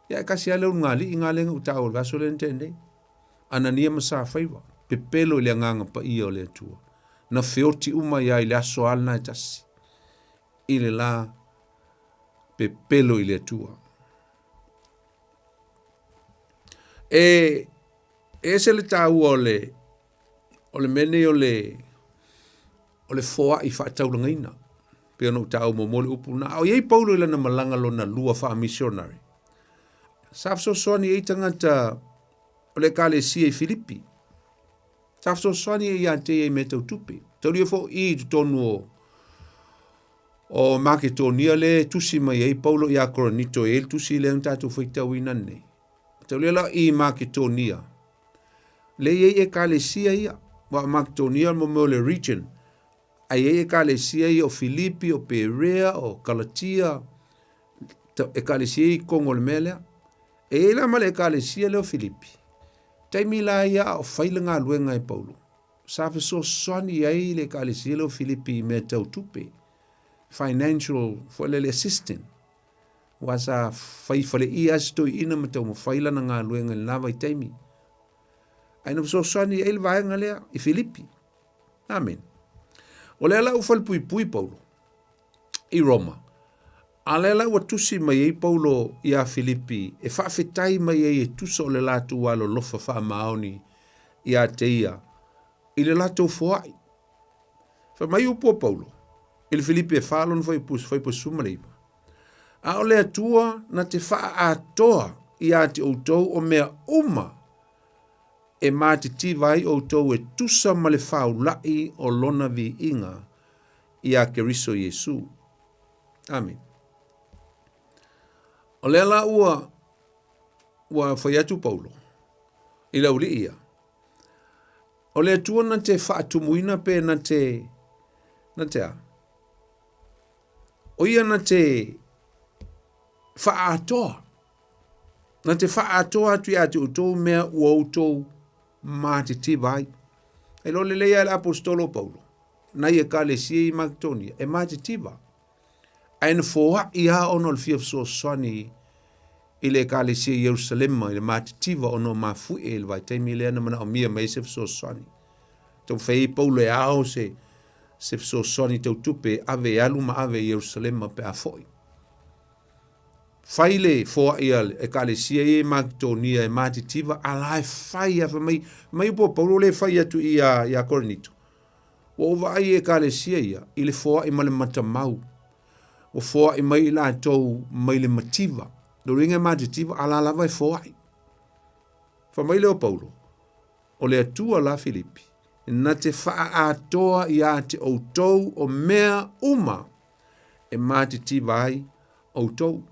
Ia e kasi lava le ulugalii galega ua taua i le vaiaso lea na tea nei. Anania ma Safaiva, pepelo i le Agaga Paia o le Atua. Na feoti uma ia i le aso lava lena e tasi, i le la pepelo i le Atua. E ese le taua o le, o le mea nei o le, o le foai faataulagaina. Pei ona ou taua muamua le upu lena. A o i ai Paulo i lana malaga lona lua faa-missionary, sa fesoasoani i ai tagata o le ekalesia i Filipi. Sa fesoasoani ai ia te ia i mea tau tupe. Taulia foi i totonu o o Maketonia le tusi mai ai Paulo ia Korinito e ai le tusi lea na tatou faitauina nei. Taulia la i Maketonia. Le i ai ekalesia ia. Wa Maketonia mo mea o le region. Ai ai ekalesia ia o Filipi, o Perea, o Galatia, ekalesia i kongo o le mea lea. E i ai la ma le ekalesia lea o Filipi. Taimi la ia a o fai le galuega e Paulo. Sa fesoasoani ai le ekalesia lea o Filipi i mea tau tupe. Financial foi lele assistant. Aua sa fai faleia lava si toeaina ma taumafai lana galuega i lena vaitaimi. Ae na fesoasoani ai le vaega lea i Filipi. Amene. O lea la ua falepuipui Paulo i Roma, a lea la ua tusi mai ai Paulo iā Filipi e faafetai mai ai e tusa o le latou alolofa faamaoni iā te ia i le latou foai. Fai mai upu a Paulo i le Filipi e 4 lona fuaiupu 19, A o le Atua na te faaatoa iā te outou o mea uma e matitiva ai outou e tusa ma le faula'i o lona viiga iā Keriso Iesu. Amene. O lea la ua ua fai atu Paulo i le auli'i ia, o le Atua na te faatumuina pe na te na te a? O ia na te faaatoa, na te faaatoa atu ia te outou mea ua outou matitiva ai. E lo lelei a le apostolo Paulo, nai ekalesia i Makedonia, e matitiva. Ae na foai lava ona o le fia fesoasoani i le ekalesia i Ierusalema i le matitiva ona o mafuie i le vaitaimi lea na manaomia mai ai se fesoasoani. Taumafai ai Paulo e ao se se fesoasoani tau tupe e ave e alu ma ave i Ierusalema pe a foi. Fai le foai a le ekalesia ia i Maketonia e matitiva, a la e fai a fai mai, mai upu a Paulo le fai atu i a, i a Korinito. Ua ou vaai i ekalesia ia i le foai ma le matamau. Ua foai mai i latou mai le mativa. Lona uiga e matitiva, a la lava e foai. Fai mai lea o Paulo, O le Atua la Filipi, na te faaatoa ia te outou o mea uma e matitiva ai outou.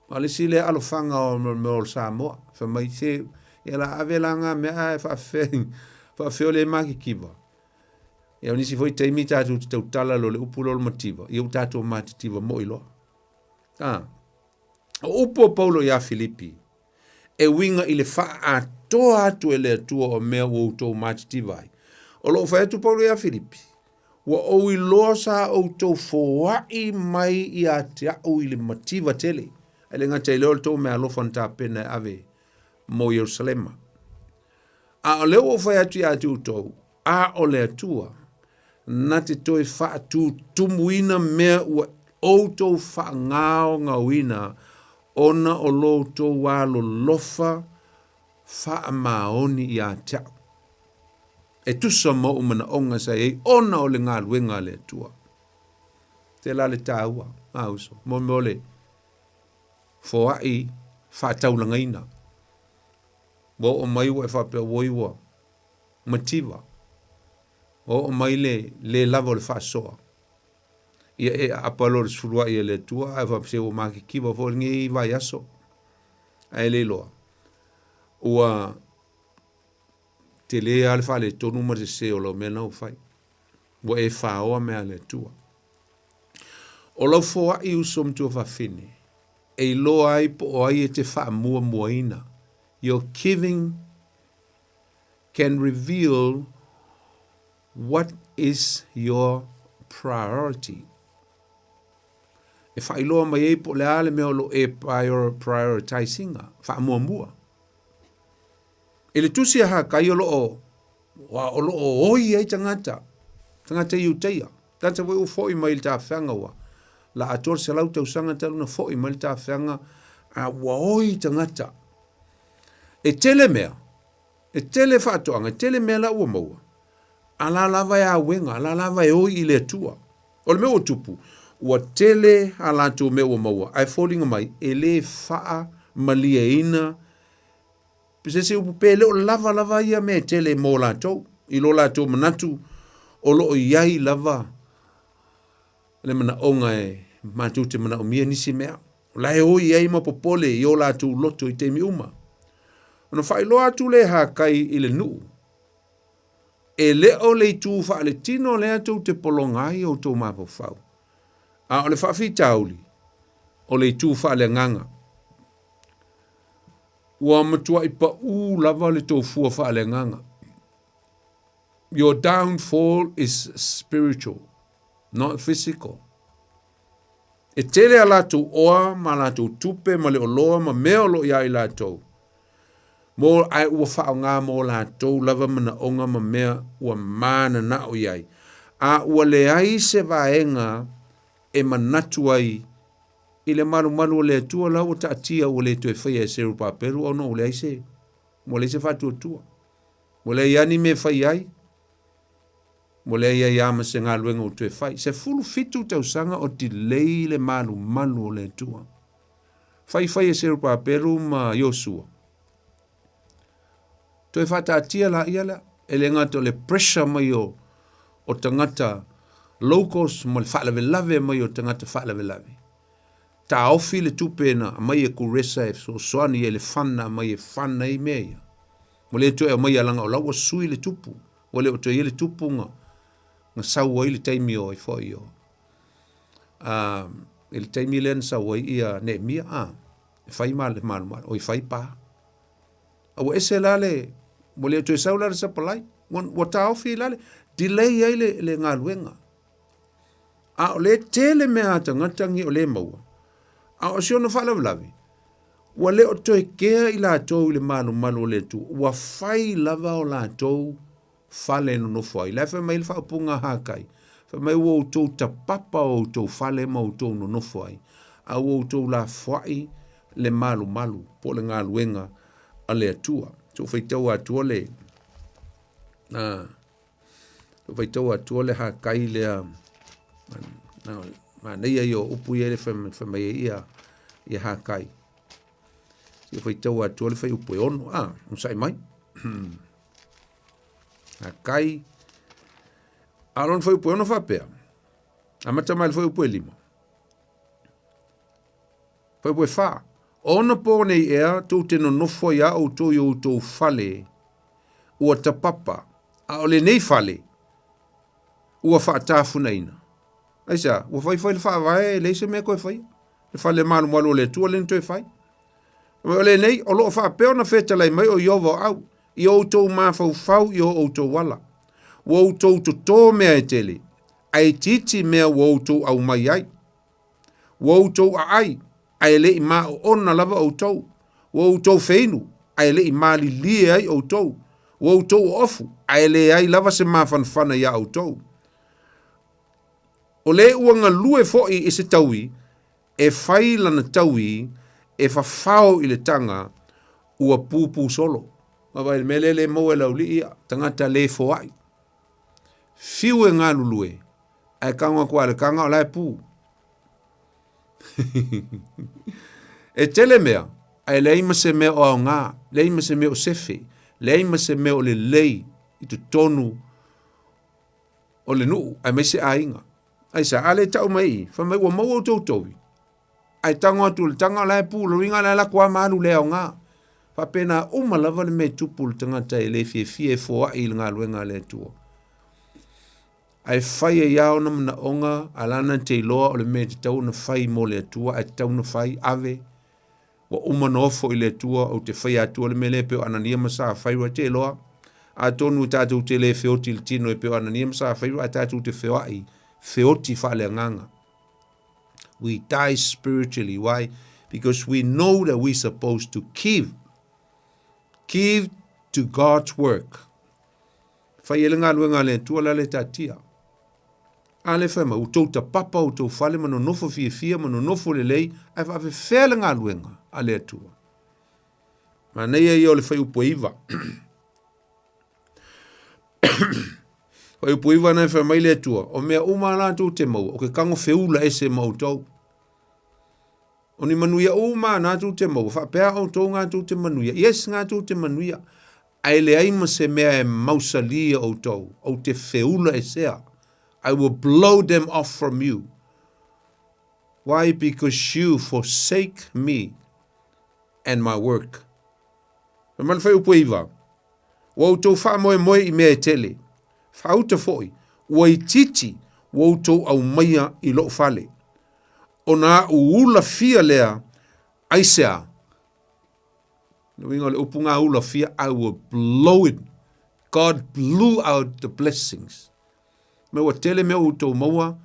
A o le isi lea alofaga o mea o Samoa, fai mai se, ia la ave la ngā mea ae faafefea, faafefea o le matitiva. Ia o nisi foi taimi tatou te tautala loa le upu lea o le mativa, ia ua tatou matitiva moi loa. A, o upu o Paulo iā Filipi, e uiga i le faaatoa atu e le Atua o mea ua outou matitiva ai. O lo o fai atu Paulo iā Filipi, Ua ou iloa sa outou foai mai ia te a'u i le mativa tele, ae le gata i lea o le tou meaalofa na tapena e ave mo Ierusalema. A o lea ua ou fai atu ia te outou, a o le Atua, na te toe faatutumuina mea ua outou faagaogaoina ona o lo outou alolofa faamaoni ia te a'u. E tusa ma oʻu manaoga sa i ai ona o le galuega a le Atua. Tela le taua, a uso, mo mea o le foai faataulagaina. Ua oo mai ua e faapea oi ua mativa. Ua oo mai le lē lava o le faasoa. Ia e aapa loa le sefuluai e le Atua ae faapea se ua makikiva foi lenei vaiaso. Ae le iloa. Ua tele lava le faaletonu ma le sese o lau mea lena ua fai. Ua e faoa mea a le Atua. O lau foai uso ma tuafafine, e iloa ai po o ai e te faamuamuaina. Your giving can reveal what is your priority. E faailoa mai ai po o le a le mea o lo o e prioritise ina, faamuamua. I le tusi a Hakai o lo o, o lo o oi ai tagata, tagata Iutaia, tagata foi ua foi mai i le tafeaga ua la atoa le 100 tausaga talu ona foi mai le tafeaga, a ua oi tagata. E tele mea, e tele faatoaga, e tele mea la ua maua, a la lava e auega, a la lava e oi i le Atua. O le mea ua tupu, ua tele a latou mea ua maua, ae foliga mai e le faamalieina se isi upu pe le o lava lava ia mea e tele mo latou, i lo latou manatu o lo o i ai lava le manaoga e matou te manaomia nisi mea. O la e oi ai ma popole i o latou loto i taimi uma. Ona faailoa atu lea e Hakai i le nuu, E le o le itu faaletino lea tou te pologa ai outou mafaufau, a o le faafitauli, o le itu faaleagaga. Ua matuai paʻū lava le tou fua faaleagaga. Your downfall is spiritual, not physical. E tele a latou oa ma a latou tupe ma le oloa ma mea o lo o iā i latou, mo ae ua faaaoga mo latou lava manaoga ma mea ua mananao i ai, a ua leai se vaega e manatu ai i le malumalu o le Atua la ua taatia ua le toe faia e Serubabelu ona ua leai se ua leai se faatuatua, ua leai lava ni mea e fai ai. Ua leai ai lava ma se galuega ua toe fai. 17 tausaga o delay le malumalu o le Atua. Faifai e Serubabelu ma Iosua. Toe faataatia laia lea. E le gata o le pressure mai o, o tagata locals ma le faalavelave mai o tagata faalavelave. Taofi le tupe na aumai e Kuresa e fesoasoani ai le fund na aumai e fund ai mea ia. Ua le toe aumaia leaga o la ua sui le tupu. Ua le o toe i ai le tupu na, na sau ai le taimi o ai foi o a i le taimi lea na sau ai ia Neemia a e fai ma le malumalu oi fai pa. A ua ese la le ua le toe sau la le supply ua, ua taofi la le delay ai le, le galuega. A o le tele mea a tagata ni o le maua. A o si ona faalavelave, ua le o toe kea i latou i le malumalu o le Atua, ua fai lava o latou fale e nonofo ai. La e fai mai le faaupuga a Hakai, fai mai ua outou tapapa o outou fale ma outou nonofo ai, a ua outou lafoai le malumalu po o le galuega a le Atua. Se i ou faitau atua le, a, Ou faitau atua le Hakai lea, manaia ia o upu ia le fai mai ai ia, ia Hakai. Se i faitau atua le fuaiupu e 6, a, onosai mai. Hakai, a o lona fuaiupu e 6 faapea, amata mai le fuaiupu e 5. Fuaiupu e 4, o ona pō nei ea tou te nonofo ai a outou i o outou fale ua tapapa, a o lenei fale ua faatafunaina. Aisea? Ua faifai le faavae, e leai se mea e toe faia. Le fale malumalu o le Atua lea na toe fai. O lenei, o lo o faapea ona fetalai mai o Ieova o au, i o outou mafaufau i o outou ala. Ua outou totō mea e tele, ae itiiti mea ua outou aumai ai. Ua outou aai, ae le i maoona lava outou. Ua outou feinu, ae le i malilie ai outou. Ua outou oofu, ae leai lava se mafanafana iā outou. O le ua galue foi i se taui, e fai lana taui, e fafao i le taga, ua pupū solo. Vaavaai i le mea lea le maua e le aualii ia, tagata le foai. Fiu e galulue, ae tago atu lava i le taga o la e pu. E tele mea, ae leai ma se mea o aoga, leai ma se mea o sefe, leai ma se mea o lelei i totonu O le nuu, aemaise aiga. Aisea? A le tau mai i i, fai mai ua maua outou tovi, ae tago atu le taga o la e pu, o lona uiga o la e alu atu lava ma alu le aoga. Faapena uma lava le mea e tupu i le tagata e le fiafia e foai i le galuega a le Atua. Ae fai ai lava ona manaoga a lana te iloa o le mea e tatau ona fai mo le Atua ae tatau ona fai, ave, ua uma ona ofo i le Atua, ou te faia atua le mea lea e pei o Anania ma Safaira, te iloa. Atonu e tatou te le feoti i le tino e pei o Anania ma Safaira, ae tatou te feoai, feoti faaleagaga. We die spiritually. Why? Because we know that we supposed to give. Give to God's work. Fai e le galuega a le Atua la le taatia. A le fai mai, ua tou tapapa o tou fale ma nonofo fiafia ma nonofo lelei, ae faafefea le galuega a le Atua. Manaia ia o le fuaiupu e 9. Fuaiupu 9 na e fai mai le Atua, o mea uma a latou te maua, o ke kago feula ese ma outou. O ni manuia uma a tou te maua, faapea outou ngā tou te manuia. Yes, ngā tou te manuia. Ae leai ma se mea e mausalia outou, ou te feula esea. I will blow them off from you. Why? Because you forsake me and my work. Fai mai le fuaiupu e 9, Ua outou faamoemoe i mea e tele, faauta foi, ua itiiti ua outou aumaia i lou fale. Ona aʻu ula fia lea, aisea? Le uiga o le upu ngā ula fia, I will blow it. God blew out the blessings. Me ua tele mea ua outou maua,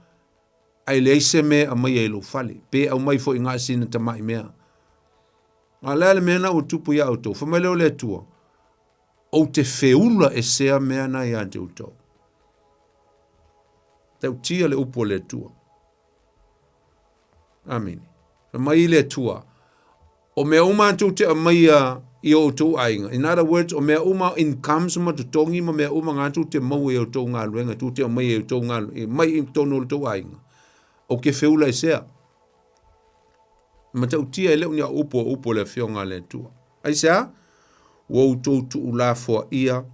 ae leai se mea e aumaia i lou fale, pe aumai foi ngā sina tamai mea. A o le a le mea na ua tupu iā outou? Fai mai lea o le Atua, Ou te feula esea mea na iā te outou. Tautia le upu a le Atua. Amene. Fai mai le Atua, o mea uma a tou te aumaia i o outou aiga. In other words, o mea uma incomes ma totogi ma mea uma ngā tou te maua i o outou galuega, tou te aumaia i outou galuega, mai i totonu o le tou aiga. Ou ke feula esea. Matautia e le o ni au upu o upu o le Afioga a le Atua. Aisea? Ua outou tuulafoaia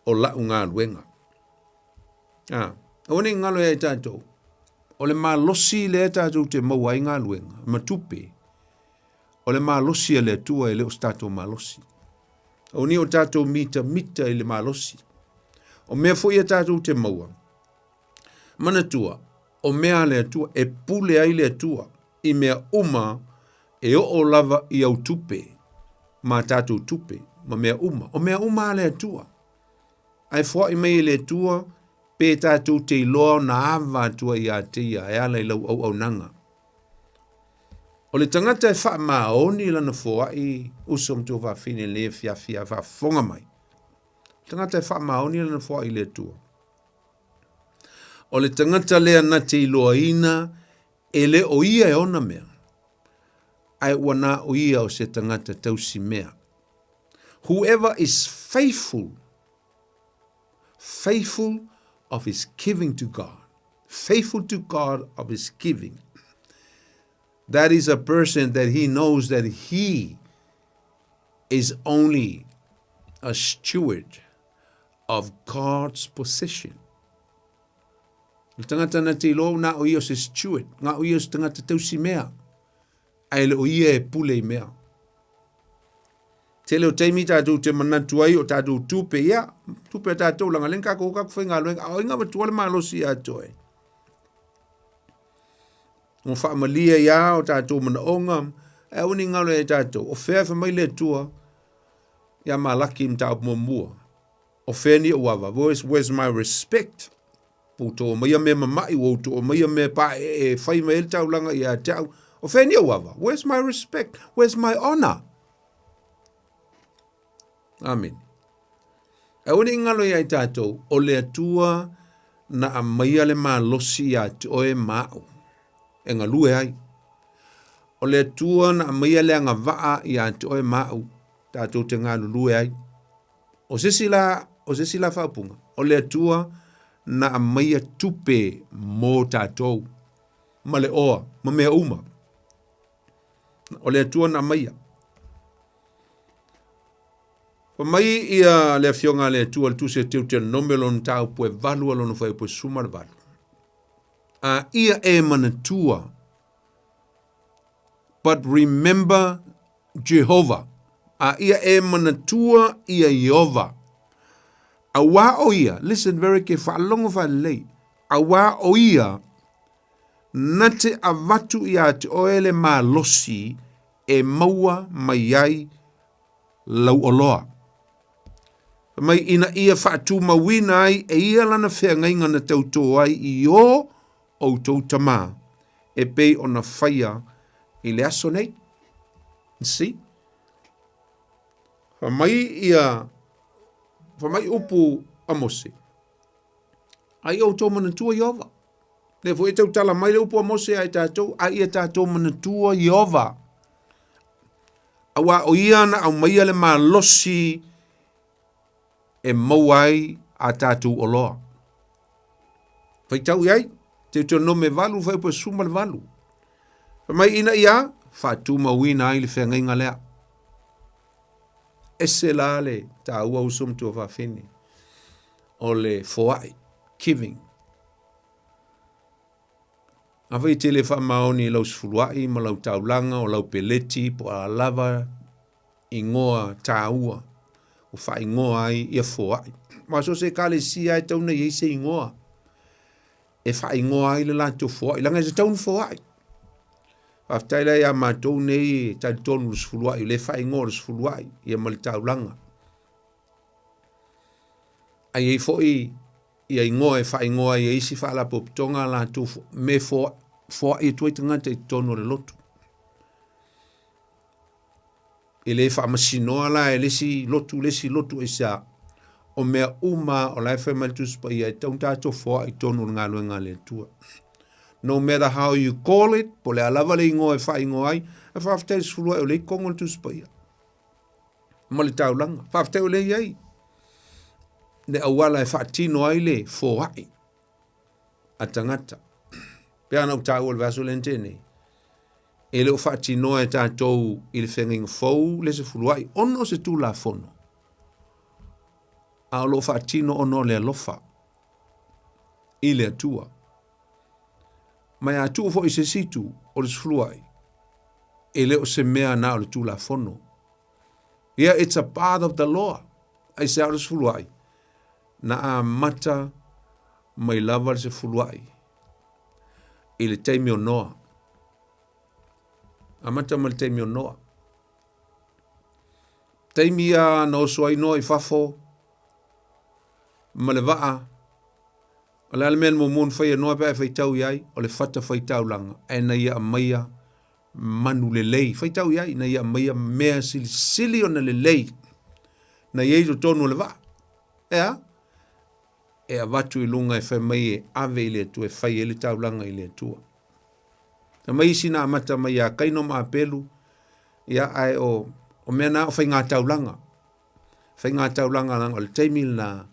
o la'u galuega. A, aua ne i galo ia i tatou, o le malosi lea tatou te maua ai galuega ma tupe, o le malosi a le Atua e le o se tatou malosi. Aua ne i o tatou mitamita i le malosi. O mea foi ia tatou te maua, Manatua, o mea a le Atua, e pule ai le Atua i mea uma e oo lava i au tupe, ma tatou tupe, ma mea uma. O mea uma a le Atua. Ae foai mai e le Atua, pe tatou te iloa ona ava atua ia te ia e ala i lau auaunaga. O le tagata e faamaoni lana foai, uso ma tuafafine i lenei afiafi a faafofoga mai. O le tagata e faamaoni lana foai i le Atua. O le tagata lea na te iloaina e le o ia e ona mea, ae ua na o ia o se tagata tausi mea. Whoever is faithful, faithful of his giving to God, faithful to God of his giving, that is a person that he knows that he is only a steward of God's possession. Le tagata na te iloa na o ia o se steward, nga o ia o se tagata tausi mea, ae le o ia e pule i mea. Tele o taimi tatou te manatu ai o tatou tupe, ia, tupe a tatou langa len kako kako faigaluega, a o inga matua le malosi ia toe. Mo whaamalia ia o tatou manaonga, e aua ne i galo ia tatou. O fea e fai mai le Atua ia Malaki i mataupu muamua. O fea ni ou ava? Where's, where's my respect? Ua outou aumaia mea mama'i, ua outou aumaia mea paeee e fai mai ai le taulaga ia te au. O fea ni ou ava? Where's my respect? Where's my honor? Amene. Aua ne i galo ia i tatou, o le Atua na aumaia le malosi ia te oe ma a'u, e galue ai. O le Atua na aumaia le agavaa ia te oe ma a'u, tatou te galulue ai. O se isi la, o se isi la faaupuga, o le Atua na aumaia tupe mo tatou, ma le oa, ma mea uma. O le Atua na aumaia. Fai mai ia le Afioga a le Atua i le Tusi a Teuteronome lona mataupu e valu a lona fuaiupu e 18. A ia e manatua, but remember Jehovah. A ia e manatua ia Ieova. Auā o ia, listen very carefully, faalogo faalelei, auā o ia na te avatu iā te oe le malosi e maua mai ai lau oloa. Fai mai ina ia faatumauina ai e ia lana feagaiga na tautō ai i ō outou tamā, e pei ona faia i le aso nei. See? Fai mai ia, fai mai upu a Mose, Ai outou manatua Ieova. Lea foi e tautala mai le upu a Mose ai tatou, a ia tatou manatua Ieova. Auā o ia na aumaia le malosi e maua ai a tatou oloa. Faitau i ai, Teutonome 8, fuaiupu e 18. Fai mai ina ia faatumauina ai le feagaiga lea. Ese la le taua uso ma tuafafine o le foai, giving. Afai e te le faamaoni i lau sefuluai ma lau taulaga o lau peleti po o a lava igoa taua ua faaigoa ai ia foai. Aua so o se ekalesia lava e tatau ona i ai se igoa e faaigoa ai le latou foai, leaga e tatau ona foai. Faafetai la ia matou nei e talitonu i le sefuluai, o lea e faaigoa o le sefuluai ia ma le taulaga. Ae i ai foi ia igoa e faaigoa ai e isi faalapotopotoga a latou mea e foai atu ai tagata i totonu o le lotu. E le faamasinoa la e le isi lotu le isi lotu aisea. O mea uma o la e fai mai le Tusi Paia e tatau ona tatou foai i totonu o le galuega a le Atua. No matter how you call it, po o le a lava le igoa e faaigoa ai, ae faafetai i le sefuluai o lea e kogo le Tusi Paia ma le taulaga. Faafetai o lea e i ai le auala e faatino ai le foai a tagata. Pe ana ou taua i le vaiaso lea na tea nei, e le o faatinoa e tatou i le feagaiga fou le sefuluai ona o se Tulafono, a o lo o faatino ona o le alofa i le Atua. Ma e a tuu foi i se isi itu, o le sefuluai, e le o se mea na o le Tulafono. Yeah, it's a part of the law. Aisea o le sefuluai? Na amata mai lava le sefuluai i le taimi o Noa. Amata mai le taimi o Noa. Taimi ia na oso ai Noa i fafo ma le vaa. O le a le mea na muamua na fai e Noa pe a e faitau i ai? O le fata faitaulaga ae na ia aumaia manu lelei. Faitau i ai ina ia aumaia mea silisili ona lelei na i ai i totonu o le vaa. E a? E avatu i luga e fai mai e ave i le Atua e fai ai le taulaga i le Atua. Fai mai isi na amata mai ia Kaino ma Apelu, ia ae o, o mea na o faiga taulaga. Faiga taulaga leaga o le taimi lena,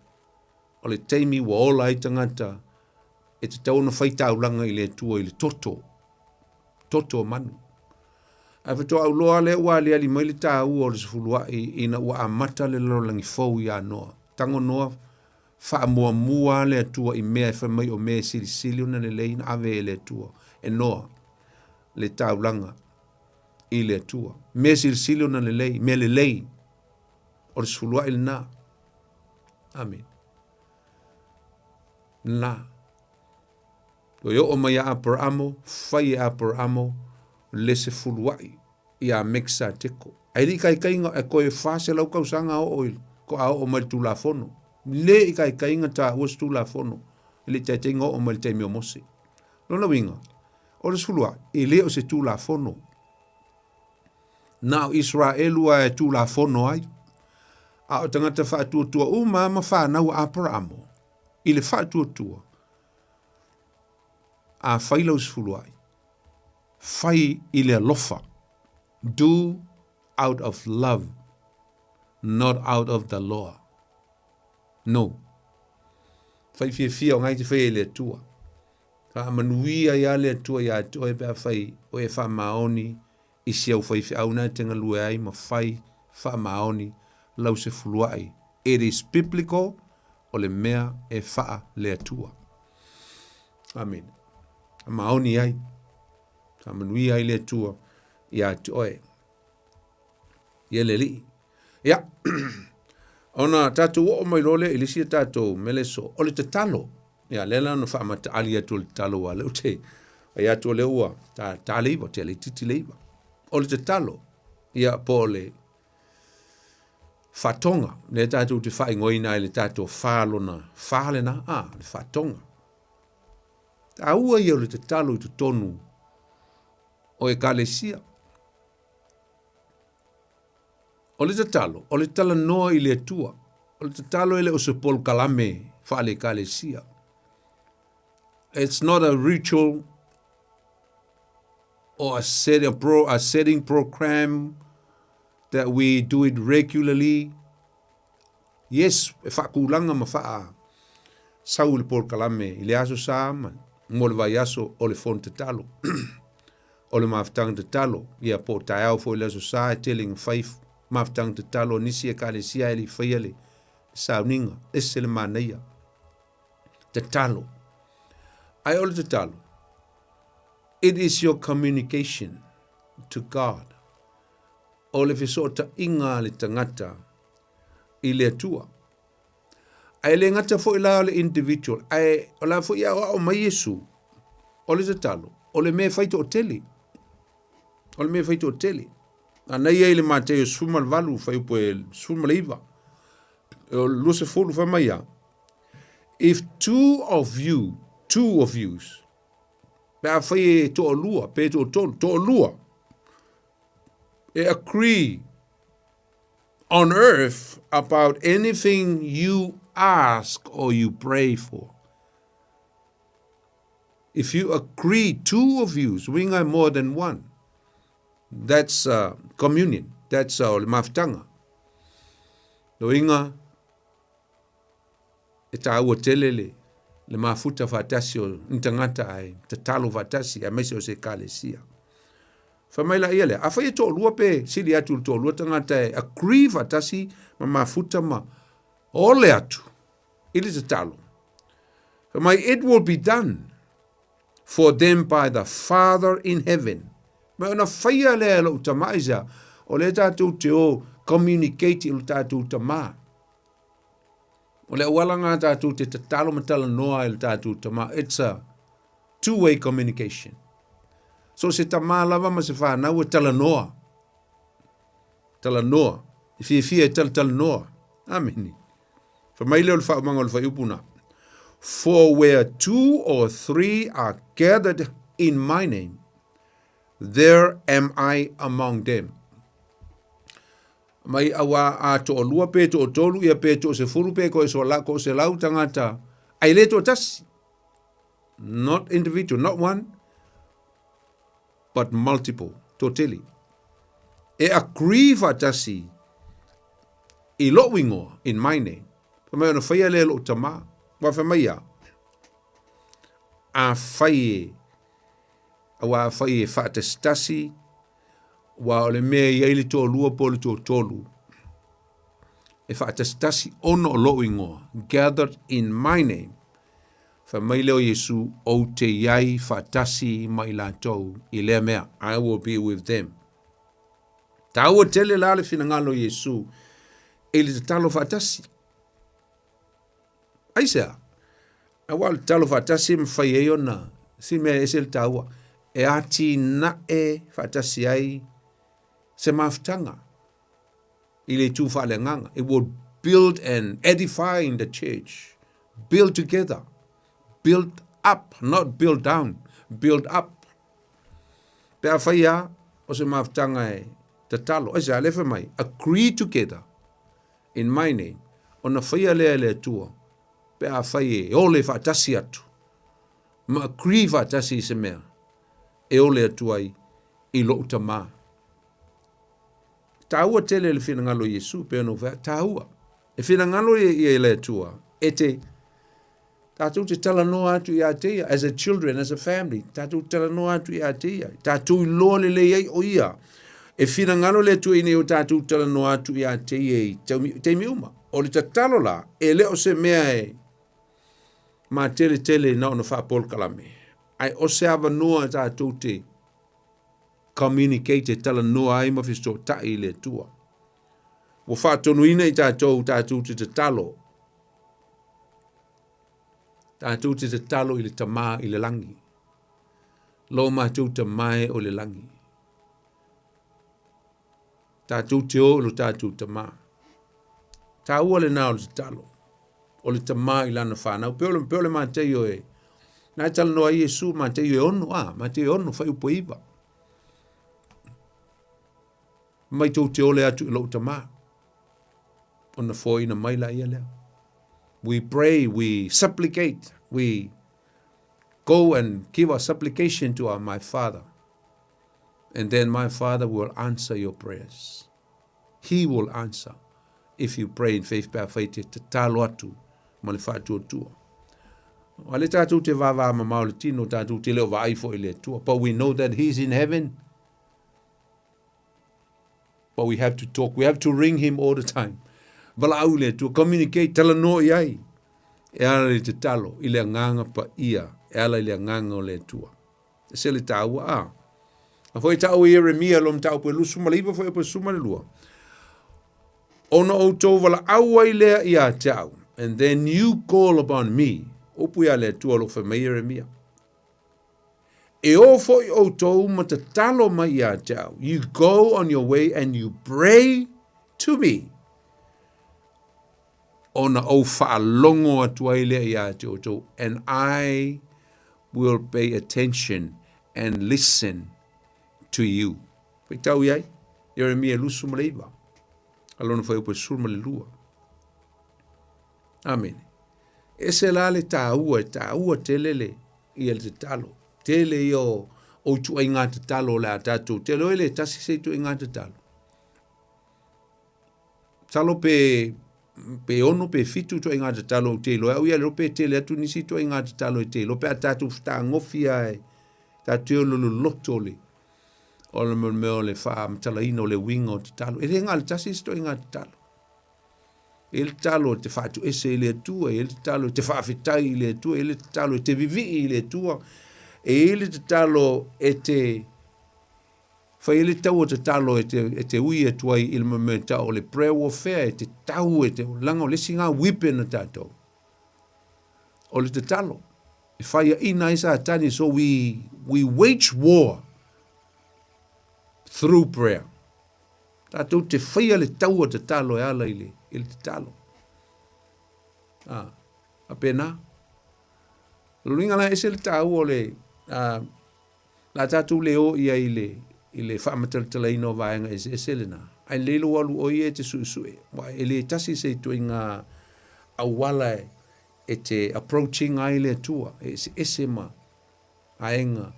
o le taimi ua ola ai tagata e tatau ona fai taulaga i le Atua i le toto, toto o manu. Ae faatoa ou iloa lea ua aliali mai le taua o le sefuluai ina ua amata le lalolagi fou ia Noa. Tago Noa faamuamua le Atua i mea e fai mai o mea e silisili ona lelei na ave e le Atua e Noa le taulaga i le Atua. Mea silisili ona lelei, mea lelei o le sefuluai lena. Amene. Lena. Toe oo mai ia Aperaamo, fai e Aperaamo le sefuluai ia Meksateko. Ae le i kaikaiga e koe 400 kausaga oo i ko a oo mai le Tulafono. Le i kaikaiga taua se Tulafono i le taitaiga oo mai le taimi o Mose. Lona uiga, o le sefuluai, e le o se Tulafono. Na o Iseraelu a e Tulafono ai, a o tagata faatuatua uma ma fanau a Aperaamo i le faatuatua. A fai lau sefuluai, fai i le alofa. Do out of love, not out of the law. No. Fai fiafia o ngai te fai e le Atua. Faamanuia ia le Atua ia te oe pe a fai o e faamaoni i si au faifeau na te galue ai ma fai faamaoni. lausefuluaʻi. It is biblical, o le mea e faaleatua. Amene. Faamaoni ai. Faamanuia ai le Atua ia te oe. Ia le Alii. Ia, ona tatou oo mai loa lea i le isi a tatou meleso, o le tatalo. Ia, lea la na faamataali atu o le tatalo aua lea ou te fai atu o lea ua ta, ta le iva, te laitiiti le iva. O le tatalo, ia, po o le faatoga, lea tatou te faaigoaina ai le tatou fa lona fa lena, a, le faatoga. Taua ia o le tatalo i totonu o Ekalesia. O le tatalo, o le talanoa i le Atua. O le tatalo e le o se polokalame faale-Ekalesia. It's not a ritual or a, set, a, pro, a setting program that we do it regularly. Yes, e faatulaga ma faa sau le polokalame i le aso sa ma mo le vaiaso o le fono tatalo. o le mafutaga tatalo, ia po o taeao foi le aso sa e tele ina fai mafutaga tatalo a nisi ekalesia e le i faia le sauniga, ese le manaia. Tatalo. Ae o le tatalo, it is your communication to God. O le fesootaiga a le tagata i le Atua. Ae le gata foi la o le individual, ae o la foi e aoao mai Iesu, o le tatalo, o le mea e fai toatele. O le mea e fai toatele. A na ia i le Mateo 18, fuaiupu e 19, o le 20 fai mai ia, If two of you, two of yous, pe a fai e toalua, pe toatolu, toalua, e agree on earth about anything you ask or you pray for. If you agree, two of you, so we got more than one. That's uh, communion. That's uh, o le mafutaga. Loinga, e tāua tele le, le mafuta faatasi o ni tagata ae tatalo faatasi aemaise o se ekalesia. Fai mai la ia lea, afai e toalua pe sili atu le toalua tagata e agree faatasi ma mafuta ma ole atu i le tatalo. Fai mai, it will be done for them by the Father in heaven. Ma ona faia lea e lou tama aisea, o lea tatou te o communicate i lo tatou tama. O le auala ngā tātou te tatalo ma talanoa i le tātou tama. It's a two-way communication. So se tama lava ma se whānau e talanoa. Talanoa. E fiafia e talatalanoa. Ameni. Fa mai lea o le whaumanga o le whaiupu nā. For where two or three are gathered in my name, there am I among them. Mai auā a toalua pe toatolu ia pe toasefulu pe koe so la ko se lau tangata ai le toatasi. Not individual, not one, but multiple, toatele. E agree faatasi i lou ingoa, in my name. Fai mai ona faia lea e lou tama. Ua fai mai ia, a fai e, auā a fai e faatasitasi, Aua o le mea e i ai le toalua po o le toatolu, e faatasitasi ona o lou ingoa, gathered in my name, fai mai lea o Iesu, ou te i ai faatasi ma i latou i lea mea, I will be with them. Taua tele la le finagalo o Iesu i le tatalo faatasi. Aisea? Aua o le tatalo faatasi e mafai ai ona si mea e ese le taua, e atinae faatasi ai se mafutaga i le itu faaleagaga. It will build and edify in the church. Build together. Build up, not build down. Build up. Pe a whai a, o se mafutaga e tatalo. Aisea, le fai mai, agree together in my name, ona whaia lea e le Atua, pe a whai e ole whaatasi atu, ma agree whaatasi i se mea, e ole atu ai i lou tamā. Tāua tele le finagalo i Iesu, pe ona whea, tāua. E finagalo ia i le Atua, e te, tātou te talanoa atu i a te ia, as a children, as a family, tātou talanoa atu i a te ia, tātou i loa lelei ai o ia. E finagalo le Atua ina ia o tatou talanoa atu ia te ia i taimi uma. O le tatalo la, e le o se mea e mateletele na ona faapolokalame, ae o se avanoa tatou te communicate e talanoa ai ma fesootai i le Atua. Ua faatonuina i tatou, tatou te tatalo. Tatou te tatalo i le Tamā i le lagi. Lo matou Tamā e o le lagi. Tatou te o i lo tatou Tamā. Tāua lena o le tatalo. O le Tamā i lana whānau. Pe o le Mateio e. Nā e talanoa ai Iesu, Mateio e ono, a, Mateio e ono, whai upo iwa. Mai tou te ole atu i lou Tamā. Ona foina mai la ia lea. We pray, we supplicate, we go and give our supplication to our my Father. And then my Father will answer your prayers. He will answer if you pray in faith pe a whai te tatalo atu ma le whaatuatua. A le tātou te vāvā mamao le tino, tātou te leo vaai fo i le Atua. But we know that he's in heaven. But we have to talk. We have to ring him all the time. Valaau le Atua, communicate, talanoa i ai. E ala i te talo, i le anganga pa ia, e ala i le anganga o le Atua. E se le tāua a. A foi tāua i Jeremia lo mtau pe lusu ma le iwa foi pe suma le lua. Ona outou valaau ai lea ia te au. And then you call upon me. Upu ia le Atua lo whai mai Jeremia. E o foi outou ma tatalo mai ia te au. You go on your way and you pray to me. Ona ou whaalongo atu ai lea ia te outou. And I will pay attention and listen to you. Whai tau iai, Jeremia lusu ma le iwa. Alona whai upe sul ma le lua. Amen. E se la le tāua, e tāua tele le ia le tatalo. Tele ia o o itu ai ngā tatalo le a tātou. Tele oe le tasi se itu ai ngā tatalo. Talo pe pe ono pe fitu to ngā tatalo o te iloa. Au ia le pe tele atu nisi to ngā tatalo e te iloa. Pe a tātou whataangofi ai. Tātou o lolo loto le. O le mea o le whaamatalaina o le winga o tatalo. E le ngā le tasi se to ngā tatalo. E le tatalo te whaatu ese i le Atua, e le tatalo te whaawhitai i le Atua, e le tatalo te vivii i le Atua, e le tatalo e te whai e le tau o tatalo e te ui atu ai i le mea tau o le prayer warfare, e te tau e te langa o le singa wipe na tātou. O le tatalo. E whai a ina i sa tani, so we wage war through prayer. Tātou te whaia le tau o tatalo e ala i le tatalo. A pēnā. Luinga la ese le tāu o le, la tātou le o ia i le whaamatalatalaina o vaenga ese ese le nā. Ai leilo alu o ia e te suesue. Wa e le tasi se i ngā awala e te approaching ai le Atua. E ese ese ma aenga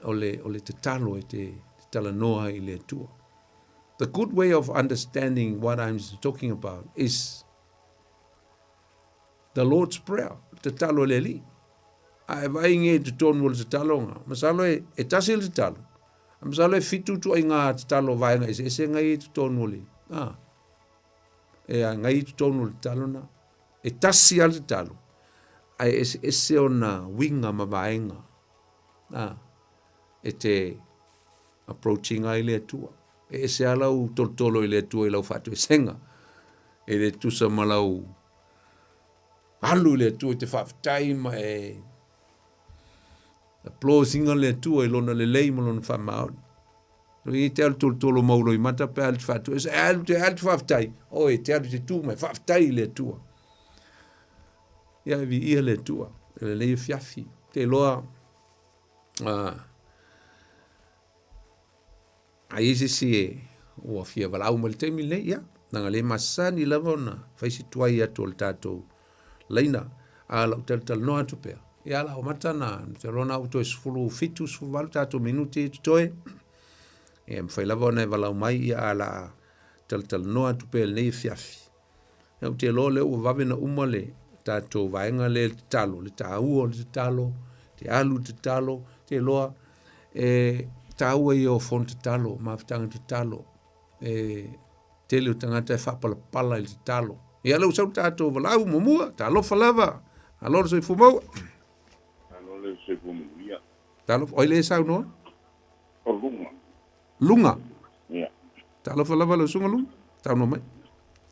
o le tatalo e te talanoa i le Atua. The good way of understanding what I'm talking about is the Lord's Prayer, tatalo le li. A e vai nge te tonu o le tatalonga. Masalo e tasi le tatalo. A masalo e fitu tu ai ngā tatalo vaenga ese ese ngai e te tonu o le. E a ngai e te tonu o le tatalo na. E tasi a le tatalo. A e ese ese ona winga ma vaenga. E te approaching ai le Atua. E ese ala u tolotolo i le Atua i lau whātu e senga. E le tusa ma lau alu i le Atua i te whaafetai ma e applausinga le Atua i lona le lei ma lona whaamaoni. No i te alu tolotolo maulo i mata pe alu te whātu e alu te alu te whaafetai. O e te alu te tū mai whaafetai i le Atua. Ia e vi ia le Atua. E le lei e fiafi. Te loa ai ese si e ua fia walau ma le taimi nei, ia, nanga le masani lava ona whaisi tuai atu o le tātou leina, a lau talatala noa atu pea. Ia la o mata na, te rona au toe 17, 18 tātou minuti i te toe, e mwhai lava ona e walau mai ia a la talatala noa atu pea le nei e fiafi. Au te loa le ua vave na uma le tātou vaenga le talo, le tāua o le talo, te alu te talo, te loa, e Taua ia o fono tatalo, mafutaga tatalo. E tele o tagata e faapalapala i le tatalo. Ia lea ua sau le tatou valaau muamua, talofa lava. Malo le soifua maua. Malo le soifua manuia. Talofa, oi le saunoa? O Luga. Luga? Ia. Talofa lava lau susuga Luga, saunoa mai.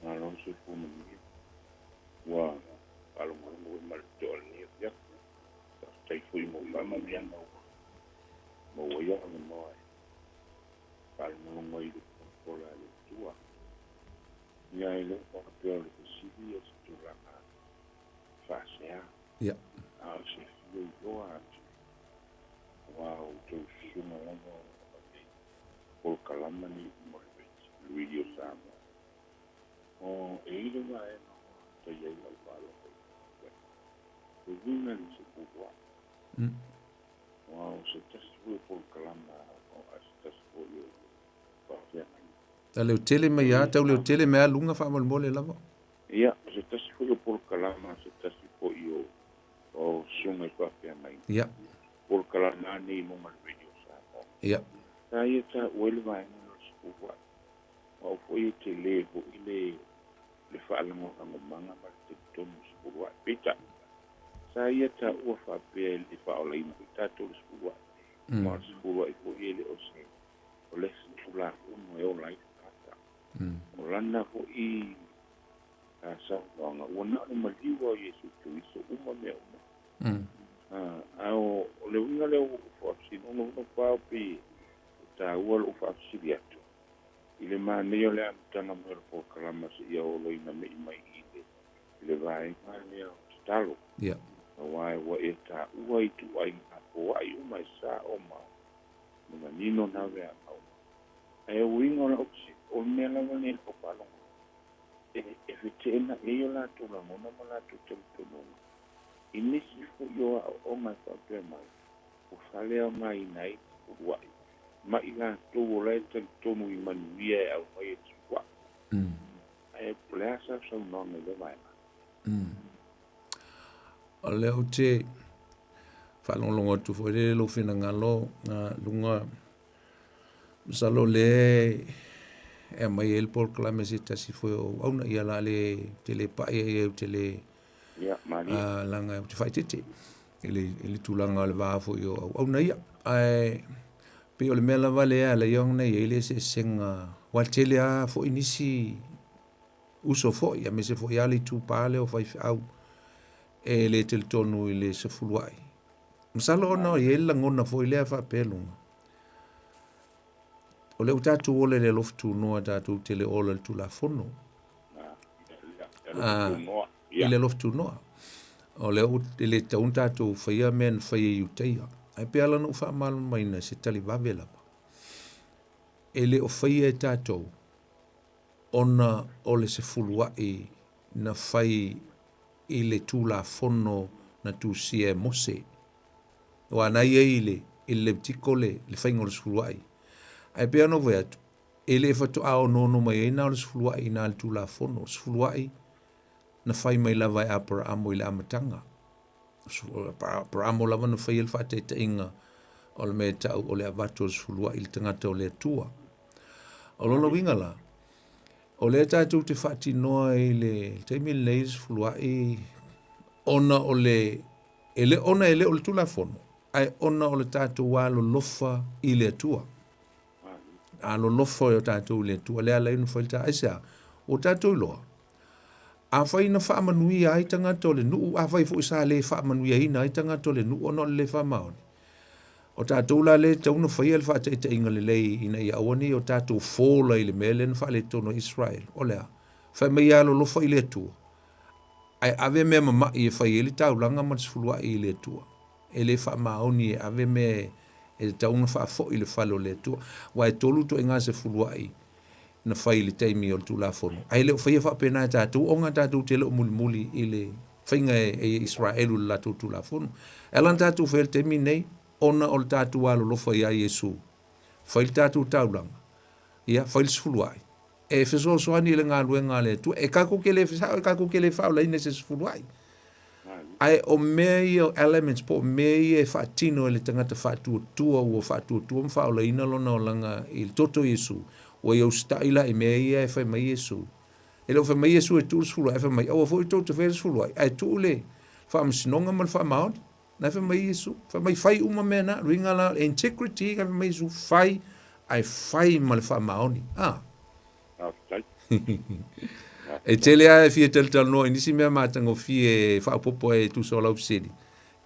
Malo le soifua manuia. Ua faalogologo foi ma le totoa i lenei afiafi. Faafetai foi mo faamanuiaga ua maua ai avanoa e faalogologo ai i le polopola a le Atua. Ia e le o faapea o le fesili ia se tulaga faasea. Ia. A o se fia iloa atu aua o outou susuga lava o lo o ave i polokalama nei mo le Radio Samoa. O, e i ai le vaega ua tai ai lau faalogo i le e uiga i le sepulua'i. Aua o se tasi foi o polokalama a se tasi foi o faafeagaiga. Ta leotele mai a, tau leotele mai a luga faamolemole lava. Ia, o se tasi foi o polokalama a se tasi foi o o susuga i faafeagaiga. Ia. Polokalama a nei i luga o le Radio Samoa. Ia. Sa ia taua ai le vaega lea o le sepulua'i. O au foi e tele foi le le faalagolagomaga ma le talitonu i le sepulua'i. Peitai, sa ia taua faapea e le faaolaina foi tatou i le sepulua'i. Ma o le sepulua'i foi e le o se o le isi Tulafono e ola ai le tagata. O lana foi saunoaga, ua na o le maliu lava o Iesu Keriso uma mea uma. A o le uiga lea ua ou faafesili, ona ua nofo pei e taua lou faafesili atu i le manaia o le amataga mai o le polokalama seia oloina me'i mai i le vaega lea o tatalo. Aua ua e taua ituaiga poa'i uma e sao ma manino na veaga uma. Ae o uiga o lau fesili, o le mea lava lenei i lau faalogo, e feteenai ai o latou lagona ma latou talitonuga i nisi foi o aoaoga e faapea mai, ua faaleaogaina ai le sefuluai ma i latou o la e talitonu i manuia e aumai e le sefuluai. Ae po o le a sau saunoaga i lea vaega? O lea ou te faalogologo atu foi lele lou finagalo luga, masalo o lea e aumai ai le polokalame a se tasi foi o auauna, ia o le a le, ou te le pai i ai ou te le, leaga ou te faaeteete i le tulaga o le va foi o auauna ia. Ae pei o le mea lava lea e ala ai ona i ai le eseesega, aua e tele lava foi nisi uso foi, aemaise foi lava le itupa lea o faifeau e le talitonu i le sefuluai. Masalo ona e i ai le lagona foi lea faapea luga, o lea ua tatou ola i le alofa tunoa, tatou te le ola i le Tulafono. I le alofa tunoa. O lea ua e le tatau ona tatou faia mea na fai e Iutaia. Ae pei lava ona ou faamalamalamaina i se tali vave lava, e le o faia e tatou ona o le sefuluai na fai i le Tulafono na tusia e Mose. Aua na i ai i le, i le Levitiko le, le faiga o le sefuluai. Ae pei ona ou fai atu, e le faatoa onoono mai ai na o le sefuluai i na le Tulafono. O le sefuluai na fai mai lava e Aparaamo i le amataga. Aparaamo lava na faia le faataitaiga o le mea e tau o le avatu o le sefuluai i le tagata o le Atua. O lona uiga la, o lea tatou te faatinoa i le taimi lenei le sefuluai ona o le, e le, ona e le o le Tulafono, ae ona o le tatou alolofa i le Atua. Alolofa o tatou i le Atua, lea ala ai ona fai le ta, aisea? Ua tatou iloa, afai na faamanuia ai tagata o le nuu, afai foi sa le faamanuiaina ai tagata o le nuu ona o le le faamaoni, o tatou la lea e tatau ona faia le faataitaiga lelei ina ia aua ne i o tatou fola i le mea lea na faaletonu ai Israel. O le a? Fai mai ia alolofa i le Atua, ae ave mea mama'i e fai ai le taulaga ma le sefuluai i le Atua. E le faamaoni e ave mea e tatau ona faafoi i le fale o le Atua. Aua e tolu ituaiga sefuluai na fai i le taimi o le Tulafono, ae le o faia faapena e tatou, ona tatou te le o mulimuli i le faiga e Isaraelu i le latou Tulafono. E ala ona tatou faia i le taimi lenei, ona o le tatou alolofa iā Iesu. Fai le tatou taulaga, ia, fai le sefuluai, e fesoasoani i le galuega a le Atua. E tatou te le, sao, e tatou te le faaolaina i se sefuluai. Ae o mea ia o elements po o mea ia e faatino e le tagata faatuatua ua faatuatua ma faaolaina lona olaga i le toto o Iesu, ua ia usitai la i mea ia e fai mai Iesu. E le o fai mai Iesu e tuu le sefuluai, ae fai mai, aua foi tou te faia le sefuluai, ae tuu le faamasinoga ma le faamaoni. Na e fai mai Iesu, fai mai fai uma mea na, luiga la o le integrity, fai mai Iesu, fai, ae fai ma le faamaoni. Ah. Faafetai. E tele lava e fia talatalanoa i nisi mea matagofie e faaopoopo ai e tusa o lau fesili.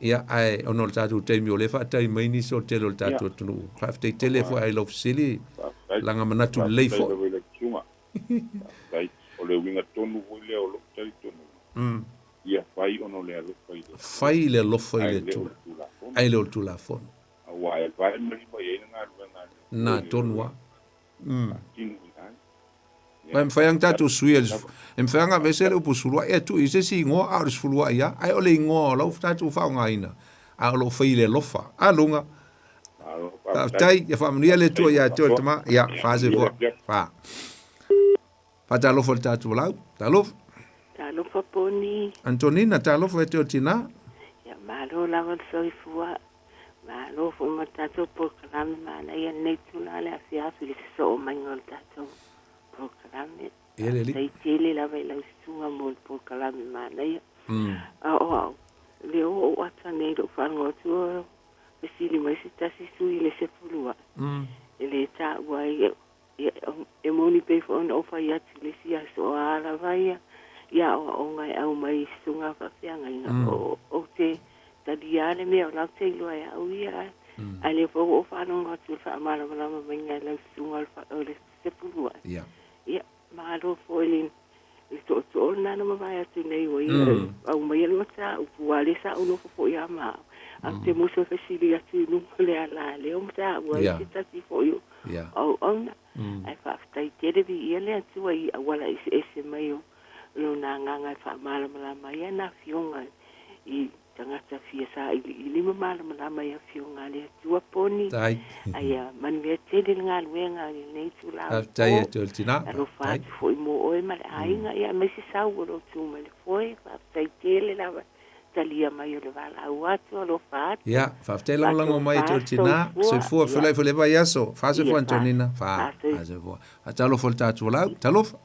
Ia, ae ona o le tatou taimi o lea e faatali mai nisi o le tele o le tatou atunuu. Faafetai tele foi i lau fesili, laga manatu lelei foi. Faafetai lava i lau susuga. Faafetai. O le uiga tonu foi lea o lou talitonuga, ia fai ona o le alofa i le Atua. Fai i le alofa i le Atua, ae le o le Tulafono. Aua e vae ma lima i ai le galuega a le Atua. Na tonu lava. Aua e mafai lava ona tatou suia i le, e mafai lava ona aveese le upu sefuluai ae tuu i se isi igoa a o le sefuluai lava, ae o le igoa o la ua tatou faaaogaina, a o lo o fai i le alofa. A luga. Faafetai, ia faamanuia le Atua ia te oe le tama. Ia, fa soifua. Fa. Faatalofa i le tatou valaau. Talofa. Talofa Poni. Antonina, talofa ia te oe tinā. Ia malo lava le soifua. Malo foi mo le tatou polokalame manaia lenei itula le afiafi i le sosoo maiga o le tatou polokalame. Ia le alii. Faafetai tele lava i lau susuga mo le polokalame manaia. A o au, le o ou ata nei i lou faalogo atu o fesili mai se tasi sui i le sefuluai, e le taua ai Ia, e moni pei foi ona ou fai atu i le isi aso, o a lava ia ia aoaoga e aumai i susuga faafeagaiga, o, ou te talia le mea o la ou te iloa e au ia, ae, ae lea foi ua ou faalogo atu i le faamalamalama maiga e lau susuga o le, o le sefuluai. Ia. Ia, malo foi le, le tootoo lena na mavae atu nei ua ia aumaia le mataupu, aua o lea sa ou nofo foi lava ma au, ae ou te musu e fesili atu i luga o le ala lea o mataupu ai se tasi foi o auauna. Ae faafetai tele, viia le Atua i auala eseese mai o Lona Agaga e faamalamalama ai ana Afioga i tagata fia sailiili ma malamalama i Afioga a le Atua poni. Ai ia manuia tele le galuega i lenei itula o le po. Alofa atu foi mo oe ma le aiga, ia aemaise sau o lo tu mai le foe. Faafetai tele lava talia mai o le valaau atu, alofa atu. Ia, faafetai lagolago mai e te o le tina. Soifua, feulai foi le vaiaso. Fa soifua Antonina. Fa, fa soifua. Talofa le tatou valaau. Talofa.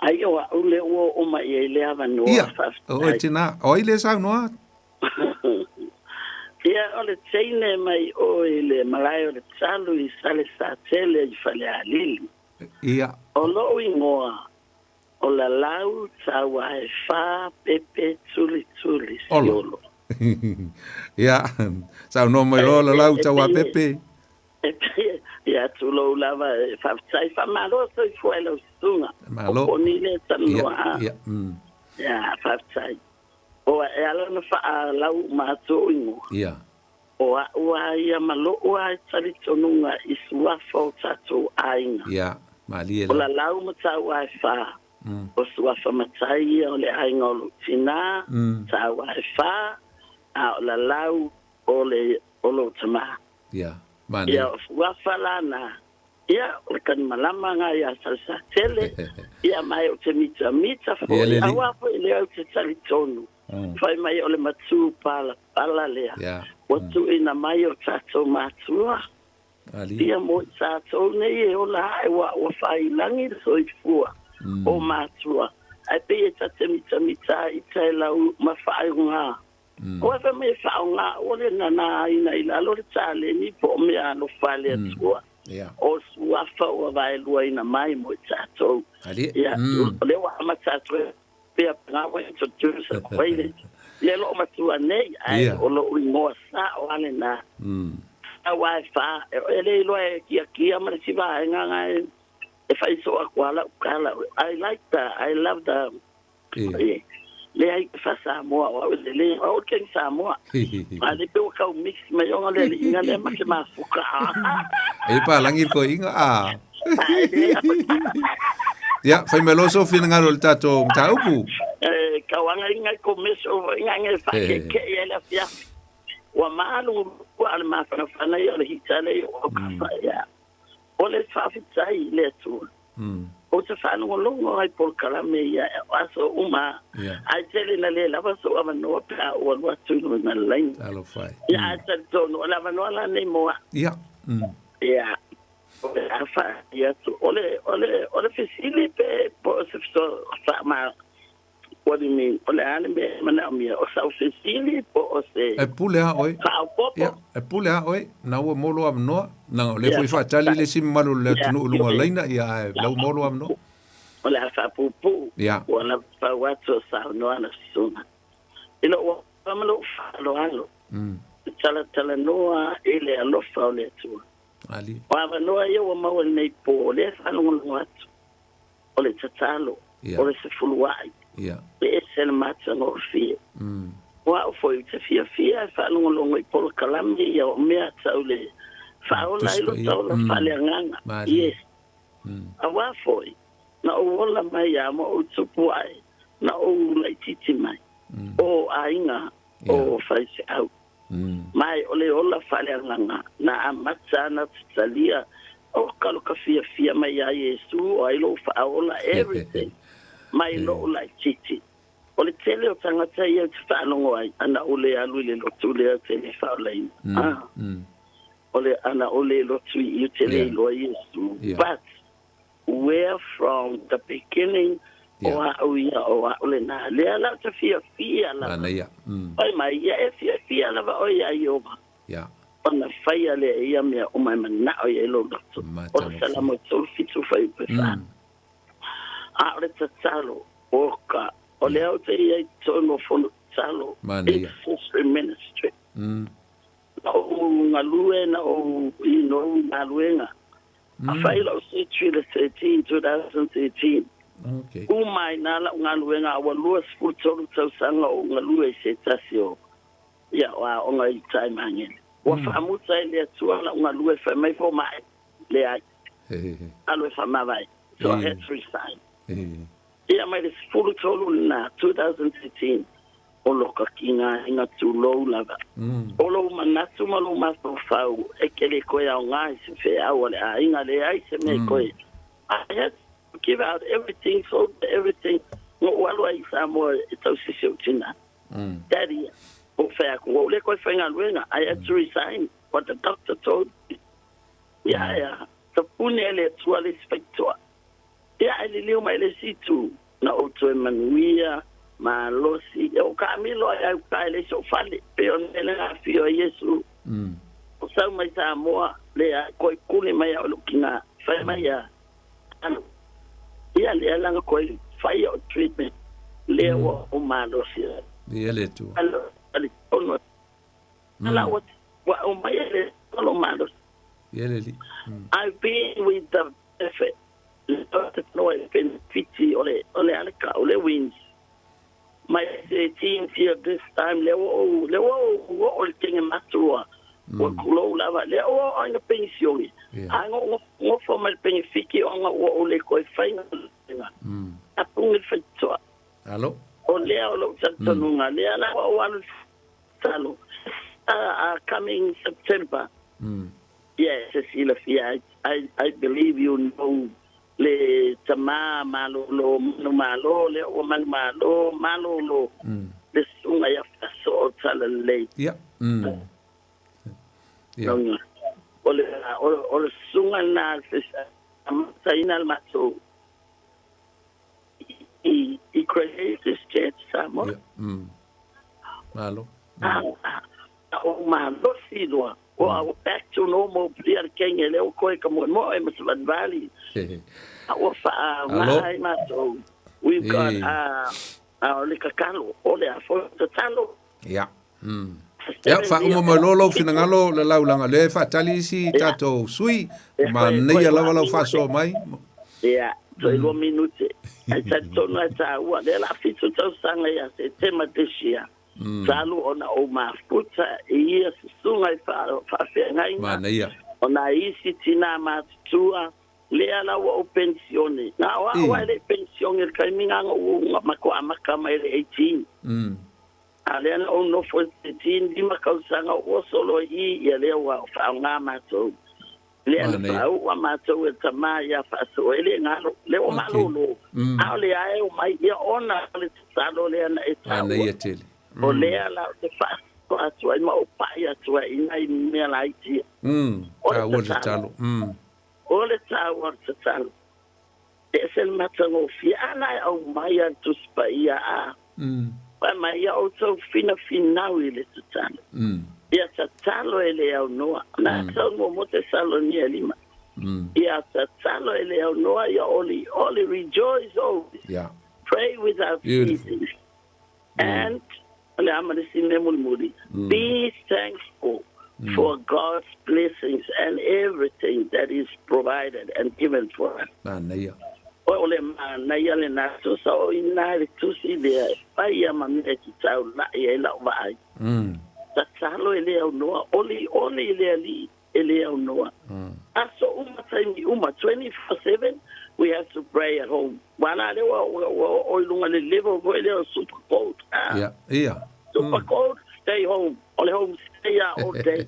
Ai o a'u lea ua oo mai i ai le avanoa, Ia, faafetai. o oe tina, o ai lea saunoa? Ia, o le teine mai o i le malae o le Talu i Salesatele i Falealili. Ia. O lo'u igoa, o Lalau Tauaefa Pepe Tulituli Siolo. Ia, saunoa mai loa Lalau Tauapepe. Ia, tulou lava, faafetai, faamalo soifua i lau susuga. Malo. O Poni lea e talanoa a. Ia, Ia, faafetai. O e ala ona faalau uma atu ou igoa. Ia. O a'u a ia ma lo'u a talitonuga i suafa o tatou aiga. Ia, malie la. O Lalau ma Tauaefa, o suafa matai ia o le aiga o lou tinā, Tauaefa, a o Lalau o le o lou tamā. Ia, manaia. Ia, o Suafa la na, ia, o le Kanimalama nga ia Salesatele, ia ma e o te mitamita foi, aua foi lea ou te talitonu, fai mai o le matū palapala lea, ua tuuina mai o tatou matua, ia mo i tatou nei e ola ae ua ua faiilagi le soifua o matua, ae pei e ta te mitamita ai ita e lau ma faaiuga Ua fai mai e faaaoga ua le nanaina i lalo le taleni po o mea alofa a le Atua. O suafa ua vaeluaina mai mo i tatou. Ia, o lea ua amata atu ai pea nga ua introduce atu ai le le loo matua nei, ae o lou igoa sao lava lena. Aua e fa, e le iloa e kiakia ma le isi vaega nga e fai soo atu lava lau tala. I like the, I love the Leai fa Samoa o au le le o ke Samoa. A le pe o kau mix mai ona le inga le ma ke mafuka. E pa langi ko inga a. Ia, fai mai loa sou finagalo i le tatou mataupu. E kau anga inga ko meso inga nge fa ke ke ia le afiafi. Ua malu ua le mafanafana ia o le hita le o ka fa ia. O le faafetai i le Atua. Ou te faalogologo ai polokalame ia o aso uma. Ae tele ina le lava sou avanoa pe a ou alu atu i luga o le laina. Talofa e. Ia, ae talitonu, o le avanoa lanei mo au. Ia. Ia, o le a faai atu. O le, o le, o le fesili pe po o se feso, faama, what do you mean? O le a le mea e manaomia? O sau fesili po o se E pule a oe. faaopoopo? Ia, e pule a oe. Na ua mo lou avanoa. Leaga o lea Ia, foi faatali le isi mamalu o le Ia, atunuu i luga o ioe. laina, ia, ae la ua mo lou avanoa. O le a faapuupuu, Ia. ua lava pau atu o saunoa na susuga. I lou alofa ma lou faaaloalo, e talatalanoa i le alofa o le Atua. Ali. O avanoa ia ua maua i lenei po, o lea e faalogologo atu, o le tatalo, Ia. o le sefuluai, Ia. e ese le matagofie. O au foi ou te fiafia e faalogologo i polokalame ia o mea tau le faaola ai Tusi lo Paia. taola faaleagaga. Malie. Yes. Auā foi, na ou ola mai lava ma ou tupu ae, na ou laitiiti mai, o aiga o faifeau. Ma o le ola faaleagaga na amata ana tatalia o ka lo ka fiafia mai iā Iesu o ai lou faaola everything mai lou laitiiti. O le tele o tagata ia ou te faalogo ai ana ou le alu i le lotu lea ou te le faaolaina. Ah, o le ana ou le lotu i i ou te le iloa Iesu. But where from the beginning o au ia o au lenā. Lea la ou te fiafia lava. Manaia. Fai mai, ia e fiafia lava oe iā Ieova. Ona faia lea e ia mea uma e manao i ai lou loto. O le Salamo 37 fuaiupu 4. A o le tatalo, o ka, o lea ou te i ai i totonu o fono tatalo, Manaia. Intercessory Ministry. Na ou galue, na ou inou i galuega. A fai lau surgery le 13, 2013. Okay. Uma ai nā lau galuega a ua 23 tausaga o ou galue i se tasi o ia o aoga i uta i Magele. Ua faamuta e le Atua lau galue fai mai fo mae, leai, alu e faamavae. So I had to resign. Ia mai le 13 lena, 2013, o loka ki ngā inga tūlou lava. O lou manatu ma lou mafaufau e ke le koe aoga i se feau a le aiga, leai se mea e koe. I had to give out everything, sold everything, ngo'u alu ai i Samoa e tausisi ou tina. Daddy, o fai aku, ua ou le koe faigaluega, I had to resign, what the doctor told me. Ia, ia, tapuni e le Atua le isi faitotoa. Ia, e liliu mai le isi itu, na ou toe manuia, malosi, ia o kaamilo ai au ka e leai so'u fale, pei o le mea lea na afio ai Iesu. O sau mai Samoa, leai, koe kuli mai au e lou tina, fai mai ia, alu. Ia, lea laga koe fai o treatment, lea ua ou malosi ai. Ia le Atua. Alo, talitonu. Ala ua, ua aumai e le Atua lou malosi. Ia le Alii. I've been with the benefit lea te noa i benefiti o le o le aleka o le wins mai 13 till this time lea ua ou lea ua ou oo i le tenge matua ua kulou lava lea ua oo ina penisione a ngo ngofo mai le penefiti ona ua ou le koe fai galuega a puni le faitotoa Alo. o lea o lou talitonuga lea la ua ou alu i le tatalo a coming September Yes, e silafia, I, I believe you know le tama malolo manumalo lea ua manumalo malolo le susuga ia Fasoo Talalelei. Ia. Ia. O le, o, o le susuga lena amataina le matou i, i Creators Church Samoa. Ia. Malo. A o malosi loa. O a ua back to normal pea le kenge lea ua koe ka moemoe ma se valivali. A ua faaoga ai matou. We've got a o le kakalo, o le a foi tatalo. Ia. Ia, faauma mai loa lou finagalo le laulaga lea e faatali isi tatou sui, manaia lava lau faasoa mai. Ia, toe 2 minute. Ae talitonu lava e taua, lea o le a 7 tausaga ia Setema this year. Talu ona ou mafuta i ia susuga i faafeagaiga Manaia. o nai isi tinā matutua, lea la ua ou penisione. Na o au lava e le i penisione i le taimi na ou matua amata mai i le 18. A lea na ou nofo i le 13, lima tausaga ou oso loa i i, ia lea ua faaaoga matou. Lea na Manaia. faaua matou e le tamā ia faasoa, e le galo, lea ua malōlō, a o lea e omai, ia ona o le tatalo lea na e taua. Manaia tele. O lea la ou te faasoa atu ai ma ou pai atu ai i nai mea laiti ia. O le Taua le tatalo. tatalo. O le taua o le tatalo. E ese le matagofie, a la e aumai a le Tusi Paia, a. Fai mai, ia outou finafinau i le tatalo. Ia tatalo e le aunoa. Na saunoa mo Tesalonia 5. Ia tatalo e le aunoa, ia olioli, rejoice always. Pray without Beautiful. ceasing. And, o le a ma le isi mea mulimuli, be thankful for God's blessings and everything that is provided and given for us. Manaia. O le manaia lena tusa o i ina le tusi lea e fai ia ma mea e te taulai ai lau vaai. Tatalo e le aunoa, olioli i le Alii e le aunoa. Aso uma taimi uma, 24/7 we have to pray at home. Ua la lea ua ua ua oo i luga le level foi lea o super cold. Ah. Ia, ia. Super cold, stay home. O le home stay a all day.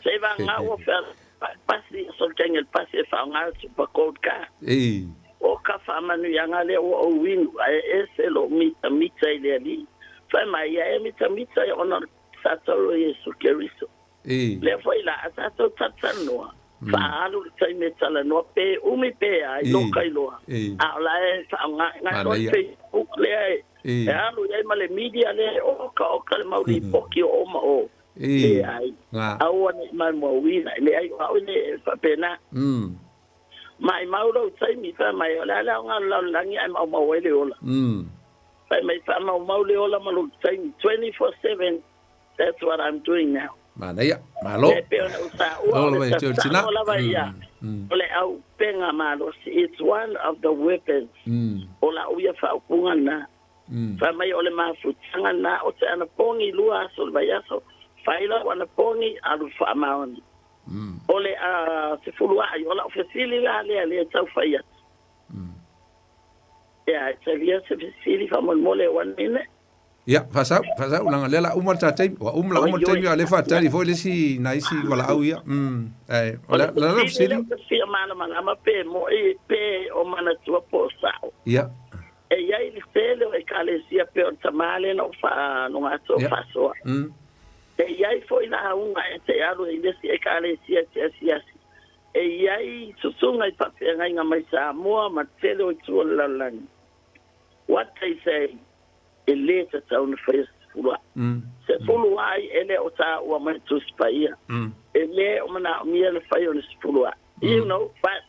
Se vagau ua fealuai pasi, so le taimi o le pasi e faaaoga le super cold ka. Ei. O ka faamanuiaga lea ua ou inu, ae ese lou mitamita i le Alii. Fai mai ia e mitamita ia ona o le tatou o Iesu Keriso. Ei. Lea foi la a tatou talatalanoa, faaalu le taimi e talanoa pe umi pe a, i loka i loa. Ei. A o la e faaaoga i nai loa le Manaia. Facebook lea e, Ei. e alu i ai ma le media lea e okaoka le mau lipoti o o ma o. Ei. Leai. Nga. Aua ne i maumauina. Leai, o au e le faapena. Maimau lou taimi, fai mai, o le a le aoga o le lalolagi ae maumau ai le ola. Fai mai, faamaumau le ola ma lou taimi, 24/7, that's what I'm doing now. Manaia, malo. E pei ona ou taua, o Ola le mai, teo tina. tatalo lava ia, o le auupega malosi, it's one of the weapons o lau ia faaupuga lena. Fai mai o le mafutaga lena, o te anapogi 2 aso o le vaiaso, fai lau anapogi, alu faamaoni. O le 10 ai, o lau fesili la lea lea tau fai atu. Ia, e talia se fesili faamolemole one minute. Ia, faasau, faasau, langa lea la uma le ta taimi. Ua uma la uma le taimi, a o lea faatali foi le isi, nai isi valaau ia. Ae, o O le le la la fesili fesili. lea ou te fia malamalama pe mo'i pe o manatua po o sa'o. Ia. E i ai le tele o ekalesia pe o le tamā lea na ou faaloga atu o faasoa. E i ai foi lauga e te alu i le isi ekalesia e te asiasi. E i ai susuga i faafeagaiga mai Samoa ma tele o itu o le lalolagi. What they say, e lē tatau na faia se 10 a'i. 10 ai e lē o taua mai Tusi Paia. E lē o manaʻomia le fai o le 10 a'i. You know, but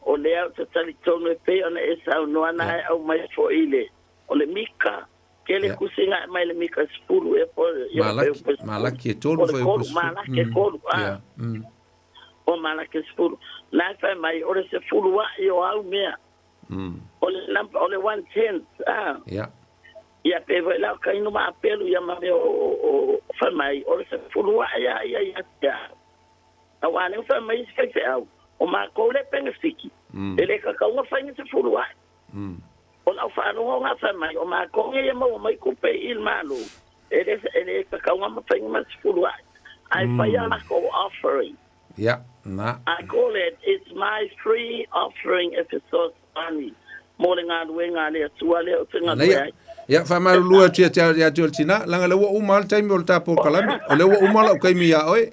o lea ou te talitonu e pei ona e saunoa na e aumai foʻi le o le Mika ke le kusiga e mai le Mika 10 e po ia Malaki, Malaki e 3 o le foi 3 po Malaki e 3 a Ia. o Malaki 10 na e fai mai o le 10 a'i o au mea o le number o le 1/10 a Ia. ia pe foi la o kainu ma apelu ia ma mea o fai mai o le 10 a'i a ia ia te au. Auā lea ua fai mai isi faifeau o makou le penefiki e lē kakauga faiga 10 a'i. O lau faalogo fai mai o makou ia maua mai kupe i le mālō e lē e lē kakauga ma faiga ma 10 a'i ae faia lakou offering. Ia, na. I call it, it's my free offering if it's so funny. Mo le galuega a le Atua lea ou te galue Manaia. ai. Ia, faamalulu atu ia te ia te o le tina, langa le ua uma le taimi o le tapo kalame. O le ua uma lau kaimi ia oe.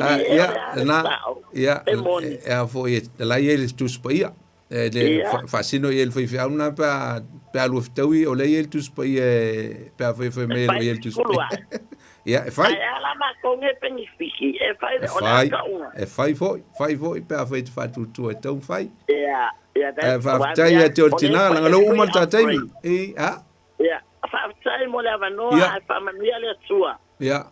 Ah, E ia, o le a le na, sa'o. ia, E moni. e a foi e la ia le tusi paia. E le Ia. faasino ia le faifeau na pe a pe a lua fetaui o le ia le tusi paia e pe a faifai mai E e fai ia le tusi sefulu paia. a'i. Ia, e fai. Ae a la makou ge penifiki e fai E o le a fai, ka'uga. e fai foi, fai foi pe a fai te faatutua e tau fai. Ia, ia, E that's the one. faafetai Ia, ia te o le o le tina, fai langa e le ua uma free le ta taimi. offering. E, a, Ia, faafetai mo le avanoa Ia. ae faamanuia le Atua. ia.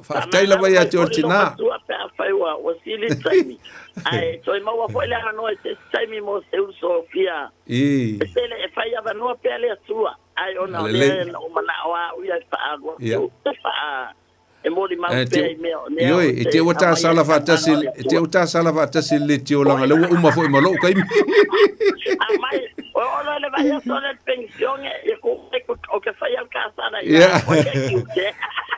Faafetai lava ia te o le tina. Matua pe afai ua ua sili le taimi. Ae toe maua foi le avanoa i se isi taimi mo se uso fia. E. E tele e fai avanoa pea le Atua. Ai ona o Lelei. lea na o manao au ia e faalua Ia. atu. E faa e molimau Eh, pea i mea o nea Ioe, o e te te ua ta aumai sala ai faatasi, faamalo a le e te Atua. ua ta sala faatasi le tio langa le ua uma foi ma lou kaimi. Aumai, o ona le vai aso le pensione e ko e ko o ke fai al kasana ia. Ia. O ke kiute.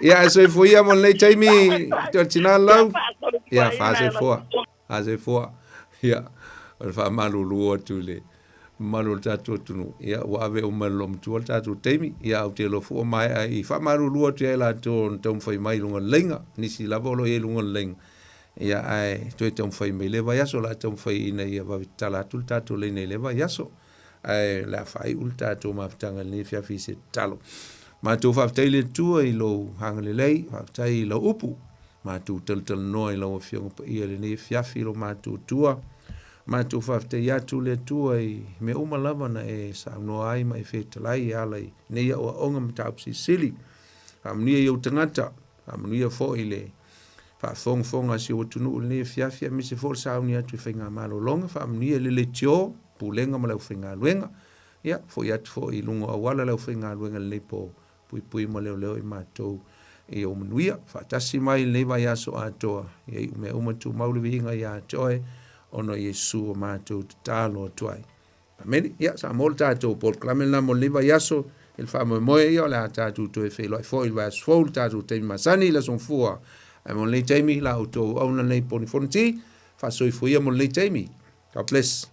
Ia, e soifua ia mo lenei taimi, te o le tina lau. Ia, faasoifua, faasoifua. Ia, o le faamalulu atu i le mamalu o le tatou atunuu, ia, ua ave uma e le loomatua le tatou taimi. Ia, ae ou te iloa foi ua maea i faamalulu atu ia i latou na taumafai mai i luga o le laina. Nisi lava o lo o i ai i luga o le laina, ia, ae toe taumafai mai i lea vaiaso. O le a taumafai ina ia vave tatala atu le tatou laina i lea vaiaso. Ae o le a faaiu le tatou mafutaga i lenei afiafi i se tatalo. Matou faafetai i le Atua i lou agalelei, faafetai i lau upu. Matou talatalanoa i lau Afioga Paia i lenei afiafi i lo matou Atua. Matou faafetai atu le Atua i mea uma lava na e saunoa ai ma e fetalai e ala i nei aoaoga mataupu silisili. Faamanuia i ou tagata, faamanuia foi i le faafogafoga a si ou atunuu i lenei afiafi, aemaise foi le sauni atu i faigamalologa. Faamanuia i le leitio, pulega ma le aufaigaluega. Ia, foi atu foi i luga o auala le aufaigaluega i lenei po, puipui ma leoleo i matou i ou manuia. Faatasi mai i lenei vaiaso atoa, ia iu mea uma tumau le viiga ia te oe, ona o Iesu o matou tatalo atu ai. Amene. Ia, sa mo le tatou polokalame lena mo lenei vaiaso i le faamoemoe ia o le a tatou toe feiloai foi i le vaiaso fou i le tatou taimi masani i le Aso Gafua. Ae mo lenei taimi, la outou auauna lenei Poni Fonoti, faasoifua ia mo lenei taimi. God bless.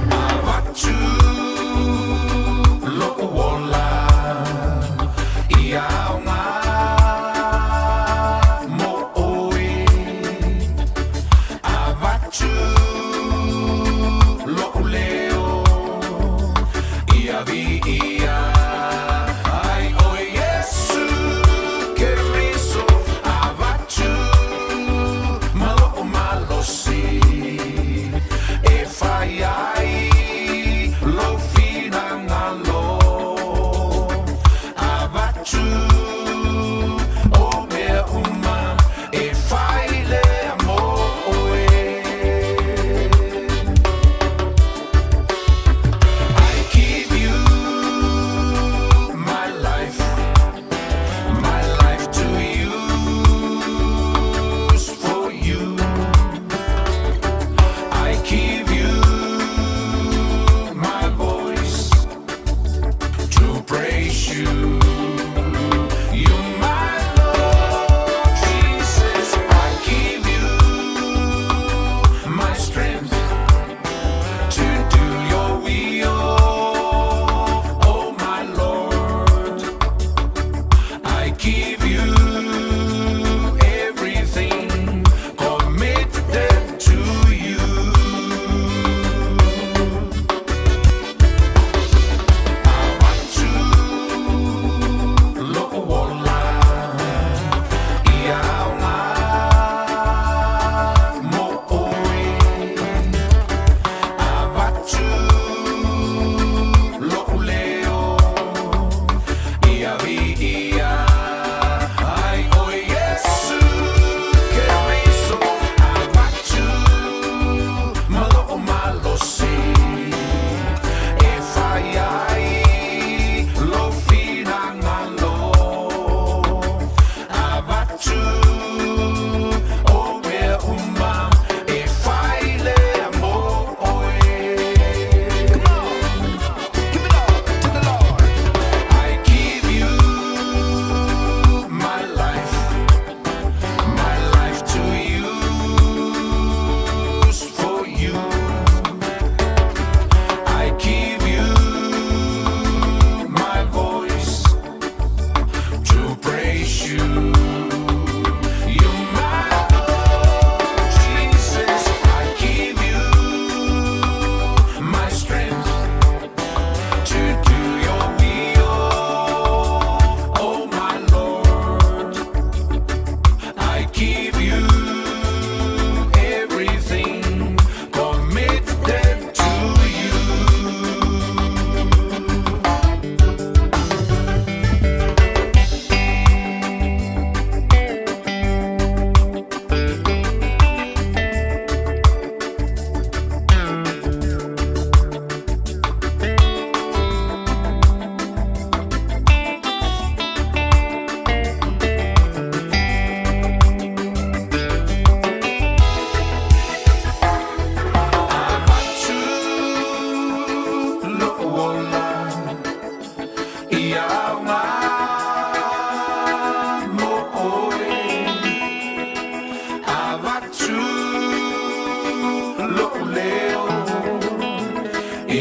Avatu lo'u ola i aoga mo oe.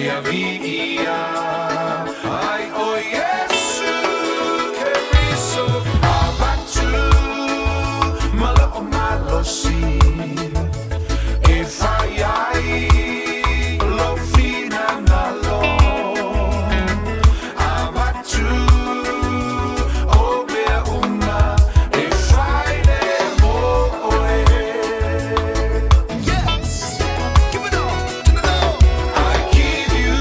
Ia viia ai o Iesu Keriso avatu ma loo malosi e fai ai lou finagalo avatu o mea uma e fai lea mo oe. Yes! Give it all to the Lord. I give you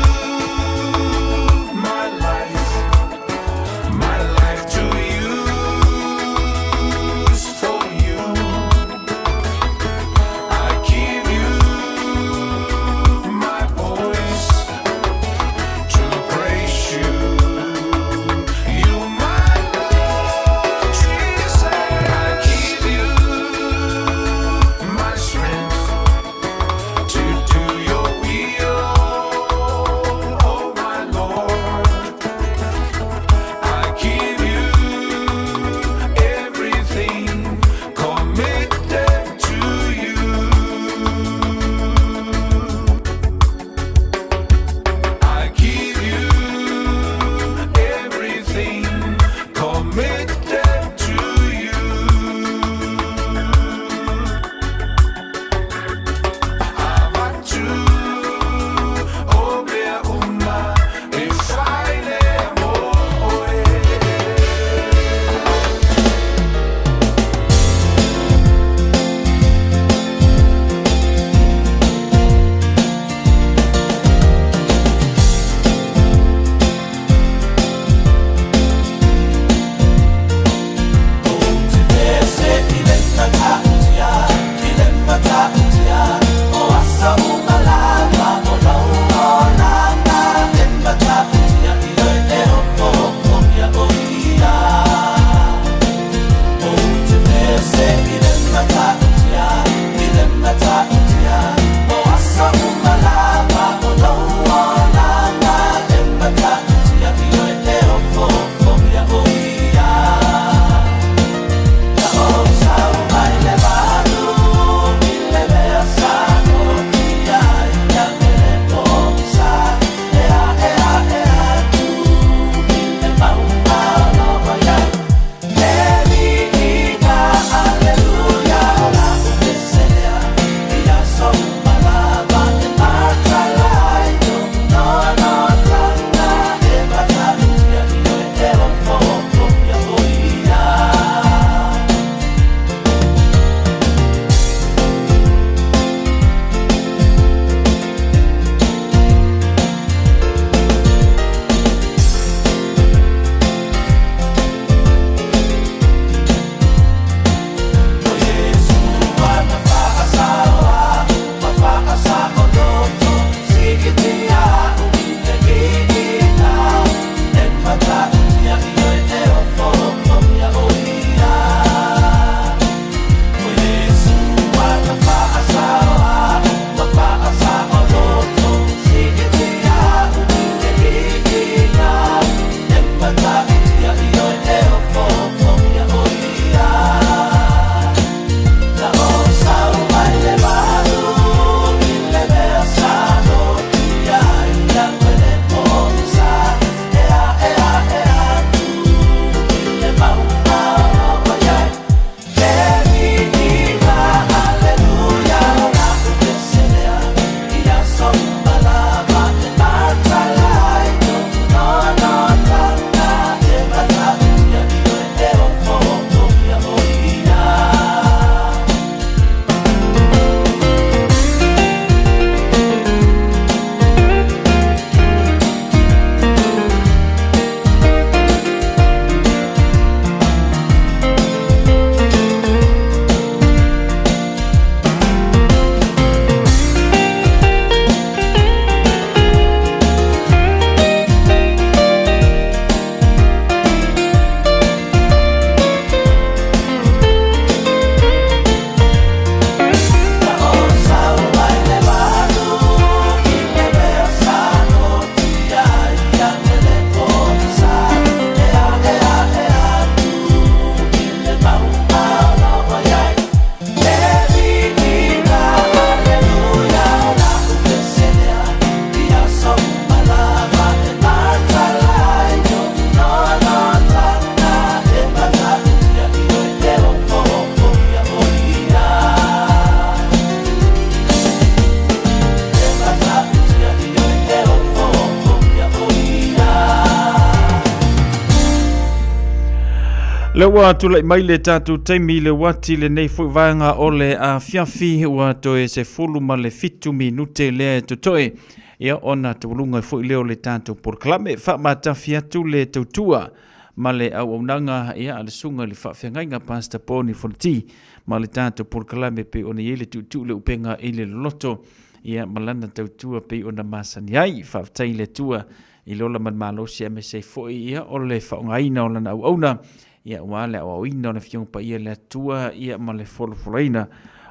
lea ua tulai mai le tatou taimi i le uati lenei foi vaega o le afiafi ua toe 17 minute lea e totoe ia ona taualuga foi lea o le tatou polokalame. Faamatafi atu le tautua ma le auaunaga ia a le susuga i le faafeagaiga Pastor Boni Fonoti ma le tatou polokalame pei ona i ai le tuutuu le upega i le loloto ia ma lana tautua pei ona masani ai. Faafetai i le Atua i le ola ma le malosi aemaise ai foi ia o le faaaogaina o lana auauna ia aua le aoaoina o le Afioga Paia le Atua ia ma le folafolaina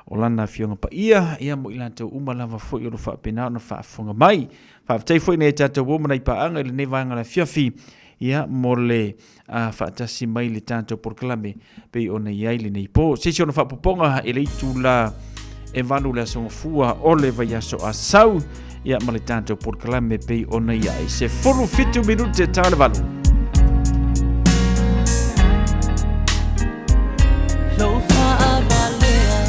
o lana Afioga Paia ia mo i latou uma lava foi o lo faapena ona faafofoga mai. Faafetai foi nei tatou uo ma nai paaga i lenei vaega o le afiafi ia mo le faatasi mai le tatou polokalame pei ona i ai lenei po. Se isi ona faapopoga i le itula e 8 le aso gafua o le vaiaso Asau ia ma le tatou polokalame pei ona i ai. 17 minute ta le 8. Lou faavalea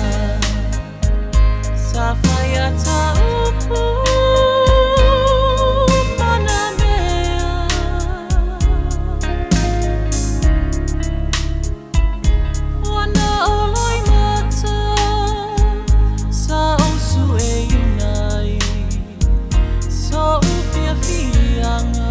sa faia ta upu mana mea. Ua na o loimata sa ou sueina ai so'u fiafiaga.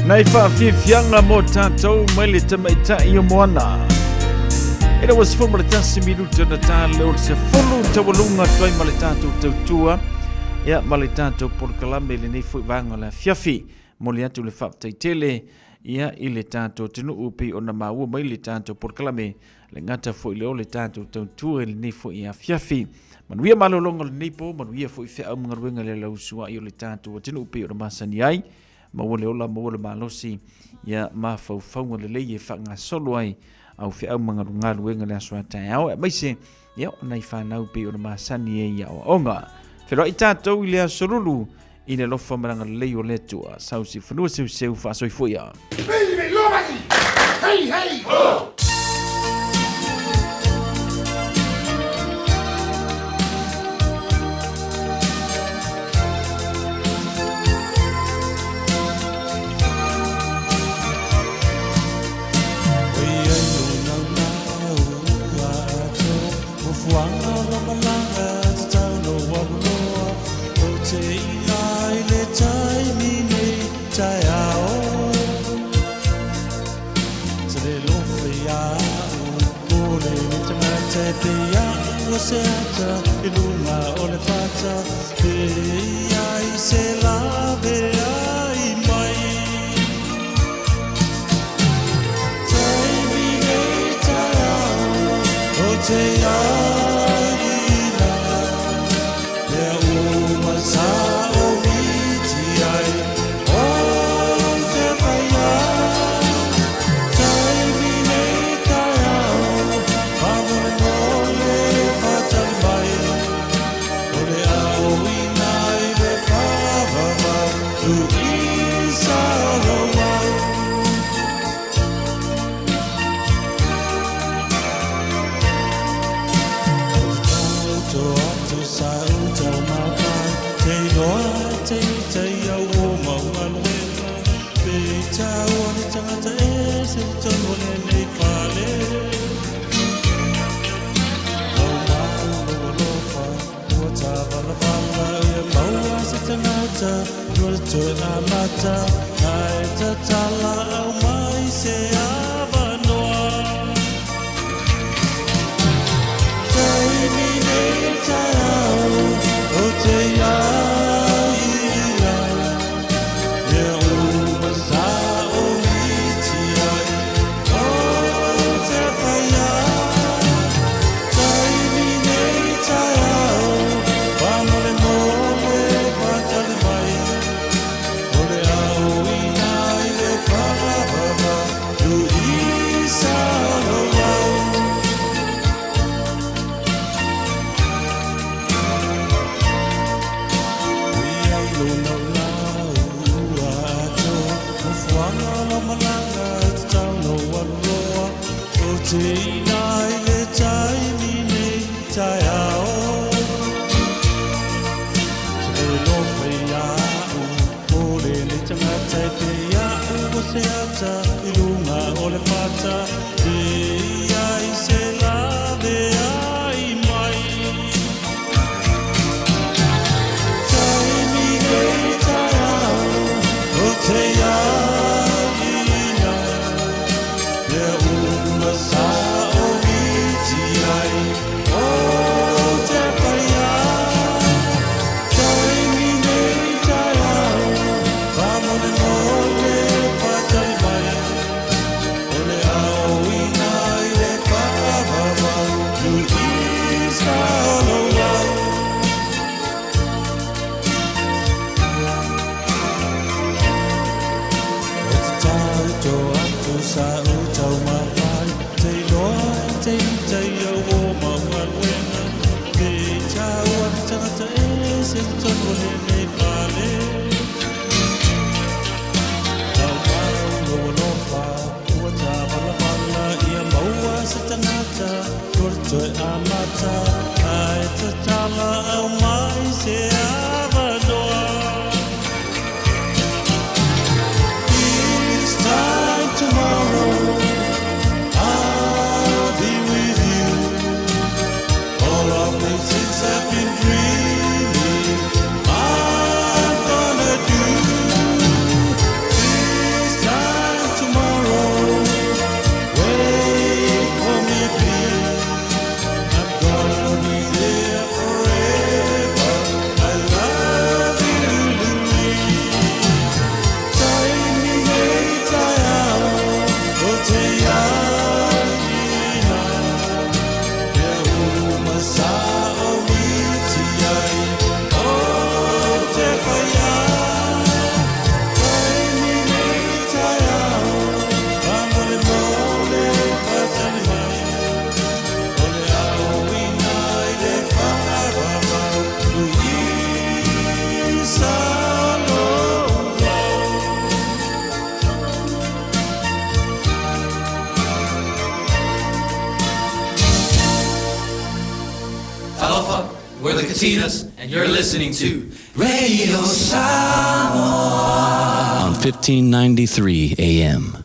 Nai faafiafiaga mo tatou mai le tamaitai o Moana. E le ua 11 minute ona ta le o le 10 taualuga atu ai ma le tatou tautua ia ma le tatou polokalame i lenei foi vaega o le afiafi. Momoli atu le faafetai tele ia i le tatou atunuu pei ona maua mai le tatou polokalame le gata foi lea o le tatou tautua i lenei foi afiafi. Manuia malologa o lenei po, manuia foi feau ma galuega le lausuai o le tatou atunuu pei ona masani ai. Maua le ola, maua le malosi, ia mafaufauga lelei e faagasolo ai au feau ma galuega le aso a taeao, aemaise ia o nai fanau pei ona masani ai i aoaoga. Feiloai tatou i le aso lulu i le alofa ma le agalelei o le Atua. Sausi fanua seuseu faasoifua ia. Hey, hey! Ho! Talofa, we're the Katinas, and you're listening to Radio Samoa on 1593 AM.